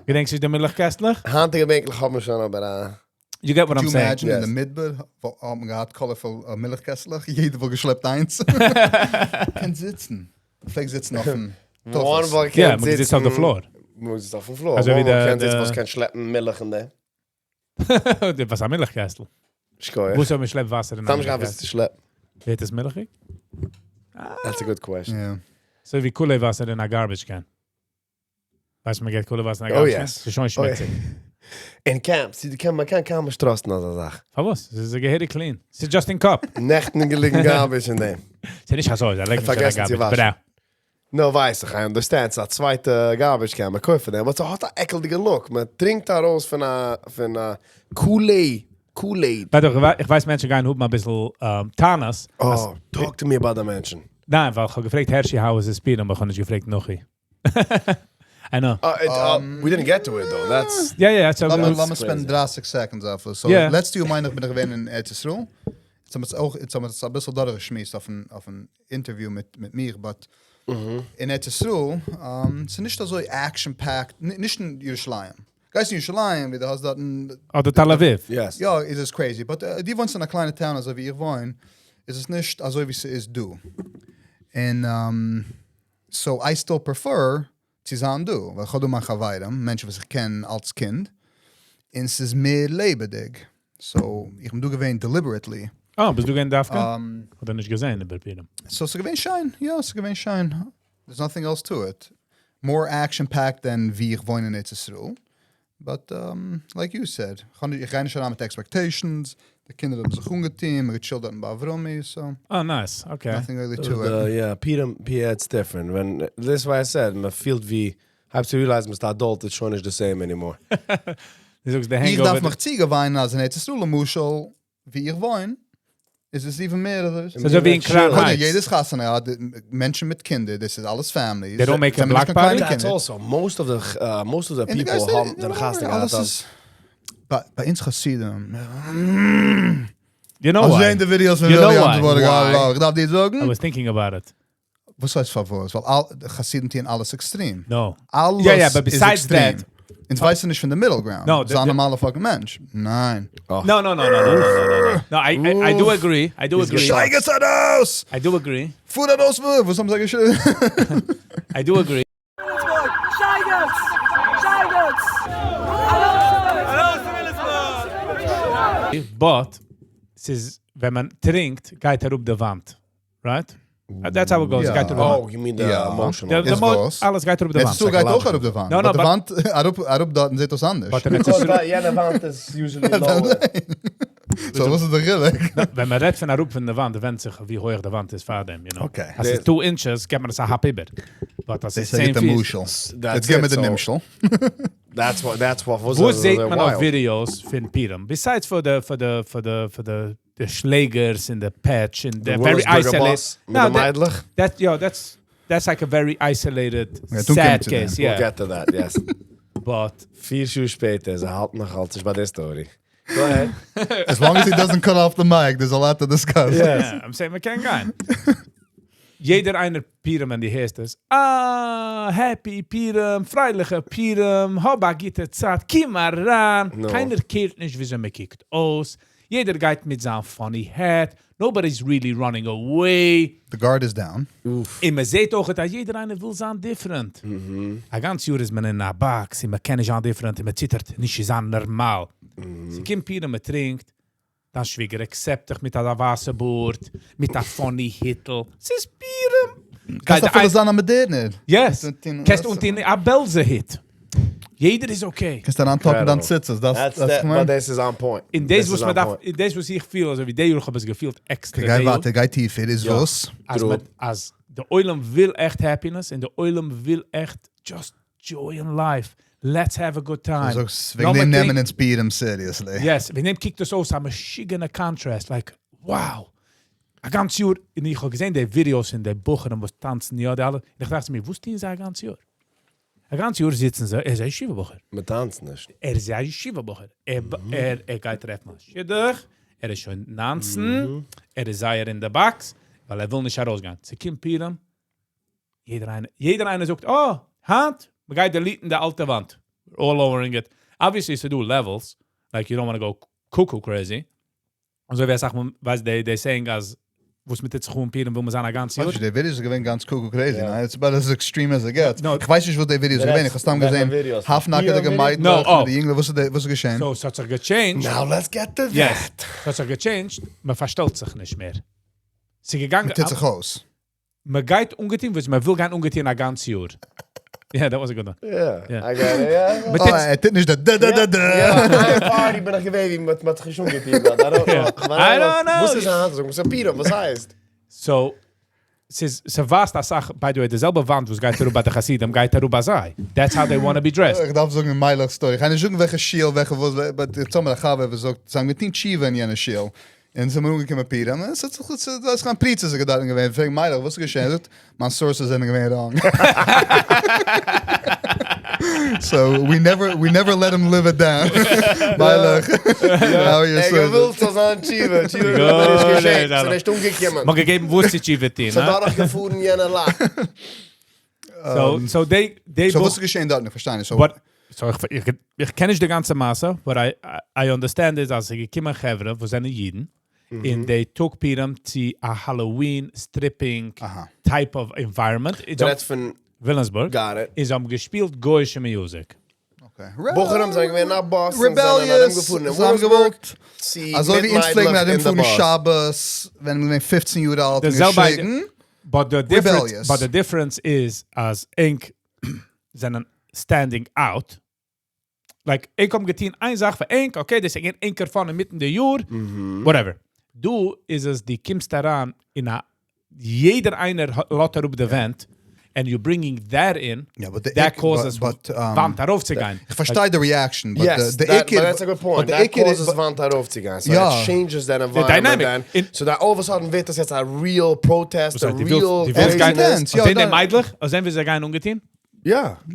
געדענקסט נישט די מילך קעסטלעך? היינטיגע בענקלעך האבן שוין אבער א... You get what I'm Could you saying. imagine in Yes. the מדבר, וואו האט מען געהאט colorful מילך קעסטלעך, יעדער וואלט געשלעפט איינס. קען זיצן. פלעג זיצן אויפן One תחת. וואלט Yeah, קען מען זיצט אויף די floor. מען זיצט אויפן floor. אזוי ווי One וואלט קען די- זיצן, וואס קען שלעפן מילך אין דעם. וואס א מילך קעסטל? שכוח. וואו זאל מען שלעפן וואסער אין א סתם מילך געהאט וואס קעסטל? צו שלעפן. ווערט עס מילכיג? That's a good question. Yeah. אזוי ווי קולע וואסער אין א garbage can. ווייסט מען גייט קולע וואסער אין א Oh, garbage can? yes. ס'איז שוין שמוציג. אין camp, זי קען, מען קען קיינמאל נישט trust ן אזא זאך. פארוואס? ס'איז געהעריג clean. ס'איז just in cup. נעכטן געליגן garbage אין דעם. ס'איז נישט אזוי, דא לייגט מען פארגעסן נישט צו א garbage. וואשן. Bra. No, ווייס איך, I understand. ס'איז א צווייטע garbage can, מען קויפט פון דעם. אבער ס'האט א עקלדיגע look. מען טרינקט ארויס פון א, פון א Kool-Aid. Kool-Aid. ווייל איך ווייס, מענטשן גייען האבן א ביסל טענות. Oh, talk to me about the מענטשן. ניין, ווייל איך האב געפרעגט Hershey, how is his פורים, אבער איך האב נישט געפרעגט Nochi. I know. We didn't get to it though. That's Yeah, so, לאמיר, לאמיר crazy. spend 30 seconds אויף עס. So, לעצטע יאר מיין איך בין איך געווען אין ארץ ישראל. יעצט האבן מיר עס אויך, יעצט האבן מיר עס א ביסל דורכגעשמועסט אויפן, אויפן interview מיט, מיט מיר, but אין ארץ ישראל, ס'איז נישט אזוי action-packed, נישט אין ירושלים. גייסט אין ירושלים, ווי דו האסט דארט אדער תל אביב. Yes. יא, איז עס crazy. But דו וואוינסט אין א קליינע town, אזוי ווי איך וואוין, איז עס נישט אזוי ווי ס'איז דא. און so I still prefer צו זיין דא, ווייל איך האב דא מיין חברים, מענטשן וואס איך קען אלס קינד, און ס'איז מער לעבעדיג. So, איך בין דא געווען deliberately. אה, ביסט דו געווען דווקא? אדער נישט געזען איבער פורים? So, ס'איז געווען שיין. יא, ס'איז געווען שיין. There's nothing else to it. More action-packed than ווי איך וואוין אין ארץ ישראל. But, like you said, איך גיי נישט אריין מיט expectations. די קינדער האבן זיך אנגעטון, מ'האט געטשילט דארט ביי אברומי, so Oh, nice. Okay. nothing really to it. Yeah, Peter, Peter, it's different. When this is why I said, מען פילט ווי, have to realize, מ'איז adult, it's שוין נישט the same anymore. דו זאגסט, די איך דארף hangover. מיך צוגעוויינען, אז אין ארץ ישראל, למשל, ווי איך וואוין, איז עס even מער. ס'איז אזוי ווי אין Crown קודם, Heights. יעדעס חתונה האט מענטשן מיט קינדער, דאס איז אלעס families. They don't make a זענען נישט block קיין party? קליינע That's קינדער. also, most of the און די people גייסט האבן זענען חתונה געהאט. אלעס איז ביי ביי אונז חסידים. You know I've why? זען די videos פון You know Williamsburg, why? האלא, איך דארף דיר זאגן? I was thinking about it. וואס הייסט פארוואס? ווייל אלע חסידים טוען אלעס extreme. No. אלעס Yeah, but איז besides extreme. that- אונז ווייסן נישט פון די middle ground. No, זיי א נארמאלע fucking מענטש. ניין. No, no, no, no, no, no, no, no. No, I do agree. I do agree. שייגעץ ארויס! I do agree. פאר ארויס! וואס האבן זיי געשריבן? I do agree. שייגעץ! שייגעץ! ארויס! But ס'איז, ווען מען טרינקט, גייט אראפ די וואנט. Right? That's how it goes. Ja. גייט אראפ די וואנט. Oh, you mean the Ja. emotional. The, the איז וואס? אלעס גייט אראפ די יעצט וואנט. דא גייט אויך אראפ די וואנט. No, no, But די but- וואנט, אראפ, אראפ דארט זעט אויס אנדערש. But ווען עס איז- יענע וואנט איז usually lower. So, וואס איז די חילוק? ווען מען רעדט פון אראפ פון די וואנט, ווענדט זיך, ווי הויך די וואנט איז פאר דעם, you know. Okay. אז ס'איז 2 inches, גיט מען עס א כאפ איבער. But אז ס'איז דאס איז 10 דער feet. משל. That's יעצט גיב מיר it, דעם so- נמשל. That's what was וואו זעט מען אויף videos פון פורים? Besides for the שלעגערס and the patch and the very Williamsburger isolated. bus מיט No, די that, מיידלעך? that, yeah, that's like a very isolated, Yeah, don't sad get to case. that. Yeah, We'll get to that, yes. but פיר שעה שפעטער, זיי האלטן נאך אלץ נישט ביי די story. Go ahead. As long as he doesn't cut off the mic, there's a lot to discuss. Yeah, I'm saying, מ'קען גיין. יעדער איינער פורים, ווען דו הערסט עס. Ah, happy פורים, פרייליכע פורים, האב א גוטע צייט, קום אריין. No. קיינער care ט נישט, וויאזוי מען קוקט אויס. יעדער גייט מיט זיין funny hat. Nobody's really running away. The guard is down. און מען זעט אויך, אז יעדער איינער וויל זיין different. א גאנץ יאר איז מען אין א box, און מען קען נישט זיין different, און מען ציטערט נישט צו זיין נארמאל. ס'קומט פורים, מען טרינקט, דיין שוויגער accept דיך מיט א ווייסע בארד, מיט א funny היטל. ס'איז פורים. קענסט אפילו זיין א מאדערנער. Yes. קענסט אנטון א בעלזע היט. יעדער איז okay. קענסט אריינטאקן דיין ציצית. דאס איז כ'מיין. דאס איז on point. און דאס וואס מ'דארף, און דאס וואס איך פיל אזוי ווי די יאר, איך האב עס געפילט עקסטרע. גיי ווייטער, גיי טיפער, איז וואס? אז די עולם וויל עכט happiness, און די עולם וויל עכט just joy in life. Let's have a good time. דו זאגסט, וועגן דעם נעמען אונז פורים seriously. Yes, וועגן דעם קוקט עס אויס א משוגענע contrast, like, wow. א גאנץ יאר, און איך האב געזען די videos פון די בחורים וואס טאנצן, יא, די אלע, און איך דאכט מיר, וואס טוען זיי א גאנץ יאר? א גאנץ יאר זיצן זיי, ער איז א ישיבה בחור. מען טאנצט נישט. ער איז א ישיבה בחור. ער גייט טרעפן א שידוך, ער איז שוין 19, ער איז זייער אין די box, ווייל ער וויל נישט ארויסגיין. ס'קומט פורים, יעדער איינער זאגט, oh, היינט, מען גייט delete ן די אלטע וואנט. All lowering it. Obviously, ס'דא levels, like you don't want to go cuckoo crazy. אזוי ווי אסאך מאל, ווייסט, they saying אז וואס מ'טוט זיך אן פורים וויל מען זיין א גאנץ יאר. די videos איז געווען גאנץ cuckoo crazy, ניין? It's about as extreme as it gets. איך ווייס נישט וואס די videos איז געווען, איך האב סתם געזען האלב נאקעטע מיידלעך מיט די יונגלעך, וואס איז וואס איז געשען? So, ס'האט זיך גע change ט. Now let's get to that. ס'האט זיך גע change ט, מען פארשטעלט זיך נישט מער. ס'איז געגאנגען. מען טוט זיך אויס. מען גייט אנגעטון וואס מען וויל גיין אנגעטון א גאנץ יאר. Yeah, that was a good one. Yeah, I got it, yeah. מען טוט ער טוט נישט די די די די די. יא, party בין איך געווען ווי מען האט זיך נישט אנגעטון דארט. I don't know. I don't know. וואס איז היינט? זאג מיר, ס'איז פורים, וואס הייסט? So, ס'איז, ס'ווייזט אסאך, by the way, די זעלבע וואנט וואס גייט אראפ ביי די חסידים, גייט אראפ ביי זיי. That's how they want to be dressed. איך דארף זאגן מיילעך story. איך גיי נישט זאגן וועלכע שול, וועלכע וואס, but איך האב א חבר וואס זאגט, זיי האבן געטון תשובה אין יענע שול. און זיי זענען אנגעקומען פורים, און עס האט זיך, עס איז קיין פריצות איז געדארפן געווען, פרעג מיילעך, וואס איז געשען? ער זאגט, מיין sources זענען געווען wrong. So we never, we never let him live it down. מיילעך, how are your ער sources? געווילט זאל זיין תשובה, תשובה איז נישט געשען, ס'איז נישט אנגעקומען. מ'האט געגעבן וואס צו תשובה טון, ס'איז דורכגעפארן יענע לאך. So they So וואס איז געשען דארט? איך פארשטיי נישט. But, so איך קען נישט די גאנצע מעשה, but I understand is אז ס'איז געקומען חברה, וואס זענען אידן, און they took פורים צו א Halloween stripping type of environment. דו רעדסט פון וויליאמסבורג. Got it. און זיי האבן געשפילט גוי'אישע music. בחורים זענען געווען א באס און זענען ארומגעפארן אין Rebellious, זיי האבן וויליאמסבורג געוואלט, צו אזוי ווי מיט אונז פלעגן מיידלעך אין די ארומפארן באס. שבת, ווען מיר זענען 15 יאר אלט די און זעלבע געשריגן. But the difference, Rebellious. but the difference is, אז ענק זענען standing out. Like, ענק האבן געטון איין זאך פאר ענק, okay, דאס איז געווען ענקער fun אינמיטן די יאר, whatever. דא איז עס, דו קומסט אריין אין א, יעדער איינער לאזט אראפ די ווענט, and you're bringing that in, Yeah, but the that ick- causes but, וואנט ארויפצוגיין. איך פארשטיי די reaction, but Yes, the that, עיקר, but that's a good point. but the That עיקר causes but- וואנט ארויפצוגיין. So Ja. it changes that environment dynamic. then. In- So that all of a sudden ווערט דאס יעצט א real protest, וואס a הייסט, די ווילסט- real די ווילסט גיין- Intense, ja, זענען די dan- מיידלעך? זענען ווי זיי גייען אנגעטון? Yeah.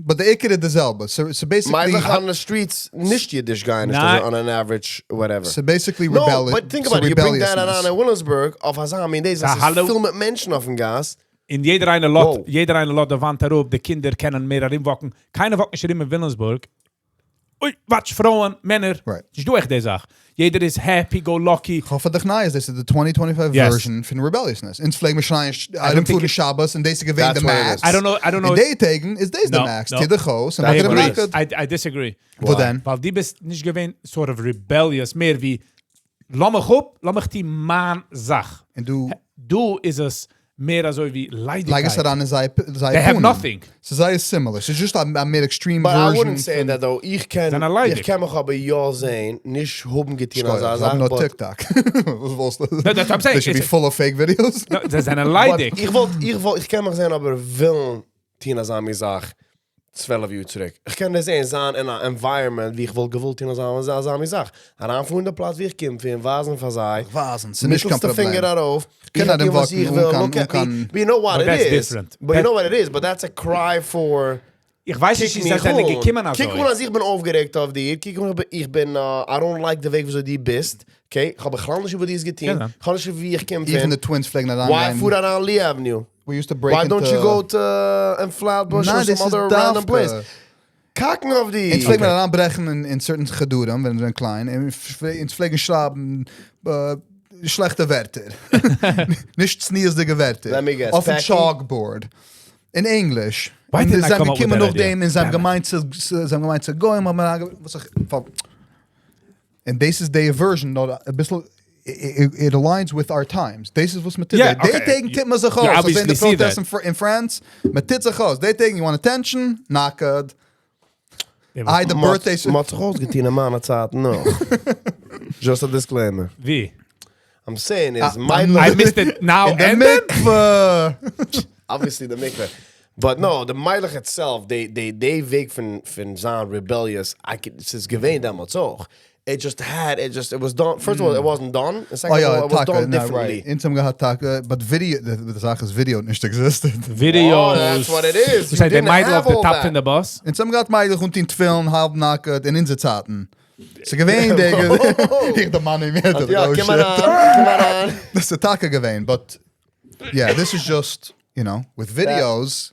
But the עיקר איז די זעלבע. So basically, מיידלעך on the streets נישט אידיש גייען, נישט ניין. אזוי on an average whatever. So basically No, rebelli- but think so about it. You bring that rebelliousness. אריין אין וויליאמסבורג, אויף אזא מין days, א אז ס'איז האלא- פיל מיט מענטשן אויפן גאס. און יעדער איינער לאזט, Wow. יעדער איינער לאזט די וואנט אראפ, די קינדער קענען מער ארומוואקן. קיינער וואקט נישט ארום אין וויליאמסבורג. אוי, watch, פרויען, מענער. Right. ס'איז דא עכט די זאך. יעדער איז happy, go lucky. איך האף פאר דיך נייעס, דאס איז די 2025 Yes. version פון rebelliousness. אונז פלעגן מיר שרייען, don't think ארומפארן שבת, און דאס איז געווען That's the what it max. is. I don't know, I don't know. אין די טעגן איז דאס the No, max. no. טו דיך אויס, און I מאך דיר agree. נאקעט. I disagree. וואו דען? ווייל דו ביסט נישט געווען sort of rebellious, מער ווי, לאז מיך אפ, לאז מיך טון מיין זאך. און דו דא איז עס מער אזוי ווי ליידיגקייט. לייג עס אריין אין זיי They have פנים. nothing. ס'איז זייער similar. ס'איז just א מער extreme But I version wouldn't say פון- that though. איך קען, זענען ליידיג. איך קען מיך אבער יא זען, נישט האבן געטון שכוח, אזא זיי האבן זאך, נאר but- TikTok. וואס ווילסטו? No, that's what I'm saying. They should be It's- full of fake videos. No, זיי זענען But ליידיג. איך וואלט, איך וואלט, איך קען מיך זען אבער ווילן טון אזא מין זאך 12 יאר צוריק. איך קען דאס זען, זיין אין א environment, ווי איך וואלט געוואלט טון אזא מין זאך. אריינפארן אין די פלאץ, ווי איך קום פון, ווייזן פאר זיי. ווייזן, ס'איז נישט קיין מיטלסטע פראבלעם. פינגער ארויף. קען איך ארום טו וואס וואקן איך אן וויל, קיין- look אן at me. קיין- But you know what But it that's is. different. But you That- know what it is. But that's a cry for איך ווייס נישט, קוק ווי זיי מיך זענען אן. געקומען אזוי. קוק אן אז איך בין אויפגערעגט אויף דיר. קוק אן, איך בין, I don't like די וועג וויאזוי דו ביסט. Okay? איך האב בכלל נישט איבער דיר געטון. קען זיין. איך האב נישט ווי איך קום Even פון. the twins פלעגן Why אריינגיין. פאר אריין Lee Avenue? We used to break Why don't you into- go to in Flatbush ניין, or some דאס איז other random דווקא. place? קאקן אויף דיר. אונז פלעגן מיר אריינברעכן אין certain חדרים, ווען מיר זענען קליין, און אונז פלעגן שרייבן שלעכטע ווערטער. נישט צניעות'דיגע ווערטער. Let me guess. אויפן Packing? chalkboard. אין ענגליש. Why און didn't I זיי come up with געקומען that נאך idea? דעם, און זיי האבן Damn it. געמיינט צו, זיי האבן געמיינט צו גוים, האבן מיר אנגע-, וואס איך, פאר- און דאס איז די version, נאר א ביסל. It aligns with our times. דאס איז וואס מען טוט. די טעג טוט מען זיך אויס. אזוי אין די protests אין France, מען טוט זיך אויס. די טעג, you want attention? נאקעט. איי די birthdays. מען האט זיך אויסגעטון אין מיינע צייטן נאך. Just a disclaimer. ווי? I'm saying is מיידלעך. I missed it now אין די מקווה. Obviously די מקווה. But no, די מיידלעך itself, די די די וועג פון פון זיין rebellious, I can, ס'איז געווען דעמאלטס אויך. It just had, it just, it was done, first of all, it wasn't done, and second of all, it was done differently. אונז האבן געהאט טאקע, but video, די זאך איז ווידעא האט נישט existed. Videos. Oh, that's what it is. וואס הייסט די מיידל אויף די top פון די באס? אונז האבן געהאט מיידלעך אנטון תפילין האלב נאקעט אין אונזער צייטן. ס'איז געווען די, איך דערמאן מיר יעצט, יא, קום אריין, קום אריין. דאס איז טאקע געווען, but yeah, this is just, you know, with videos,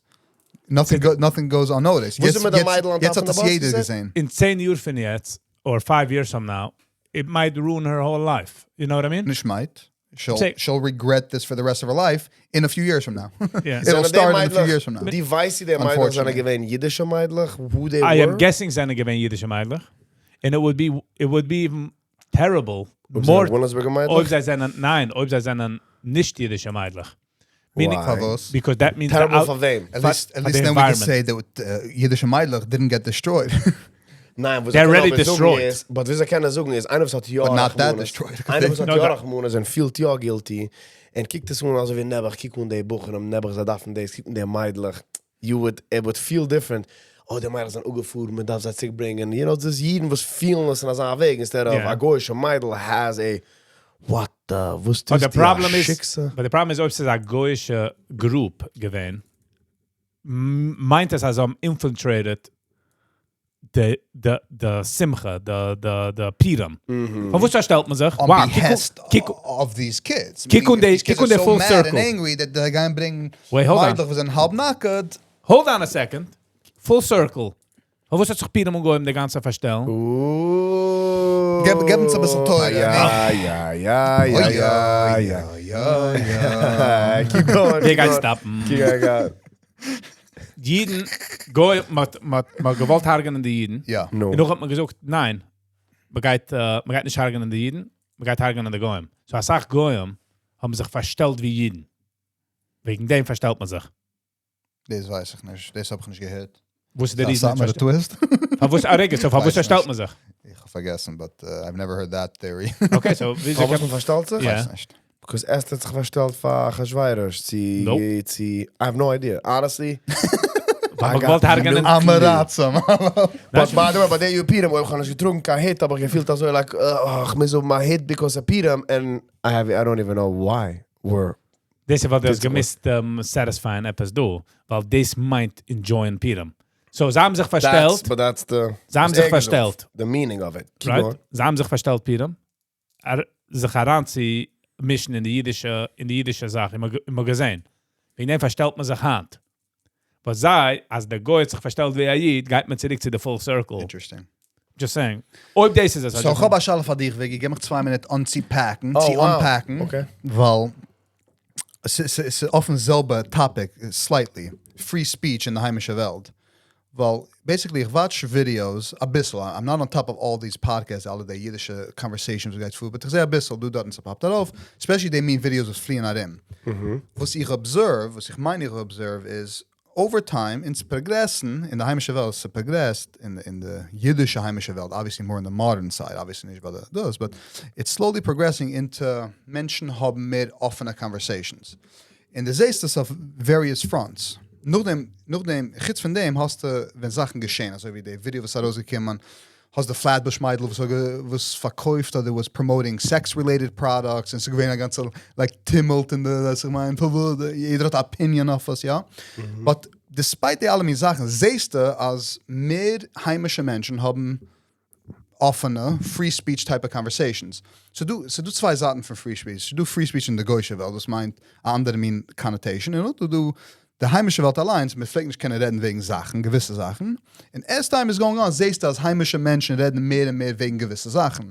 nothing nothing goes unnoticed. וואס איז מיט די מיידל on top יעצט פון האט די עס באס? יעדער געזען. אין 10 יאר פון יעצט, or 5 years from now, it might ruin her whole life. You know what I mean? נישט might. She'll, she'll regret this for the rest of her life in a few years from now. It'll start in a few years from now. דו ווייסט צי די מיידלעך זענען געווען אידישע מיידלעך? Who they I am were? guessing זענען געווען אידישע מיידלעך. And it would be, it would be even terrible. אויב More, זענען וויליאמסבורגער מיידלעך? אויב זיי זענען, ניין, אויב זיי זענען נישט אידישע מיידלעך. Meaning, Why? פארוואס? because that means the Terrible out- פאר וועם? At least, at for least the then we can environment. say that אידישע מיידלעך didn't get destroyed. ניין, וואס They're איך קען already אבער זאגן destroyed. איז, but וואס איך קען זאגן איז, איינער וואס האט יא But not that רחמנות, destroyed. איינער וואס האט No, יא that- רחמנות און פילט יא guilty, און קוקט עס אן אזוי ווי נעבעך, קוק אן די בחורים, נעבעך זיי דארפן דאס, קוק אן די מיידלעך, you would, it would feel different. Oh, די מיידלעך זענען אפגעפארן, מען דארף זיי צוריקברענגען. You know, דאס אידן וואס פילן עס אין אזא וועג, instead of Yeah. א גוי'אישע מיידל has a, what the, וואס But טוסטו, the problem א is, שיקסע? but the problem is, אויב ס'איז א גוי'אישע group געווען, מיינט עס אז זיי האבן infiltrated די, די, די שמחה, די, די, די פורים. פארוואס פארשטעלט מען זיך? On Wow, קוק- behest קוק- of these kids. קוק אן Meaning, די- if these kids קוק אן are די so full mad circle. and angry that they גייען ברענגען Wait, hold on. מיידלעך וואס זענען האלב נאקעט. Hold on a second. Full circle. פארוואס האט זיך פורים אנגעהויבן די גאנצע פארשטעלן? געב געב אונז א ביסל תורה. יא, יא, יא, יא, יא, יא. יא, יא. Keep going. ווער גייט stop ן? Keep going. אידן, גוי, מ'האט, מ'האט, מ'האט געוואלט הרג'ענען די אידן. יא. No. און נאך האט מען געזאגט, ניין, מ'גייט, מ'גייט נישט הרג'ענען די אידן, מ'גייט הרג'ענען די גוים. So א סאך גוים האבן זיך פארשטעלט ווי אידן. וועגן דעם פארשטעלט מען זיך. דאס ווייס איך נישט. דאס האב איך נישט געהערט. וואס איז דער דאס reason? האט מיר twist. פארוואס, א רגע, so פארוואס ווייס פארשטעלט נישט. מען זיך? איך האב פארגעסן, but I've never heard that theory. Okay, so וויאזוי פארוואס קען מען פארשטעלט זיך? Ja. ווייס נישט. Because Esther האט זיך פארשטעלט פאר אחשורוש. צו, Nope. צו, I have no idea. Honestly. ווייל מ'האט געוואלט הרג'ענען. עם הארצים. But by the way, ביי די יאר פורים, אויב איך האב נישט געטראגן קיין הוט, האב איך געפילט אזוי, like, איך מוז האבן א הוט because of פורים, and I have, I don't even know why. We're דאס איז ווייל דו האסט דאס געמוזט satisfy ען עפעס דא, ווייל דאס מיינט enjoy ען פורים. So, זיי האבן זיך פארשטעלט, That's, but that's the זיי האבן וואס זיך ער פארשטעלט. געזאגט. The meaning of it. Keep right? going. זיי האבן זיך פארשטעלט פורים, זיך אריינצומישן אין די אידישע, אין די אידישע זאך, אימער, אימער געזען. וועגן דעם פארשטעלט מען זיך היינט. וואס זיי, אז דער גוי האט זיך פארשטעלט ווי א איד, גייט מען צוריק צו the full circle. Interesting. Just saying. אויב דאס איז עס. So, איך האב א שאלה פאר דיך, וועגי. געב מיך 2 מינוט אנצופאקן, Oh, צו wow. unpack ן. Okay. ווייל עס איז אויפן זעלבע topic, slightly. Free speech אין די היימישע וועלט. ווייל, basically, איך watch videos, א ביסל, I'm not on top of all these podcasts, אלע די אידישע conversations וואס גייט פאר, but איך זע א ביסל, דא דארט און ס'פאפט ארויף, especially די מין videos וואס פליען ארום. וואס איך observe, וואס איך מיין איך observe, איז, over time, אונז progress ן, אין די היימישע וועלט, עס progress ט, אין די אידישע היימישע וועלט, obviously more on the modern side, obviously נישט ביי די דאס, but it's slowly progressing into מענטשן האבן מער אפענע conversations. און דו זעסט עס אויף various fronts. נאכדעם, נאכדעם, חוץ פון דעם האסטו, ווען זאכן געשען, אזוי ווי די ווידעא וואס איז ארויסגעקומען, האסט די Flatbush מיידל וואס האט וואס פארקויפט אדער was promoting sex-related products, און ס'איז געווען א גאנצע, like, טומל אין די, ווייס איך מיין, יעדער האט opinion אויף עס, יא. But despite די אלע מין זאכן, זעסטו אז מער היימישע מענטשן האבן אפענע, free speech type of conversations. ס'דא, ס'דא צוויי זייטן פון free speech. ס'דא free speech אין די גוי'שע וועלט, דאס מיינט א אנדערע מין connotation. און דא דא די היימישע וועלט אליינס, מען פלעגט נישט קענען רעדן וועגן זאכן, געוויסע זאכן. און as time is going on, זעסטו אז היימישע מענטשן רעדן מער און מער וועגן געוויסע זאכן.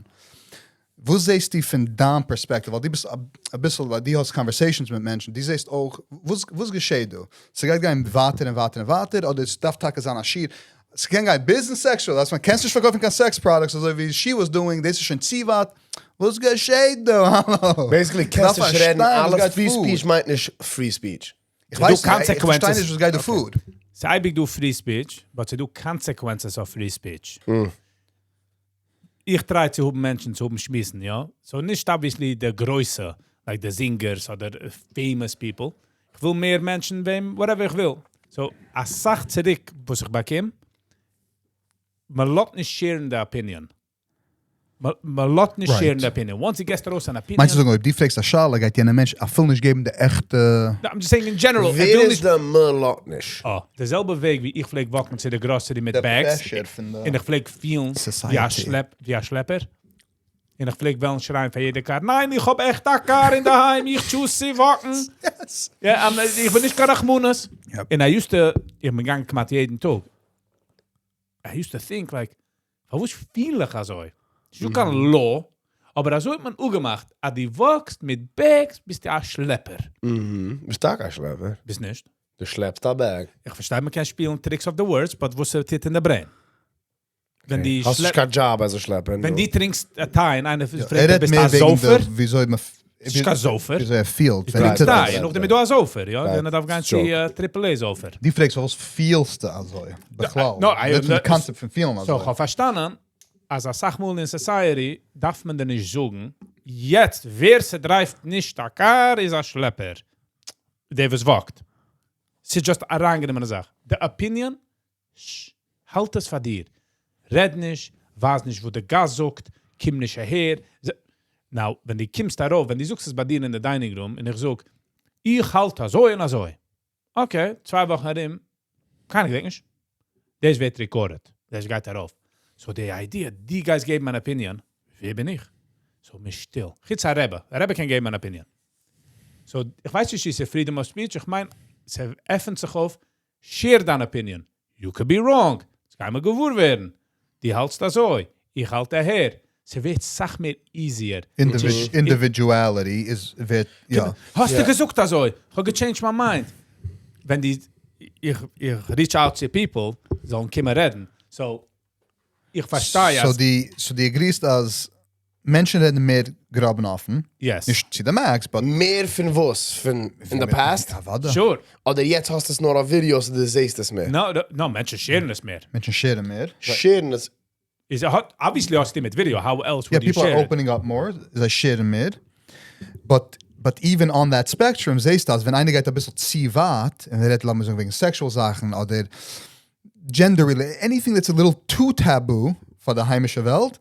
וואס זעסטו פון דיין perspective? ווייל דו ביסט א ביסל, ווייל דו האסט conversations מיט מענטשן, דו זעסט אויך, וואס, וואס געשעט דא? ס'גייט גיין ווייטער און ווייטער און ווייטער, אדער עס דארף טאקע זיין א שיעור? ס'קען גיין ביז אין sexual, אז מען קענסט נישט פארקויפן קיין sex products אזוי ווי she was doing, דאס איז שוין צו ווייט, וואס געשעט דא? האלא? Basically איך דארף קענסט נישט רעדן פארשטיין וואס אלע גייט free פאר. speech מיינט נישט free speech. איך ס'דא ווייס נישט, איך פארשטיי consequences. נישט וואס גייט דא פאר. ס'איז אייביג דא free speech, but ס'איז דא consequences אויף free speech. איך try צו האבן מענטשן צו האבן שמועסן, יא? So נישט obviously די גרויסע, like די singers אדער famous people. איך וויל מער מענטשן, וועם, whatever איך וויל. So, א סאך צוריק, וואס איך באקום, מען לאזט נישט share ן די opinion. מען לאזט נישט Right. share ן די opinion. Once דו געבסט ארויס אן opinion... מיינסט צו זאגן, אויב דו פרעגסט א שאלה, גייט יענער מענטש אפילו נישט געבן די עכטע... No, I'm just saying in general. ער ווער וויל איז נישט... די מען לאזט נישט? Oh, דער זעלבער וועג, ווי איך פלעג walk ן צו די grocery מיט The bags. pressure פון די און איך פלעג פילן ווי א Society. שלעפ, ווי א שלעפער. און איך פלעג וועלן שרייען פאר יעדע car, ניין, איך האב עכט א car אין דער היים, איך choose צו walk ן. Yes. יא, איך בין נישט קיין רחמנות. Yep. און I used to, איך בין געגאנגען כמעט יעדן טאג. I used to think like, פארוואס פיל איך אזוי? ס'איז נישטא קיין law, אבער אזוי האט מען אפגעמאכט, אז דו walk סט מיט bags, ביסטו א שלעפער. ביסט טאקע א שלעפער. ביסט נישט. דו שלעפסט א bag. איך פארשטיי, מען קען שפילן tricks of the words, but וואס ער טוט אין די brain. ווען די האסט נישט שלעפ- קיין job as א שלעפער. ווען דו טרינקסט א טיי און איינער פרעגט, ער רעדט ביסט מער א וועגן זויפער? די- וויאזוי מען ביסט נישט קיין זויפער. וויאזוי ער פילט. ווען ער טרינקסט טוט טיי, דאס. נאכדעם איז דא א זויפער, יא? Right. דען ער דארף גיין צו triple A זויפער. דו פרעגסט, וואס פילסטו אזוי? בכלל. No, I- דאס איז די concept פון פילן So, אזוי. איך האב פארשטאנען, אז א סאך מאל אין society דארף מען דיר נישט זאגן, יעצט, ווער ס' drive ט נישט א car, איז א שלעפער. דער וואס walk ט. ס'איז just אריינגענומענע זאך. The opinion, ש, האלט עס פאר דיר. רעד נישט, ווייס נישט, וואס די גאס זאגט, קום נישט אהער. Now, ווען דו קומסט ארויף, ווען דו זאגסט עס ביי דיר אין די dining room, און איך זאג, איך האלט אזוי און אזוי. Okay, 2 וואכן ארום, קיינער געדענקט נישט. דאס ווערט recorded. דאס גייט ארויף. So, די idea, דו גייסט געבן אן opinion, ווער בין איך? So, מ'איז שטיל. חוץ א רבי. א רבי קען געבן אן opinion. So, איך ווייס נישט, איז עס freedom of speech? איך מיין, עס עפנט זיך אויף, share דיין opinion. You could be wrong. עס גייט מען געוואר ווערן. דו האלטסט אזוי. איך האלט אהער. עס ווערט סאך מער easier. Individuality איז ווערט, יא. האסט דו געזאגט אזוי? איך האב גע change ט my mind. ווען די, איך reach out to people, זאלן קומען רעדן. So, איך פארשטיי, So אז... די, so דו agree סט אז מענטשן רעדן מער גראב און אפן. Yes. נישט צו די max, but... מער פון וואס? פון in the past? אוודאי. Sure. אדער יעצט האסטו עס נאר אויף videos און דו זעסט עס מער? No, מענטשן share ן עס מער. מענטשן share ן מער. Share ן עס. איז, האט, obviously האסטו מיט video, how else Yeah, would you people share are it? opening up more. זיי share ן מער. But even on that spectrum, זעסטו, אז ווען איינער גייט א ביסל צו ווייט, און ער רעדט, לאמיר זאגן, וועגן sexual זאכן, אדער gender related, anything that's a little too taboo פאר די היימישע וועלט,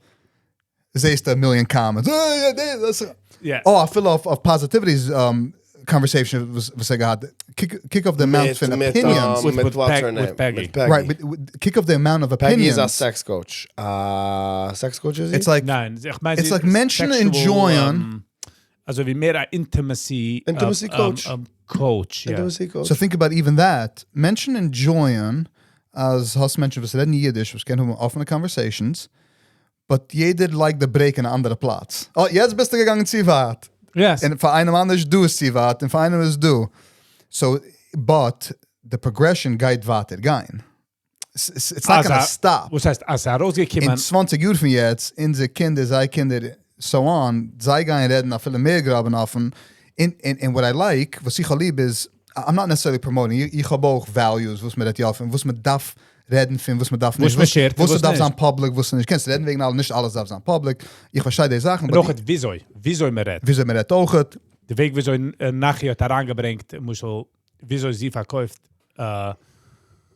זעסטו a million comments. Oh, yeah, that's Oh, אפילו אויף positivity's conversation וואס ער געהאט. קוק אויף the amount מיט, פון מיט, opinions. מיט With what's Peg- her name? with Peggy. מיט Peggy. Right, with, קוק אויף the amount of Peggy איז א opinions. sex coach. Sex coach איז זי? It's like, ניין, איך מיין, It's זי like מענטשן sexual, enjoy ן. אזוי ווי מער א intimacy Intimacy coach. Coach, yeah. Intimacy coach. So think about even that. מענטשן enjoy ן, אז האסט מענטשן, וואס רעדן אידיש, וואס קענען האבן אפענע conversations, but יעדער לייגט די brake אין אן אנדערע פלאץ. Oh, יעצט ביסטו געגאנגען צו ווייט. Yes. און פאר איינעם אנדערש דא איז צו ווייט, און פאר איינעם איז דא. So, but the progression גייט ווייטער גיין. It's not Also, gonna stop. וואס הייסט, אז ער ארויסגעקומען, אין 20 יאר פון יעצט, אונזערע קינדער, זייערע קינדער, so on, זיי גייען רעדן אפילו מער גראב און אפן. And what I like, וואס איך האב ליב איז, I'm not necessarily promoting, איך האב אויך values, וואס מען רעדט יא פון, וואס מען דארף רעדן פון, וואס מען דארף וואס נישט, מען share ט, וואס וואס דארף נישט. זיין public, וואס נישט. קענסט רעדן וועגן אלעס, נישט אלעס דארף זיין public. איך פארשטיי די זאכן, but נאך וויאזוי מען רעדט. וויאזוי מען רעדט אויך. די וועג, וויאזוי נחי האט אריינגעברענגט, למשל, וויאזוי זי פארקויפט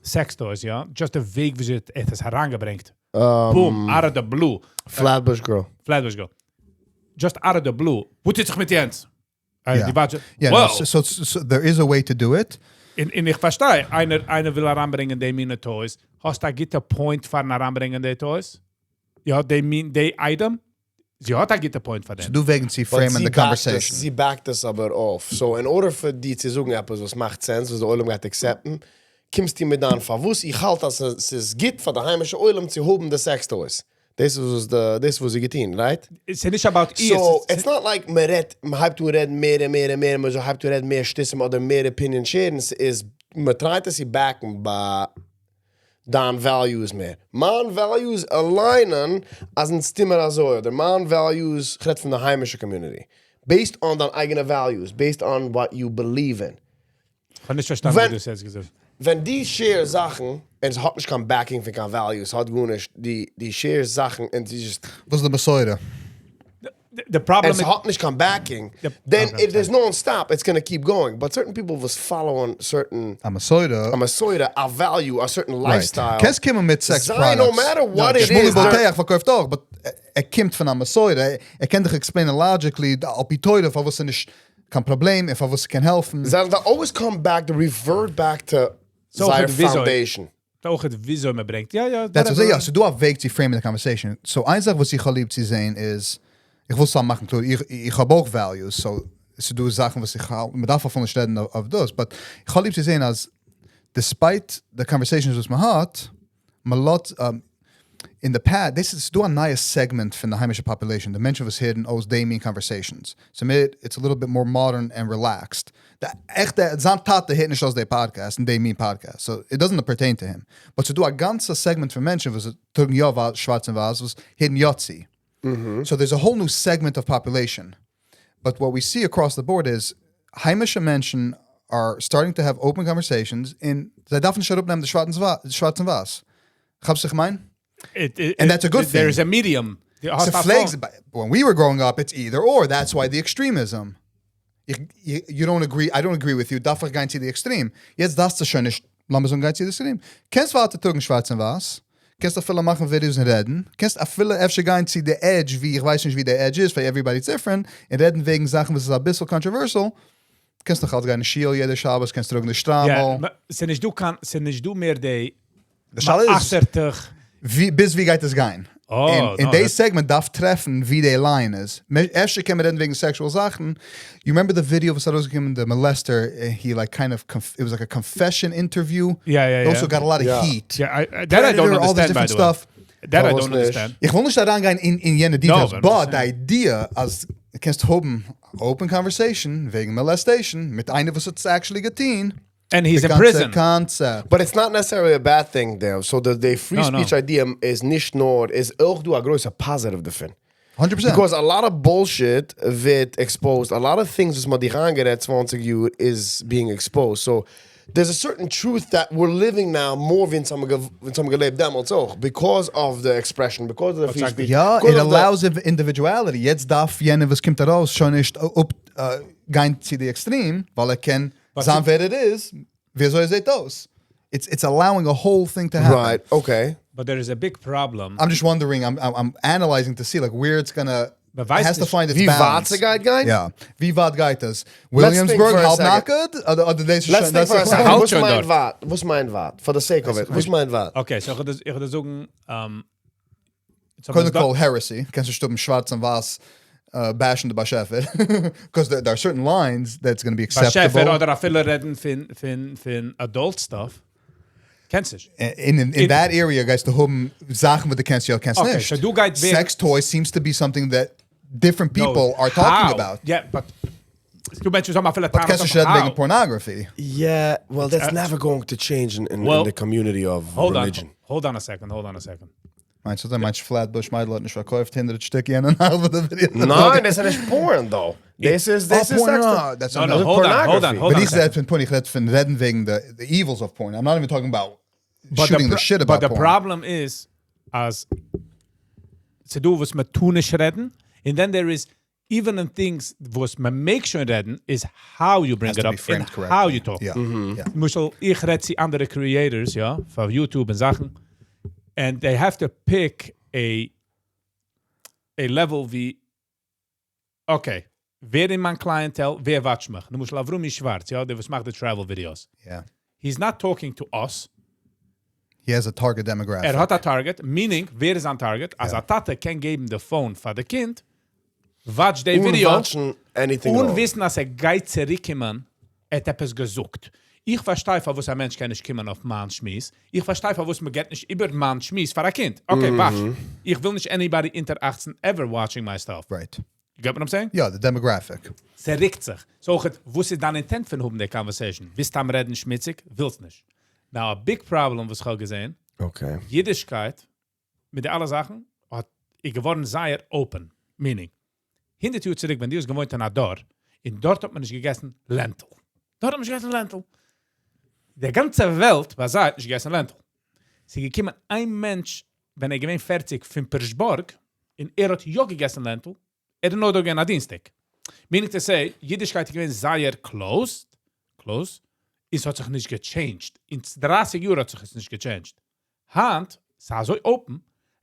sex toys, יא? Just די וועג, וויאזוי ער האט עס אריינגעברענגט. Boom, out of the blue. Flatbush Girl. Flatbush Girl. Just out of the blue. וואס טוט זיך מיט יענץ? Yeah. די budget. Yeah, Wow. no, so there is a way to do it. און איך פארשטיי, איינער וויל אריינברענגען די מינע toys. האסטו א גוטע point פארן אריינברענגען די toys? יא, די מין, די item? זי האט א גוטע point פאר So דעם. דו וועגן צו But frame זי the backed conversation. עס, זי backed עס אבער אויף. So, in order פאר דיר צו זאגן עפעס, וואס מאכט sense, וואס דער עולם גייט accept ן, קומסטו מיט דאן, פארוואס איך האלט, אז עס איז גוט פאר די היימישע עולם צו האבן די sex toys. דאס איז וואס דאס וואס זי געטון, right? עס איז נישט about איר. So, it's not like מען רעדט, מען הייבט אן רעדן מער און מער און מער, מען הייבט אן רעדן מער שטותים אדער מער opinion share ן, עס איז, מען try ט עס צו back ן, but דיין values מער. מיין values align ען אז אונז טוה מיר אזוי, אדער מיין values, איך רעד פון די היימישע community. Based on דיין אייגענע values, based on what you believe in. איך האב נישט פארשטאנען וואס דו האסט יעצט געזאגט. ווען דו share זאכן, און עס האט נישט קיין backing פון קיין values, ס'האט גארנישט, דו share סט זאכן און דו just. וואס איז די מסורה? די פראבלעם און ס'האט נישט קיין backing, then if there's no stop, it's gonna keep going, but certain people וואס follow ען certain. א מסורה. א מסורה, א value, א certain lifestyle. קענסט קומען מיט sex זיי products. No matter what it שמואלי איז. בוטח פארקויפט אויך, but ער קומט פון א מסורה, ער קען דיך explain ען logically על פי תורה פארוואס ס'איז נישט קיין פראבלעם און פארוואס ס'קען העלפן. זיי always come back to revert back to זייער foundation. אויך וויאזוי מען ברענגט, יא יא. That's יא, ס'איז דא א וועג צו frame ען די conversation. So איין זאך וואס איך האב ליב צו זען איז, איך וויל סתם מאכן קלאר, איך האב אויך values, so ס'איז דא זאכן וואס איך האלט, מ'דארף אפילו נישט רעדן אויף דאס, but איך האב ליב צו זען אז despite די conversations וואס מ'האט, מ'לאזט אין די past, דאס איז דא א נייע segment פון די היימישע population, די מענטשן וואס הערן אויס די מין conversations, ס'מער, it's a little bit more modern and relaxed, די עכטע, זיין טאטע הערט נישט אויס די פאדקעסט און די מין podcast, so it doesn't pertain to him, but ס'דא א גאנצע segment פון מענטשן וואס טראגן יא שווארץ און ווייס וואס הערן יא צו, so there's a whole new segment of population, but what we see across the board איז היימישע מענטשן are starting to have open conversations און זיי דארפן נישט אראפנעמען די שווארץ און ווייס. כאפסט וואס איך מיין? And that's a good thing. There is a medium. ס'פלעגט, when we were growing up it's either or, that's why the extremism. You don't agree, I don't agree with you, דארף איך גיין צו די extreme. יעצט דארפסטו שוין נישט, לאמיר זאגן גיין צו די extreme. קענסט ווייטער טראגן שווארץ און ווייס, קענסט אפילו מאכן videos און רעדן, קענסט אפילו אפשר גיין צו די edge ווי איך ווייס נישט ווי די edge איז, פאר everybody is different, און רעדן וועגן זאכן וואס איז אביסל controversial, קענסט נאך אלץ גיין אין שול יעדע שבת, קענסט טראגן די שטריימל. ס'איז נישט דא קיין, ס'איז נישט דא מער די די שאלה איז, מ'אסר'ט דיך. ווי, ביז ווי גייט עס גיין? און די segment דארף טרעפן ווי די line איז. אפשר קען מען רעדן וועגן sexual זאכן. You remember די ווידיאו וואס איז ארויסגעקומען, די molester, he like kind of, it was like a confession interview. יא יא יא. Also got a lot of heat. יא, that I don't understand by the way. That I don't understand. איך וויל נישט אריינגיין אין יענע details, but די idea אז קענסט האבן open conversation וועגן molestation מיט איינער וואס האט עס actually געטון. And he's in prison. Concept. But it's not necessarily a bad thing though. So the free speech idea איז נישט נאר, איז אויך דא א גרויסע positive דערפון. 100%. Because a lot of bullshit ווערט exposed, a lot of things וואס מ'האט דיך איינגערעדט 20 יאר איז being exposed. So there's a certain truth that we're living now more ווי אונז האבן געלעבט דעמאלטס אויך, because of the expression, because of the free speech. יא, it allows individuality. יעצט דארף יענער וואס קומט ארויס שוין נישט גיין צו די extreme, ווייל ער קען זיין ווער ער איז, ווי אזוי ער זעט אויס. It's allowing a whole thing to happen. Right, okay. But there is a big problem. I'm just wondering, I'm analyzing to see like where it's gonna, it has to find its ווי ווייט balance. ס'גייט גיין? יא. ווי ווייט גייט עס? וויליאמסבורג האלב נאקעט? אדער דאס איז Let's שוין, think for a second. האלט וואס שוין מיינט דארט. ווייט? וואס מיינט ווייט? For the sake of it. וואס מיינט ווייט? Okay, so איך וועל דיר זאגן, קודם כל heresy, קענסט נישט האבן שווארץ און ווייס bash ן די באשעפער, because there are certain lines that's gonna be acceptable. באשעפער אדער אפילו רעדן פון adult stuff, קענסט נישט. אין that area גייסטו האבן זאכן וואס דו קענסט יא קענסט נישט. Okay, so דא גייט ווערן. Sex toys seems to be something that different people are talking about. יא, but ס'דא מענטשן וואס האבן אפילו But קענסט נישט רעדן וועגן pornography. Yeah, well that's never going to change in the community of religion. Hold on a second, hold on a second. מיינסט אז מיינסט פלעטבוש מיידל האט נישט פארקויפט הונדרעט שטיק יענע נאכט ביי די ווידעא? ניין, דאס איז נישט porn though. דאס איז דאס איז sex. No, no, hold on, hold on, hold on. But איך רעד פון porn, איך רעד פון רעדן וועגן די evils of porn. I'm not even talking about shooting the shit about But the porn. problem איז אז ס'דא וואס מען טאר נישט רעדן, and then there is even in things וואס מען מעג שוין רעדן, איז how you bring Has it to up be framed and correctly. how you talk. Yeah. למשל, איך רעד צו אנדערע creators, יא, פאר YouTube און זאכן, and they have to pick a a level ווי, okay, ווער אין מיין clientele, ווער watch ט מיך? למשל, אברומי שווארץ, יא, דער וואס מאכט די travel videos. He's not talking to us. He has a target demographic. ער האט א target, meaning, ווער איז זיין target? אז א טאטע קען געבן די phone פאר די קינד, watch די אן ווידעא, watch ן anything אן wrong. וויסן אז ער גייט צוריקקומען, ער האט עפעס געזאגט. איך פארשטיי פארוואס א מענטש קען נישט קומען אויף מיין שמועס, איך פארשטיי פארוואס מען געבט נישט איבער מיין שמועס פאר א קינד. Okay, watch. איך וויל נישט anybody אונטער 18 ever watching my stuff. You get what I'm saying? יא, די demographic. ס'ריקט זיך. So אויך, וואס איז דיין intent פון האבן די conversation? ווילסט סתם רעדן שמוציג? ווילסט נישט. Now, a big problem וואס איך האב געזען. Okay. אידישקייט מיט די אלע זאכן האט איז געווארן זייער open. Meaning, 100 יאר צוריק, ווען דו האסט געוואוינט אין א דור, און דארט האט מען נישט געגעסן lentil. דארט האט מען נישט געגעסן lentil. די גאנצע וועלט ביי זיי האט נישט געגעסן lentil. ס'איז געקומען איין מענטש, ווען ער איז געווען 40 פון פרעשבורג, און ער האט יא געגעסן lentil, ער איז נאר דא געווען א דינסטאג. Meaning to say, אידישקייט איז געווען זייער closed, closed, עס האט זיך נישט גע changed. אין 30 יאר האט זיך עס נישט גע changed. היינט, ס'איז אזוי open,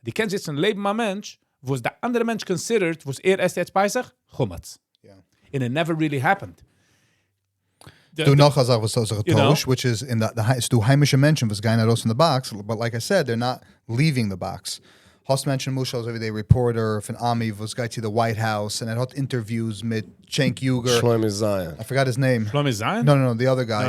דו קענסט זיצן לעבן א מענטש, וואס דער אנדערע מענטש considered, וואס ער עסט יעצט פסח, חמץ. And it never really happened. דא נאך א זאך וואס האט זיך געטוישט, which is אין די ס'דא היימישע מענטשן וואס גייען ארויס פון די box, but like I said, they're not leaving the box. האסט מענטשן למשל אזוי ווי די reporter פון עמי וואס גייט צו די White House און ער האט interviews מיט Cenk Uygur. Shlomi Zion. I forgot his name. Shlomi Zion? No, no, no, the other guy.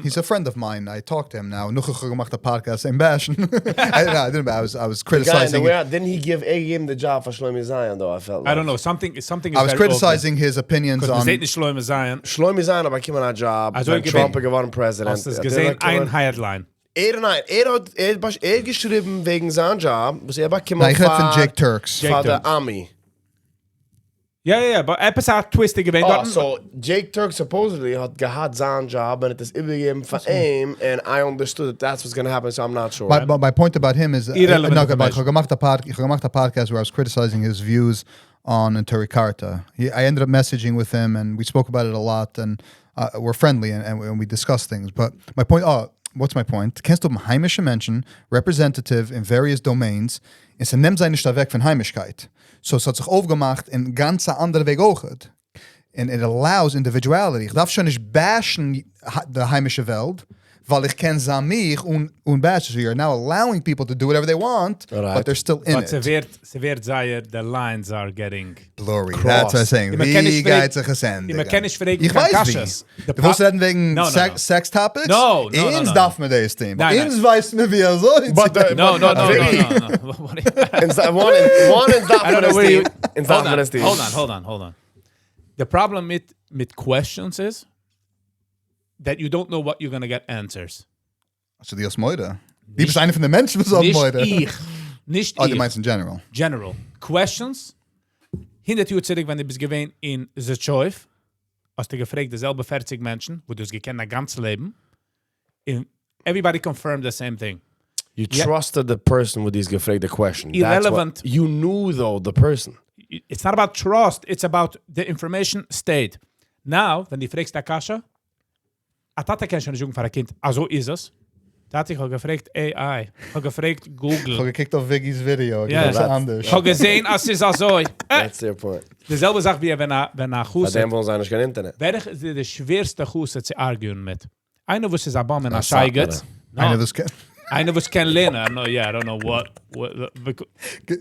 He's a friend of mine. I talked to him now. נאך איך האב געמאכט א podcast אים bash ן. I, no, I didn't, I was criticizing. The guy in the way, didn't he give him the job for Shlomi Zion though? I felt like. I don't know. Something is I was criticizing his opinions on. זעט נישט Shlomi Zion. Shlomi Zion האט באקומען א job ווען Trump איז געווארן president. האסט עס געזען איין headline? ער ניין, ער האט ער האט געשריבן וועגן זיין job, וואס ער באקומען פאר Jake Turx. פאר די עמי. יא יא, but עפעס א twist איז געווען דארט. So Jake Turx supposedly האט געהאט זיין job און האט עס איבערגעגעבן פאר אים, and I understood that that's what's gonna happen, so I'm not sure. But my point about him is, Irrelevant איך האב געמאכט א pod, איך האב געמאכט א podcast where I was criticizing his views on Neturei Karta. I ended up messaging with him and we spoke about it a lot and we're friendly and we discussed things. But my point, oh, what's my point? קענסט האבן היימישע מענטשן, representative in various domains, און ס'נעמט זיי נישט אוועק פון היימישקייט. So ס'האט זיך אויפגעמאכט אין גאנץ א אנדערע וועג אויך. And it allows individuality. איך דארף שוין נישט bash ן די היימישע וועלט, ווייל איך קען זיין מיך אן bash. So you're now allowing people to do whatever they want, but they're still in But it. ס'ווערט זייער, the lines are getting blurry. That's what I'm saying. ווי גייט זיך עס ענדיגן? מען קען נישט פרעגן איך קיין ווייס ווי. קשיות. דו ווילסט רעדן וועגן sex topics? No, no, no, אונז no. דארף מען דאס טון. ניין, אונז ווייסט מען ווי אזוי. But the- No, no, no, no, no, no. One אונז דארף מען עס טון. אונז דארף מען עס טון. Hold on, hold on, hold on. The problem מיט questions is that you don't know what you're gonna get answers. So דו האסט מורא? דו ביסט איינער פון די מענטשן וואס האבן מורא. נישט איך. נישט Oh, איך. דו מיינסט in general. General. Questions. 100 יאר צוריק, ווען דו ביסט געווען אין זידיטשויב, האסטו געפרעגט די זעלבע 40 מענטשן, וואו דו האסט געקענט א גאנץ לעבן, and everybody confirmed the same thing. You trusted the person וואס דו האסט געפרעגט the question. That's what- Irrelevant. You knew though the person. It's not about trust, it's about the information state. Now, ווען דו פרעגסט א קשיא, א טאטע קען שוין נישט זאגן פאר א קינד, אזוי איז עס. טאטע, איך האב געפרעגט AI, איך האב געפרעגט Google. איך האב געקוקט אויף Viggy's video. Ja. דאס איז אנדערש. איך האב געזען, אז ס'איז אזוי. That's your point. די זעלבע זאך ווי ווען א ביי חסיד. דעם וואלן זיי נישט קיין אינטערנעט. ווער איז די שווערסטע חסיד צו argue ען מיט? איינער וואס איז א bum און א א שייגעץ. סאטמארער. איינער וואס קען. איינער וואס קען לערנען. I don't know, yeah, I don't know what ער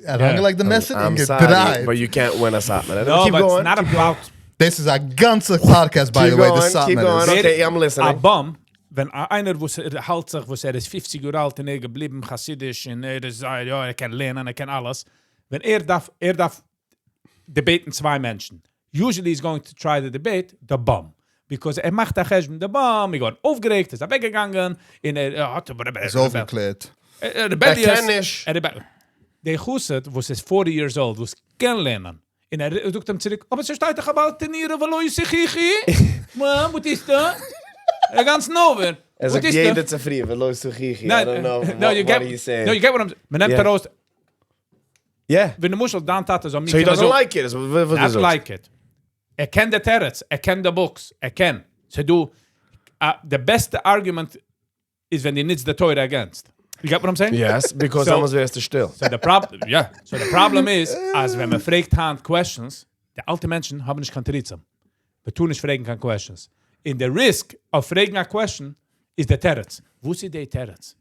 האט אריינגעלייגט די מעסער און I'm sorry, געדרייט. but you can't win a Satmar. No, Keep but it's going. not about דאס איז א גאנצע podcast, by Keep the way, the going, keep Satmar going. איז. Okay, I'm listening. א bum, ווען איינער וואס ער האלט זיך, וואס ער איז 50 יאר אלט און ער געבליבן חסידיש און ער איז, יא, ער קען לערנען, ער קען אלעס. ווען ער דארף, ער דארף debate ן צוויי מענטשן. Usually he's going to try to debate the bum. Because ער מאכט א חשבון, the bum, איז געווארן אויפגערעגט, איז אוועקגעגאנגען, און ער האט... איז אויפגעקלערט. Rebellious. ער קען נישט. ער דער חסיד, וואס איז 40 years old, וואס קען לערנען. און ער זאגט אים צוריק, אבער ס'שטייט דאך בל תנארו ולא תוכיחו. וואס איז דא? ער גאנץ נאווער. ער זאגט יעדע צופרי, ולא תוכיחו. I don't know No, you what get, he's saying. no, you get what I'm מען נעמט Yeah. ארויס, Yeah. ווען למשל דיין טאטע זאל מיר So he קומען doesn't זאגן- like it. וואס Not דו זאגסט. like it. ער קען די תירוץ, ער קען די books, ער קען. So דו, the best argument איז ווען דו ניצט די תורה against. You get what I'm saying? Yes, because דעמאלטס ווערסטו שטיל. So the problem, yeah. So the problem is, אז ווען מען פרעגט היינט questions, די אלטע מענטשן האבן נישט קיין תירוצים. מיר טוען נישט פרעגן קיין questions. און the risk of פרעגן א question איז דער תירוץ. וואס איז דער תירוץ?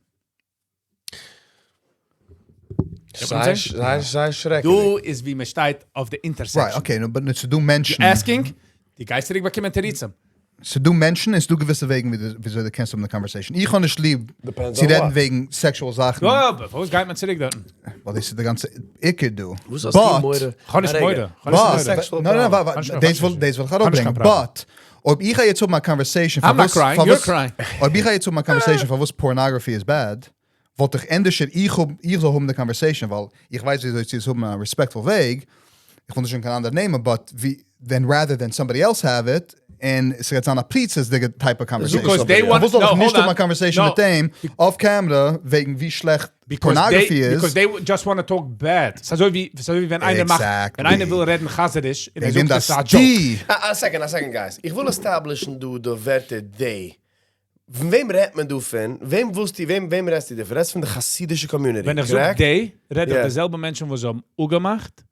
זיי זיי שרעקליך. דא איז ווי מען שטייט אויף די intersection. Right, okay, no, but ס'דא מענטשן. Asking, דו גייסט צוריק באקומען תירוצים. ס'דא מענטשן, ס'דא געוויסע וועגן, ווי וויאזוי דו קענסט האבן די conversation. איך האב נישט ליב Depends צו on רעדן what. וועגן sexual זאכן. יא, אבער וואס גייט מען צוריק דארט? ווייל דאס איז די גאנצע עיקר דא. וואס האסטו But- מורא? איך האב נישט מורא. איך האב נישט But, מורא. no, no, no, ווארט, Kannst du- דאס וויל, דאס וויל איך Kannst אראפברענגען. קיין פראבלעם. But, אויב איך גיי יעצט האבן א conversation I'm not crying, פאר you're וואס- crying. אויב איך גיי יעצט האבן א conversation פאר וואס pornography is bad, וואלט איך ענדערשער איך האב איך זאל האבן די conversation ווייל איך ווייס וויאזוי צו עס האבן אין א respectful וועג, איך וויל נישט זאגן קיין אנדערע נעמען but ווי than rather than somebody else have it, און ס'גייט זיין א פריצות'דיגע type of conversation. Because they want, פארוואס זאל no, איך נישט hold האבן א on. conversation No. מיט אים off camera וועגן ווי שלעכט Because they, pornography איז? because they just want to talk bad. ס'איז אזוי ווי, ס'איז אזוי ווי ווען איינער מאכט, ווען Exactly. איינער וויל רעדן חזר'יש און ער וועגן זאגט דעם עס איז א דאס joke. די. א second, א second guys. איך וויל establish ן דא די ווערטער they. פון וועם רעדט מען דא פון? וועם ווילסטו, וועם, וועם רעדסטו דא פון? רעדסט פון די חסידישע community, ווען איך זאג correct? they, רעד איך Yeah. די זעלבע מענטשן וואס האבן אפגעמאכט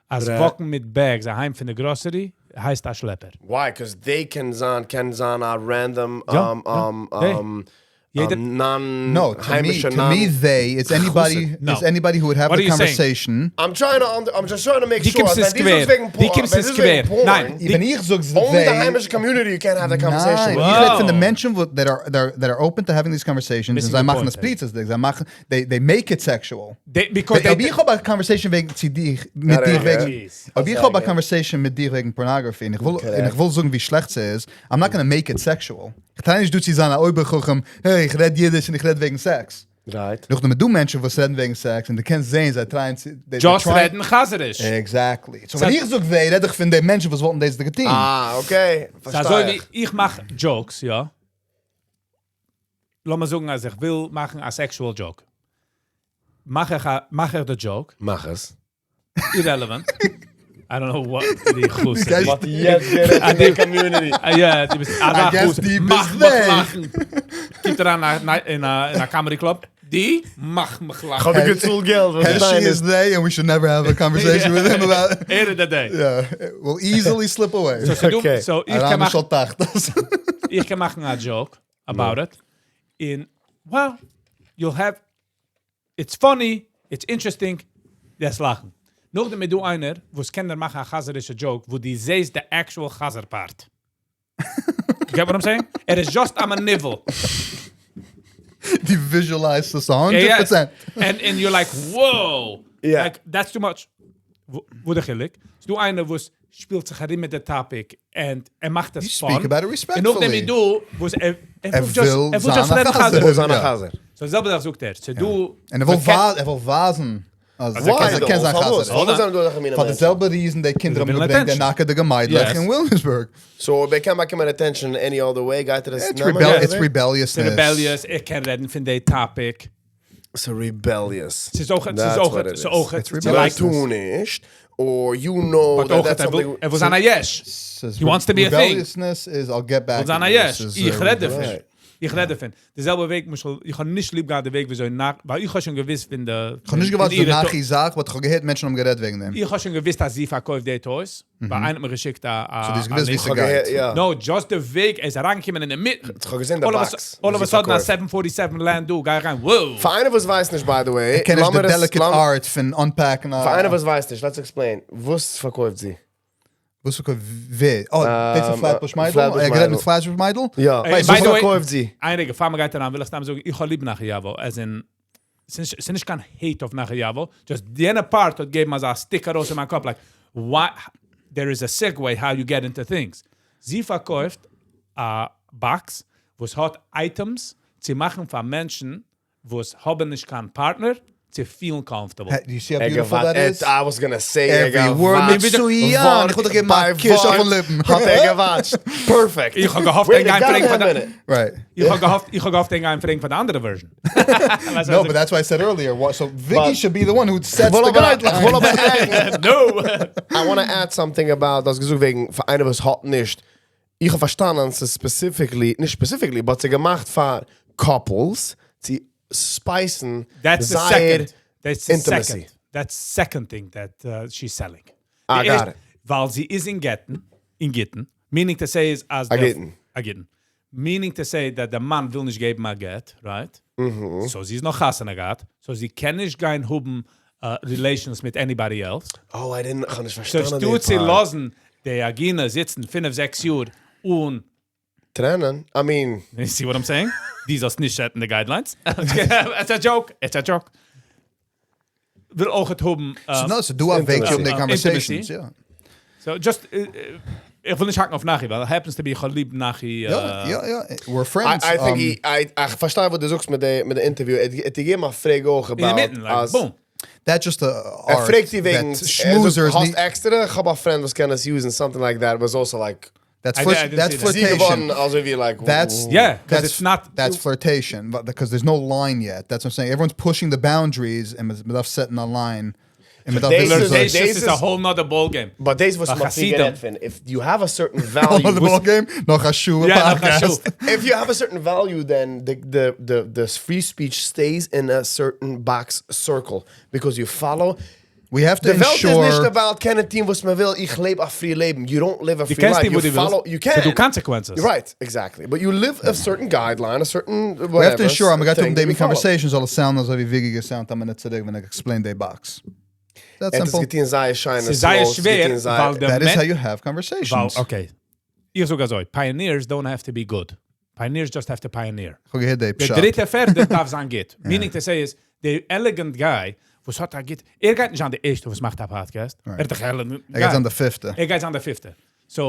אז Right. walk ן מיט bags אהיים פון די grocery הייסט א שלעפער. Why? Cause they קען זיין, קען זיין א random, יא, um, יא. um, They. um, יעדער- um, non No, to me, היימישע to non me they, it's anybody, No. it's anybody who would have What the are you saying? conversation. I'm trying to under, I'm just trying to make די sure. קומסט אז אין ווען דו זאגסט סקווער. וועגן די porn, קומסט ווען אין דו זאגסט וועגן סקווער. porn, ניין. ווען איך זאג Only the they, היימישע community you can't have the conversation ניין, with. איך רעד פון די Wow. מענטשן וואס that are, that are, that are open to having these conversations, און Missing זיי the מאכן point, עס פריצות'דיג, זיי מאכן, they, they make it sexual. They, because אויב they, איך האב א conversation וועגן צו דיך, מיט דיר וועגן, Jeez. אויב איך האב א conversation מיט דיר וועגן pornography, און איך וויל, און איך וויל זאגן ווי שלעכט ס'איז, I'm not gonna make it sexual. איך try נישט דא צו זיין א אויבער-חכם, hey, איך רעד אידיש און איך רעד וועגן סעקס. Right. נאכדעם איז דא מענטשן וואס רעדן וועגן סעקס און דו קענסט זען זיי try ען צו... they- they just try- רעדן חזר'יש. Exactly. So ווען איך זאג they, רעד איך פון די מענטשן וואס וואלטן דאס געטון. Ah, okay. ס'איז אזוי פארשטיי ווי איך. איך מאך jokes, יא. לאמיר זאגן אז איך וויל מאכן א sexual joke. מאך איך א, מאך איך די joke. מאך עס. Irrelevant. I don't know what די חוסר. גייסט- וואט יעצט גערעדט אין די community. Ah, יא, דו ביסט אזא I guess חוסר. די ביסט מאך מיך they. לאכן. קומט אריין א- אין א אין א comedy club. די מאך מיך לאכן. כ'האב דיר געצאלט געלט, וואס איז Hershey דיין is they and we should never have a conversation with him about it. ער איז דער they. Yeah, it will easily slip away. So, so, דו, Okay. so איך קען אריין מאכן של תחת. איך קען מאכן א joke about it. In, well, you'll have, it's funny, it's interesting, דאס לאכן. נאכדעם איז דא איינער, וואס קען דיר מאכן א חזר'ישע joke, וואו דו זעסט the actual חזר part. You get what I'm saying? ער איז just א מנוול. דו visualize עס 100%. And, and you're like, whoa! Yeah. Like, that's too much. וואו וואו דער חילוק? ס'דא איינער, וואס שפילט זיך ארום מיט דער topic and ער מאכט עס You fun. speak about it און נאכדעם איז respectfully. דא, וואס ער, ער ער וויל just, וויל ער וויל זיין just א רעדן חזר. חזר. וויל זיין א Ja. חזר. So זעלבע זאך זאגט ער. So דו... און ער וויל מ'קען- ווייז- ער וויל ווייזן. אז Why ער though? קען זיין פארוואס? חזר. פארוואס זענען דא אזעלכע מיני פאר די מענטשן? זעלבע reason די קינדער האבן ווילן געברענגט די attention. נאקעטע מיידלעך Yes. אין Williamsburg. So ער קען באקומען attention any other way, גייט ער עס It's נעמען? rebel Yeah. it's rebelliousness. Rebellious, איך קען רעדן פון די topic. It's a rebellious. ס'איז אויך, ס'איז That's אויך, what it ס'איז is. אויך, It's it's rebellious. like, טו נישט, or you know but that אויך, that's ער וויל, something... ער וויל זיין א יש. ס'איז He wants to be a thing. Rebelliousness is I'll get back. וויל זיין א at you. יש. This is, איך רעד דערפון. Right. איך רעד דערפון. די זעלבע וועג, למשל, איך האב נישט ליב געהאט די וועג, וויאזוי נאך, ווייל איך האב שוין געוואוסט פון די... איך האב נישט געוואוסט פון די אירע נאכי זאך, but איך האב געהערט מענטשן האבן גערעדט וועגן דעם. איך האב שוין געוואוסט, אז זי פארקויפט די toys. ווייל איינער האט מיר געשיקט א... א So דו האסט א געוואוסט ווי link. ס'גייט. יא. No, just די וועג, ער איז אריינגעקומען אין דער מיט. איך האב געזען די All of a box. su- all of a וואס זי sudden, א פארקויפט. 747 land דא, גיי אריין, wow! פאר איינער וואס ווייסט נישט, by the way, איך קען נישט לאמיר די עס- delicate לאמ- art פון unpack ן א... פאר איינער וואס ווייסט נישט, let's explain. וואס פארקויפט זי? וואס פארקויפט ווער? Oh, דאס איז Flatbush מיידל? Flatbush ער האט גערעדט מיט מיידל. Flatbush מיידל? יא. Hey, וואס by the way- פארקויפט זי? איין רגע, פאר מ'גייט אריין, וויל איך סתם זאגן, איך האב ליב נחי יאווא, as in, ס'איז נישט קיין hate אויף נחי יאווא, just די יענע part האט געגעבן אזא stick ארויס אין מיין קאפ, like, why, there is a segue how you get into things. זי פארקויפט א box, וואס האט items צו מאכן פאר מענטשן, וואס האבן נישט קיין partner, צו feel ן comfortable. Do you see how ער beautiful געוואט- that is? I was gonna say, ער Every word געוואטשט. מצוין. ווארט איך וואלט דיך געגעבן א ביי קיש ווארט אויפן ליפן. האט ער געוואטשט. Perfect. איך האב געהאפט, Wait ער a גייט פרעגן goddamn פאר די- minute. Right. איך האב געהאפט, איך האב געהאפט, ער גייט פרעגן פאר די אנדערע version. No, but that's why I said earlier. So Vicky But- should be the one who sets וויל the אבער- איך וויל אבער guidelines. No! I want to add something about דאס געזאגט וועגן פאר איינער וואס האט נישט. איך האב פארשטאנען, ס'איז specifically, נישט specifically, but ס'איז געמאכט פאר couples, צו spice ן That's the זייער second. That's the intimacy. second. That's second thing that she's selling. I די got ערשט- it. ווייל זי איז אין גיטין, אין גיטין, meaning to say is אז א דער- גיטין. א גיטין. Meaning to say that דער מאן וויל נישט געבן א גט, right? So זי איז נאך חתונה געהאט, so זי קען נישט גיין האבן relations מיט anybody else. Oh, I didn't, איך האב נישט So פארשטאנען די שטאט צו part. לאזן די עגונה זיצן פינף, זעקס יאר און טרענען? I mean... You see what I'm saying? דו זאלסט נישט set ן די guidelines. It's a joke. It's a joke. וויל אויך האבן... So no, so דו האסט וועג Intimacy. די conversations, Intimacy. yeah. So just... איך וויל נישט האקן אויף Nachi, ווייל happens to be, איך האב ליב Nachi. יא, we're friends. I think he, איך פארשטיי וואס דו זאגסט מיט די interview. ער האט געגעבן א פרעג אויך אין about מיטן, like, אז boom. That's just a ער art פרעגט זי וועגן, that ער זאגט, schmoozers האסט עקסטערע? איך האב א friend וואס קען עס use 'ן, something like that was also like, That's I didn't that's see that. זי flirtation. געווארן אזוי ווי like, That's Yeah, 'cause that's it's not- that's flirtation, but because there's no line yet. That's what I'm saying. Everyone's pushing the boundaries, and מ'דארף setting a line. And מ'דארף This וויסן is- אזוי- Flirtatious This is a is- whole nother ball game. But דאס וואס ביי מ'האט חסידים. גערעדט פון, if you have a certain value, Another ball game? נאך א שעה Yeah, נאך א podcast. שעה. if you have a certain value, then the free speech stays in a certain box circle because you follow. We have to די וועלט איז נישט ensure about קענען טון וואס מען וויל, איך לעב א free לעבן. You don't live a דו free קענסט life. טון You וואס דו follow, ווילסט. you can. ס'דא consequences. Right, exactly. But you live a certain guideline, a certain whatever. We have to ensure I'm going to thing that have you follow. conversations זאל עס sound אזוי ווי וויגי גע sound א מינוט צוריק ווען איך explain the box. That's עס איז simple. געטון זייער שיין. ס'איז זייער שווער, ווייל דער That is מענ- how you have conversations. ווייל, okay. איך זאג אזוי, pioneers don't have to be good. Pioneers just have to pioneer. איך האב געהערט די דער פשט. דריטע, פערטע דארף זיין גוט. Meaning to say is, דער elegant guy, וואס האט א גוט, ער גייט נישט זיין דער ערשטער, וואס מאכט א podcast. ער איז דאך elegant ער גייט guy. זיין דער פיפטע. ער גייט זיין דער פיפטע. So,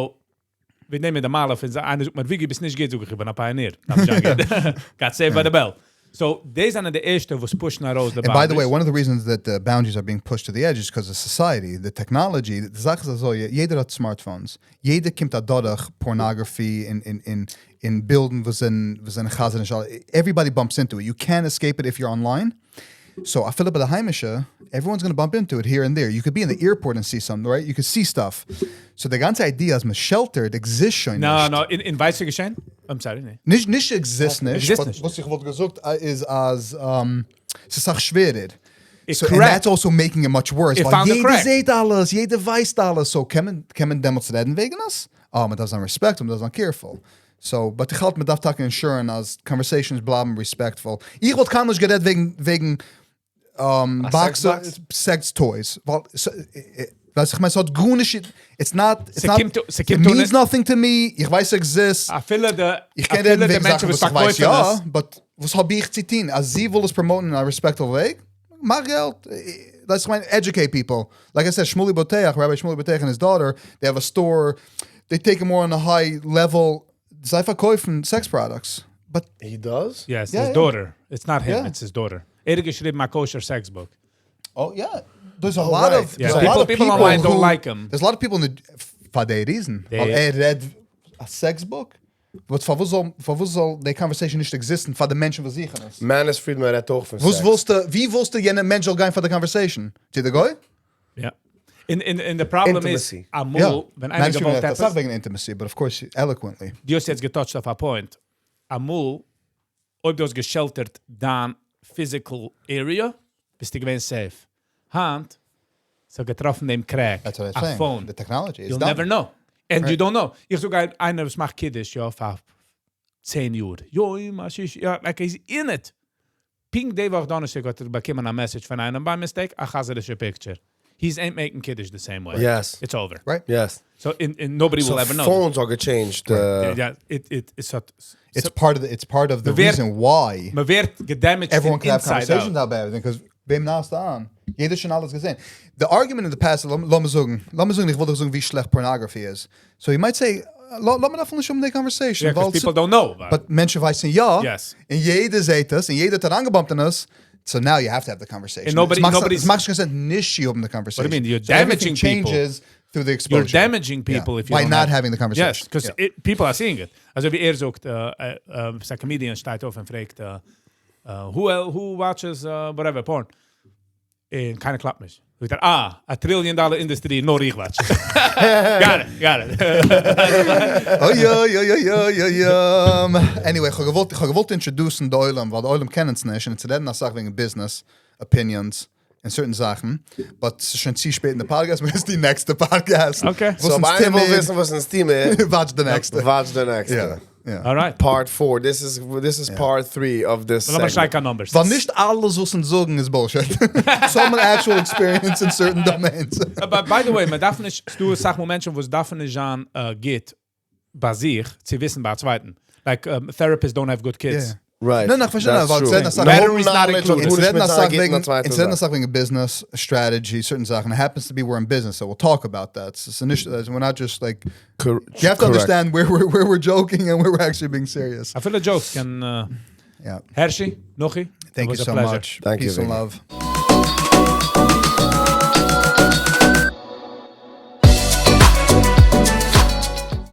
מיר נעמען די מאל אויף, איינער זאגט מיר, וויגי, ביסט נישט גוט, זאג איך, איך בין א pioneer. דארף נישט זיין גוט. Got saved by the bell. So, די זענען די ערשטע, וואס push 'ן ארויס די And by the way, boundaries. one of the reasons that the boundaries are being pushed to the edge is because of society, the technology. די זאך איז אזוי, יעדער האט smartphones. יעדער קומט אדורך pornography אין בילדער, וואס זענען חזיריש. Everybody bumps into it. You can't escape it if you're online. So אפילו ביי די היימישע, everyone's going to bump into it here and there. You could be in the airport and see something, right? You could see stuff. So די גאנצע idea אז מ'איז sheltered exists שוין No, נישט. no, אין ווייסטו געשען? I'm sorry, ניין. נישט exist נישט. Exist but נישט. וואס איך וואלט געזאגט איז אז ס'איז א סאך שווערער. It So, and cracked. that's also making it much worse. It ווייל found a יעדער crack. זעט אלעס, יעדער ווייסט אלעס. So קען מען דעמאלטס רעדן וועגן עס? Oh, מען דארף זיין respectful, מען דארף זיין careful. So, but איך האלט, מען דארף טאקע ensure אז conversations בלייבן respectful. איך וואלט קיינמאל נישט גערעדט וועגן א box, sex box? sex toys. ווייל, so, ווייסט, איך מיין, ס'האט גארנישט, it's not, ס'קומט it means nothing to me, איך ווייס exist. אפילו די, איך קען אפילו רעדן די וועגן מענטשן, זאכן וואס וואס איך ווייס, פארקויפן יא, עס. but וואס האב איך צו טון? אז זי וויל עס promote 'ן אין א respectful וועג, מאך געלט. That's when educate people. Like I said, Shmuley Boteach, Rabbi Shmuley Boteach and his daughter, they have a store. They take it more on a high level. זיי פארקויפן sex products. But He does? Yes, Yeah, his yeah. daughter. It's not him, it's his daughter. ער האט געשריבן א kosher sex book. Oh yeah, there's a Oh, lot right. of Yeah. there's a People- lot of people people online don't who- like him. There's a lot of people in the פאר די reason. They- ווייל ער רעדט א sex book. וואס פארוואס זאל די conversation נישט exist 'ן פאר די מענטשן וואס זוכן עס? Manis Friedman רעדט אויך פון וואס sex. ווילסטו, ווי ווילסטו יענער מענטש זאל גיין פאר די conversation? צו די גוי? Yeah. In the problem Intimacy. is, אמאל, ווען איינער Manis Friedman געוואלט רעדט עפעס, אסאך וועגן intimacy, but of course eloquently. דו האסט יעצט גע touch 'ט אויף א point. אמאל, אויב דו האסט גע shelter 'ט דיין physical area, ביסטו געווען safe. היינט, ס'האט געטראפן דעם crack. That's what I'm A saying. phone. The technology is You'll done. never know. And you don't know. איך זאג איינער, וואס מאכט קידוש, יא, פאר 10 יאר. יום השישי, יא, like he's in it. פונקט די וואך דאנערשטאג האט ער באקומען א message פון איינעם by mistake, א חזירישע picture. He's ain't making kiddush the same way. It's over. Right. Yes. So in nobody So will ever know. phones are gechanged. Yeah, it האט, It's part of the מ'ווערט- reason why מ'ווערט גע damaged everyone from can have inside out. conversations about everything because וועם נארסטו אן? יעדער שוין אלעס געזען. The argument in the past, לאמיר זאגן, איך וויל דאך זאגן, ווי שלעכט pornography איז. So you might say, לאמיר דארפן נישט האבן די conversation. Yeah, 'cause ווייל people don't know. But מענטשן ווייסן יא, Yes. און יעדער זעט עס, און יעדער האט אריינגע bump 'ט אין עס. So now you have to have the conversation. And עס מאכט nobody's עס מאכט קיין sense נישט צו האבן the conversation. What do you mean? You're So everything damaging people. changes through the You're exposure. damaging people Yeah. if you By don't not have having the conversation. Yes, because Yeah. people are seeing it. אזוי ווי ער זאגט, א comedian שטייט אויף און פרעגט, who watches whatever, porn? און קיינער קלאפט נישט. זאגט ער, ah, a trillion dollar industry, נאר איך watch. Got it, got it. אוי, אוי, אוי, אוי, אוי, אוי, אוי. Anyway, איך האב געוואלט introduce 'ן די עולם, ווייל די עולם קענען עס נישט, און צו רעדן א סאך וועגן business, opinions, און certain זאכן. But עס איז שוין צו שפעט אין די podcast, מיר איז די נעקסטע podcast. Okay. וואס So, אונז ביי איינער וויל timid, וויסן, וואס אונז טוען, Watch the next. Watch the next. Yeah. All right. Part 4. This is part 3 of this לאמיר segment. שרייען numbers. ווייל נישט אלעס, וואס אונז זאגן, איז bullshit. Some actual experience in certain domains. But by the way, מען דארף נישט, ס'דא א סאך מענטשן, וואס דארפן נישט זיין גוט ביי זיך, צו וויסן ביי א צווייטן. Like, therapists don't have good kids. Yeah. Right. ניין, איך פארשטיי, That's ווייל true. עס רעדן א סאך- Batteries not Knowledge included. האט אונז גארנישט רעדן מיט א זיין סאך גוט וועגן און א צווייטע אונז רעדן זאך. א סאך וועגן business strategy, certain זאכן. It happens to be we're in business, so we'll talk about that. It's an issue. We're not just like Cor- you have to correct. understand where we're joking and where we're actually being serious. אפילו jokes קען Yeah. Hershey, Nochi, Thank it you was a so pleasure. much. Thank you, Peace and Vicky. love.